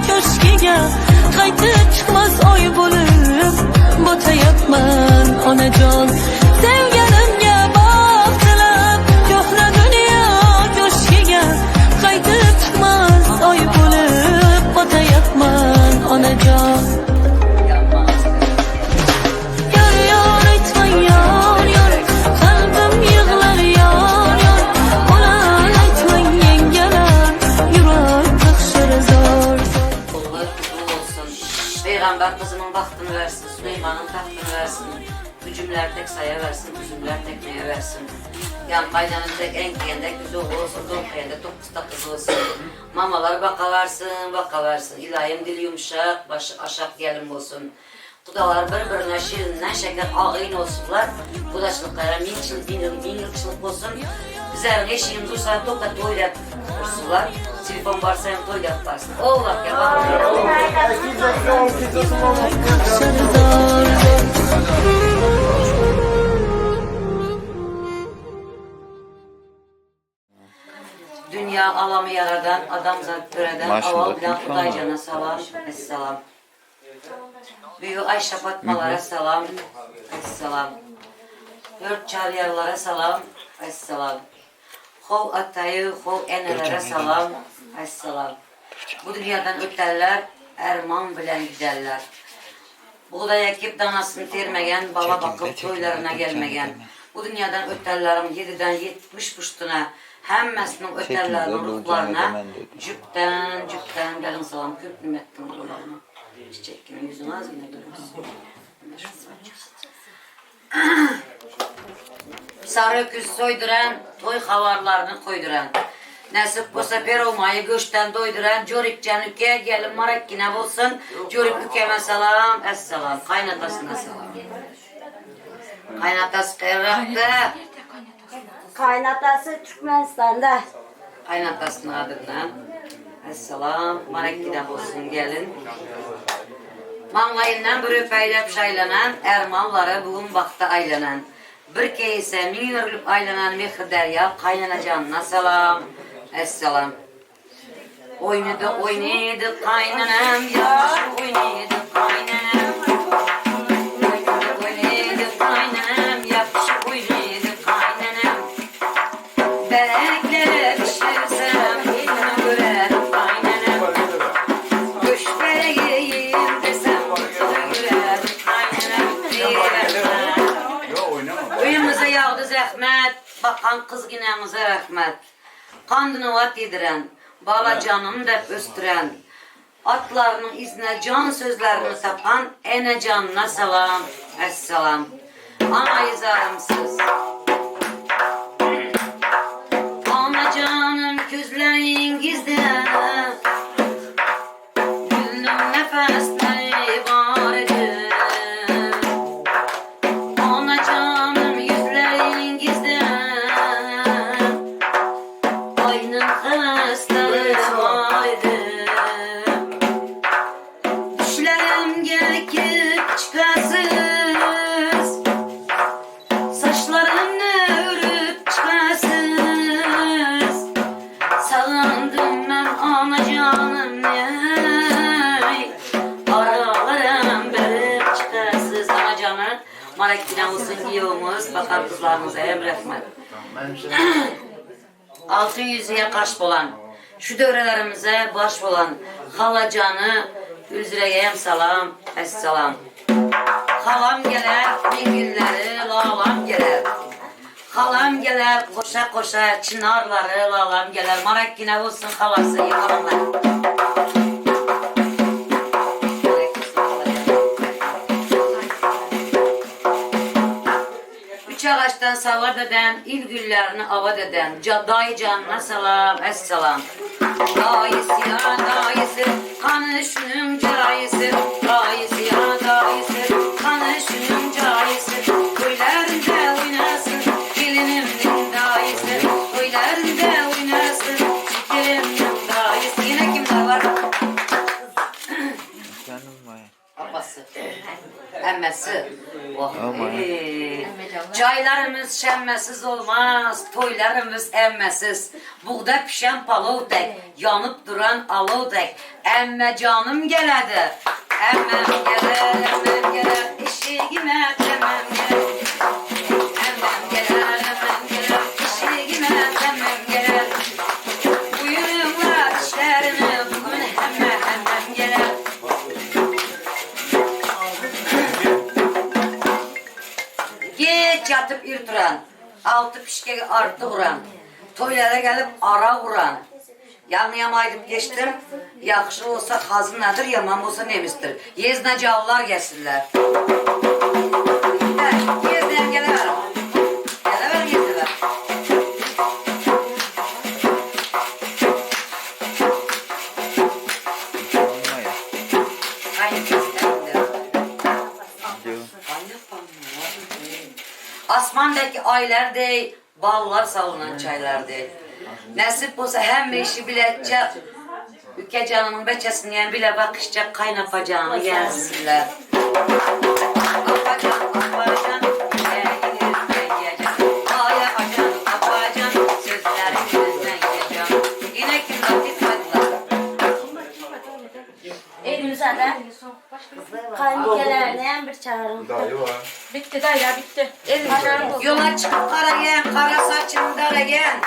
ko'shkiga qaytib chiqmas oy bo'lib botayapman onajon Sevganimga baxt tilab ko'hna dunyo ko'shkiga qaytib chiqmas oy bo'lib botayapman onajon Yor yor aytmang yor yor qalbim yig'lar yor yor Ulan aytmang yengalar yurak qaqshar zor zor Oğlu kızı olsun. Peygamber kızının bahtını versin, Süleyman'ın tahtını versin. Gücümler tek saya versin, üzümler tekneye versin. Yan kaynanın tek enkiyende güzü olsun, donkiyende dokuzda kızı olsun. Mamalar baka versin, baka versin. İlahim dili yumuşak, başı aşak gelin olsun. Kudalar bir-birine şirinden şeker ağayın olsunlar. Kudaçılıklara min yıl, bin yıl, bin yılçılık olsun. Bizlerin eşiğimiz olsa toka toyla kursunlar. Telefon varsa hem toyla varsın. Allah ya bak. Qaqshar zor zor Dünya alamı yaradan, adamzat töreden, Maşallah, aval bilen lütfen. Hudaycana salam, esselam. Büyü Ayşe Fatmalara salam, esselam. Dört çaryarlara salam, esselam. Hov atayı, hov enelere salam, esselam. Bu dünyadan öterler, erman bilen giderler. Buğday ekip danasını termegen, bala Çekimde, bakıp çekimde, toylarına dur gelmegen. kendine. Bu dünyadan öterlerin yediden yetmiş puştuna, hemmesinin öterlerinin Çekimde, dur ruhlarına, kendine dedi. cüpten cüpten gelin salam köp nimettin ruhlarına. Çiçek gibi yüzün az yine görürsün. Sarı öküz soyduran, toy havarlarını koyduran. Nasip bolsa perolmayı göçten doyduran, Corik can ülkeye gelin marakkine bolsun. Corik ülkeme salam, esselam. Kaynatasına salam. Kaynatası kayraktı. Kaynatası Türkmenistan'da. Kaynatasının adından. Esselam, marakkine bolsun gelin. Maňlaýyndan bir öpeýläp şaýlanan, ermanlary bugün bagta aýlanan. Bir keýse min örülip aýlanan mehri derýa kaýnana janyna salam, esselam. Oýnady, oýnady kaýnanam, ýaş oýnady kaýnanam. Oýnady, oýnady kaýnanam, ýaş oýnady kaýnanam. Beleklere düşersem, elime göre kaynanam. Göç vereyim desem, göre kaynanam. Uyumuza yağdı zəhmət, bakan kız ginemize rəhmət. Qandını yediren, bala canım dep östüren, atlarının izine can sözlerini tapan ene canına salam, esselam. Ana izarımsız. Ana canım gözlerinizde, Gülüm nefesleri var idi. Ana canım yüzlerinizde, Aynın hastları var idi. Düşlerim gelip çıkasız, Saçlarımı örüp çıkasız. Sağındım ben ana canım ey. Aralarım berip çıkasız ana canı. Marakkine olsun giyomuz, bakar kızlarımıza emretme. Altın yüzüye kaş bolan, şu dövrelerimize baş bolan, halacanı Gülzireyem salam, esselam. Halam geler, bin günleri lalam geler. Halam geler, koşa koşa çınarları lalam geler. Marakkine olsun halası yıkalanlar. Üç ağaçtan savat eden, il güllerini avat eden, ca, dayı canına salam, esselam. Dayısı ya dayısı, kanı şunun cayısı, dayısı ya dayısı, kanı şunun cayısı. Köylerinde oynasın, Emmesi. Wah eý. Jaýlarymyz şemmesiz olmaz, toýlarymyz emmesiz. Bugda pişen palow dek, ýanyp duran alow dek. Emme janym geledi. Emmem geler, emmem geler, işigime temmem geler. Emmem geler, emmem geler, işigime temmem geler. Buýruňlar işlerime bu gün hemme hemmem geler. Geç ýatyp ir turan, alty pişkegi artyk uran, toýlara gelip ara uran. Ýaňyam aýdyp geçdim, ýagşy bolsa hazynadyr, ýaman bolsa nemisdir. Ýeznajalylar gelsinler. Ýeznäm gelewer. Gelewer ýezneler. Asmandaki aýlar deý, ballar salynan çaýlar deý. Nesip bolsa hemme işi biletjek, Üke janynyň beçesini bile bakyşjak kaýnapajany gelsinler. Apajan, apajan, ýeňiňizden ýejan. Aý apajan, apajan, sözleriňizden ýejan. Ýene kim latif aýtlar. Elimizde Kaynikelerine bir çağırın. Bitdi daýza bitdi. Ýola çykyp garaýan, gara saçyny daraýan,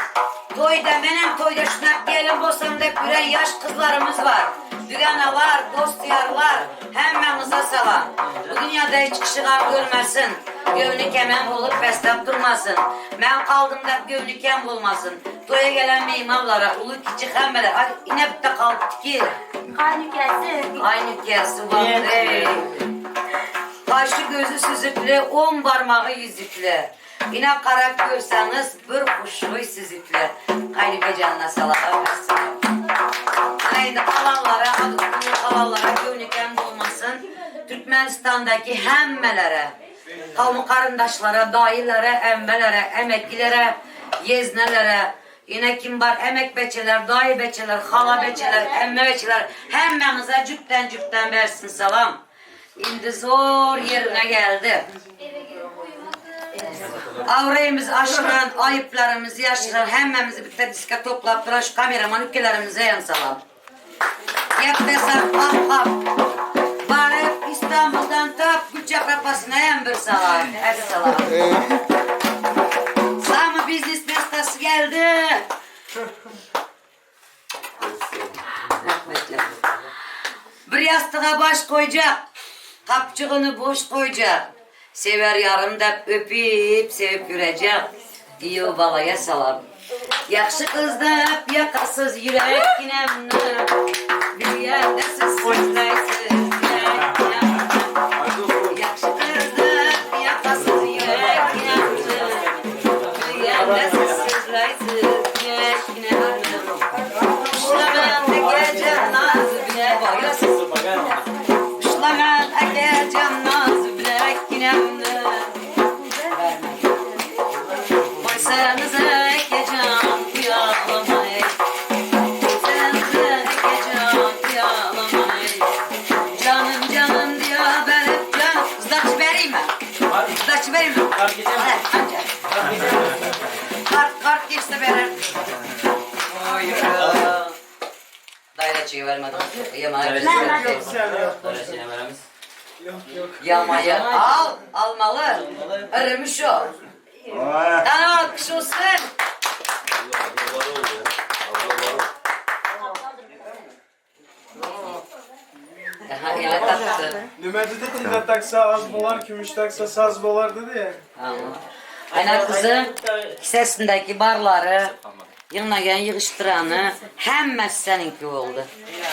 Toýda, menem toýda şunak gelin bolsam dep ýüren ýaş gyzlarymyz bar. Düganalar, dost-ýarlar, hemmäňize salam. Bu dünýäde hiç kişi gam görmesin, Göwni kemem bolup pesläp durmasyn. Men galdym dep göwni kem bolmasyn. Toýa gelen myhmanlara, uly-kiçi hemmeler, aý, ine bitte galypdy ki. Kaynükesi. Kaynükesi wah-eý. Gaşy gözi süzükli, on barmagy ýüzükli. Ine garap görseňiz bir huşboý süzükli. Kaýnüke janyna salam, esselam. Ana indi galanlara, ady uly galanlara göwni kem bolmasyn. Türkmenistandaky hemmelere, kowmy-garyndaşlara, daýylara, emmelere, emekilere, ýeznelere, ine kim bar emek beçeler, daýy beçeler, hala beçeler, emme beçeler hemmäňize jüpden-jüpden bersin salam. Indi zor ýerine geldi. Abraýymyzy aşyran, aýyplarymyzy ýaşyran, hemmämizi bitte diska toplap duran şu kameraman ülkelerimize hem salam. Gep desem hap hap. Baryp İstanbuldan tap Gülçehre apasyna hem bir salam. Esselam. Samy biznes mestasy geldi. Bir ýassyga baş goýjak, Gapjygyny boş goýjak, Sewer ýarym dep öpüp, Sevip ýürejek, Giýew balaýa salam. Ýagşy gyz dep ýakasyz ýürek ginemni, Bilýän-de siz sözleýsiz ýürek ginemni. Ýagşy gyz dep ýakasyz ýürek ginemni, Bilýän-de siz sözleýsiz ýürek Kart geçse berer. Daýraçyga bermedim. Ýamaýa al, almaly. Irimiş o. Gana alkyş olsun. Aha ele tapdy. Nime dedi tilla taksa az bolar, kümüş taksa saz bolar dedi ya. Ana gyzym kisesindäki barlary, ýygnagan ýygyşdyrany hemmesi seniňki boldy.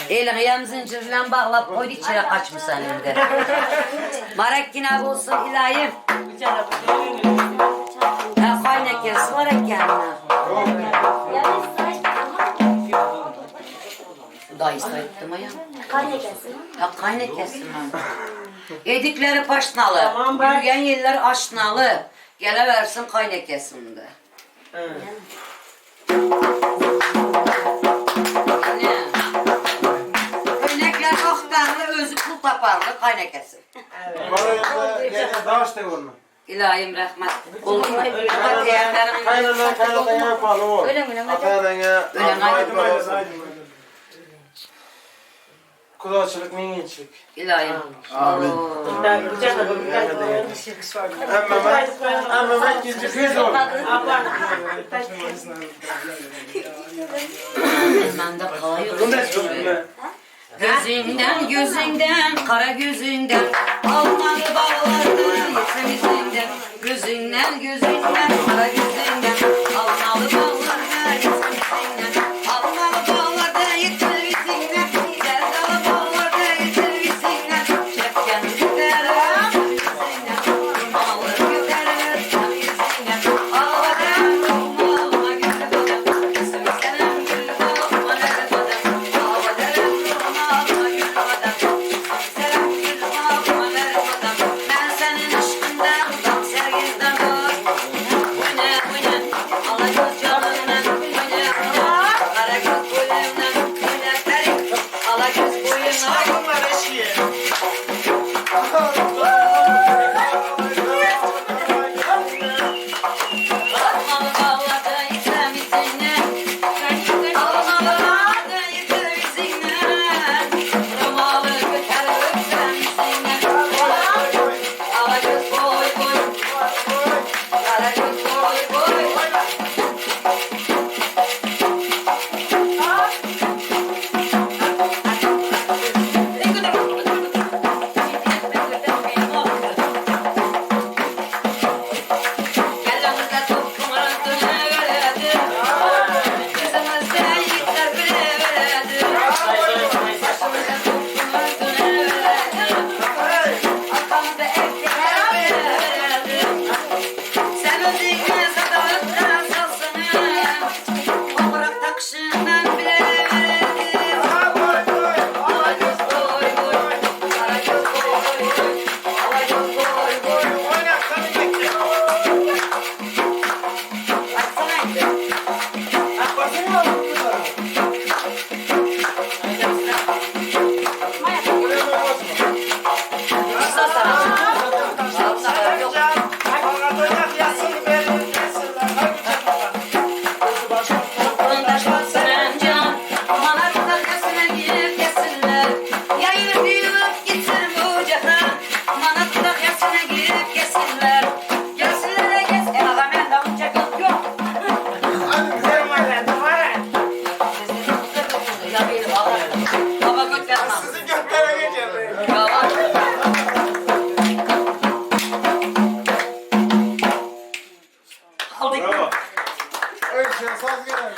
Eliňi hem zynjyr bilen baglap goýdy içere gaçmysan indi. Marekkina bolsun ilayim. Ha kaynakesi bar ekenmi? Daýysy aýtdymy ýa? Kaynekesi. Ha kaýnekesimi? Edikleri paşnaly, ýürgen ýerleri aşnaly, gelewersin kaýnekesimde. Ine. Köýnekler akdanly, özi pul. taparly gaýnekesi. Daş degurma. Ilayim rahmet. Oldumy? Kaynana kaynataya wepaly bol. Ata-eneňe Ölen aýdym. Kudaçylyk meňinçilik. Ilayim. Amin. Amma men ikinji kız ol. Mende kalıyor. Gözünden gözünden kara gözünden Almalı bağlardı yetsem izinden Gözünden gözünden kara gözünden Almalı bağlardı yetsem izinden Almalı bağlardı yetsem izinden Sevdalı bağlardı yetsem izinden Çepken giderim izinden Durmalı giderim izinden Ağlarım durmalı gül badam Kızım senem gül bağıma ne badam Ağlarım durmalı gül badam Kızım senem gül bağıma ne badam Ben senin aşkından tam sergizden var Oyna oyna ala göz canımdan Oyna oyna kara göz boyumdan Oyna terik ala göz boyumdan Almalı bağlarda yetsem izinden Almalı bağlarda yeter izinden Romalı göter öpsem izinden Ala göz boy boy Kara göz boy boy Kellemizde toplumların döneverdi. Kızımızda yiğitler bile verdi. Başımızda toplumların döneverdi. Arkamızda erkekler bile verdi. Sen özüne sadalıp da salsana. Toprak takışından bile verdi. Ala göz boy boy, kara göz boy boy, ala göz boy boy. Açsana indi. Baba götürmem. Sizin götlere geçelim. Aldık. Öyle şey saz gelen.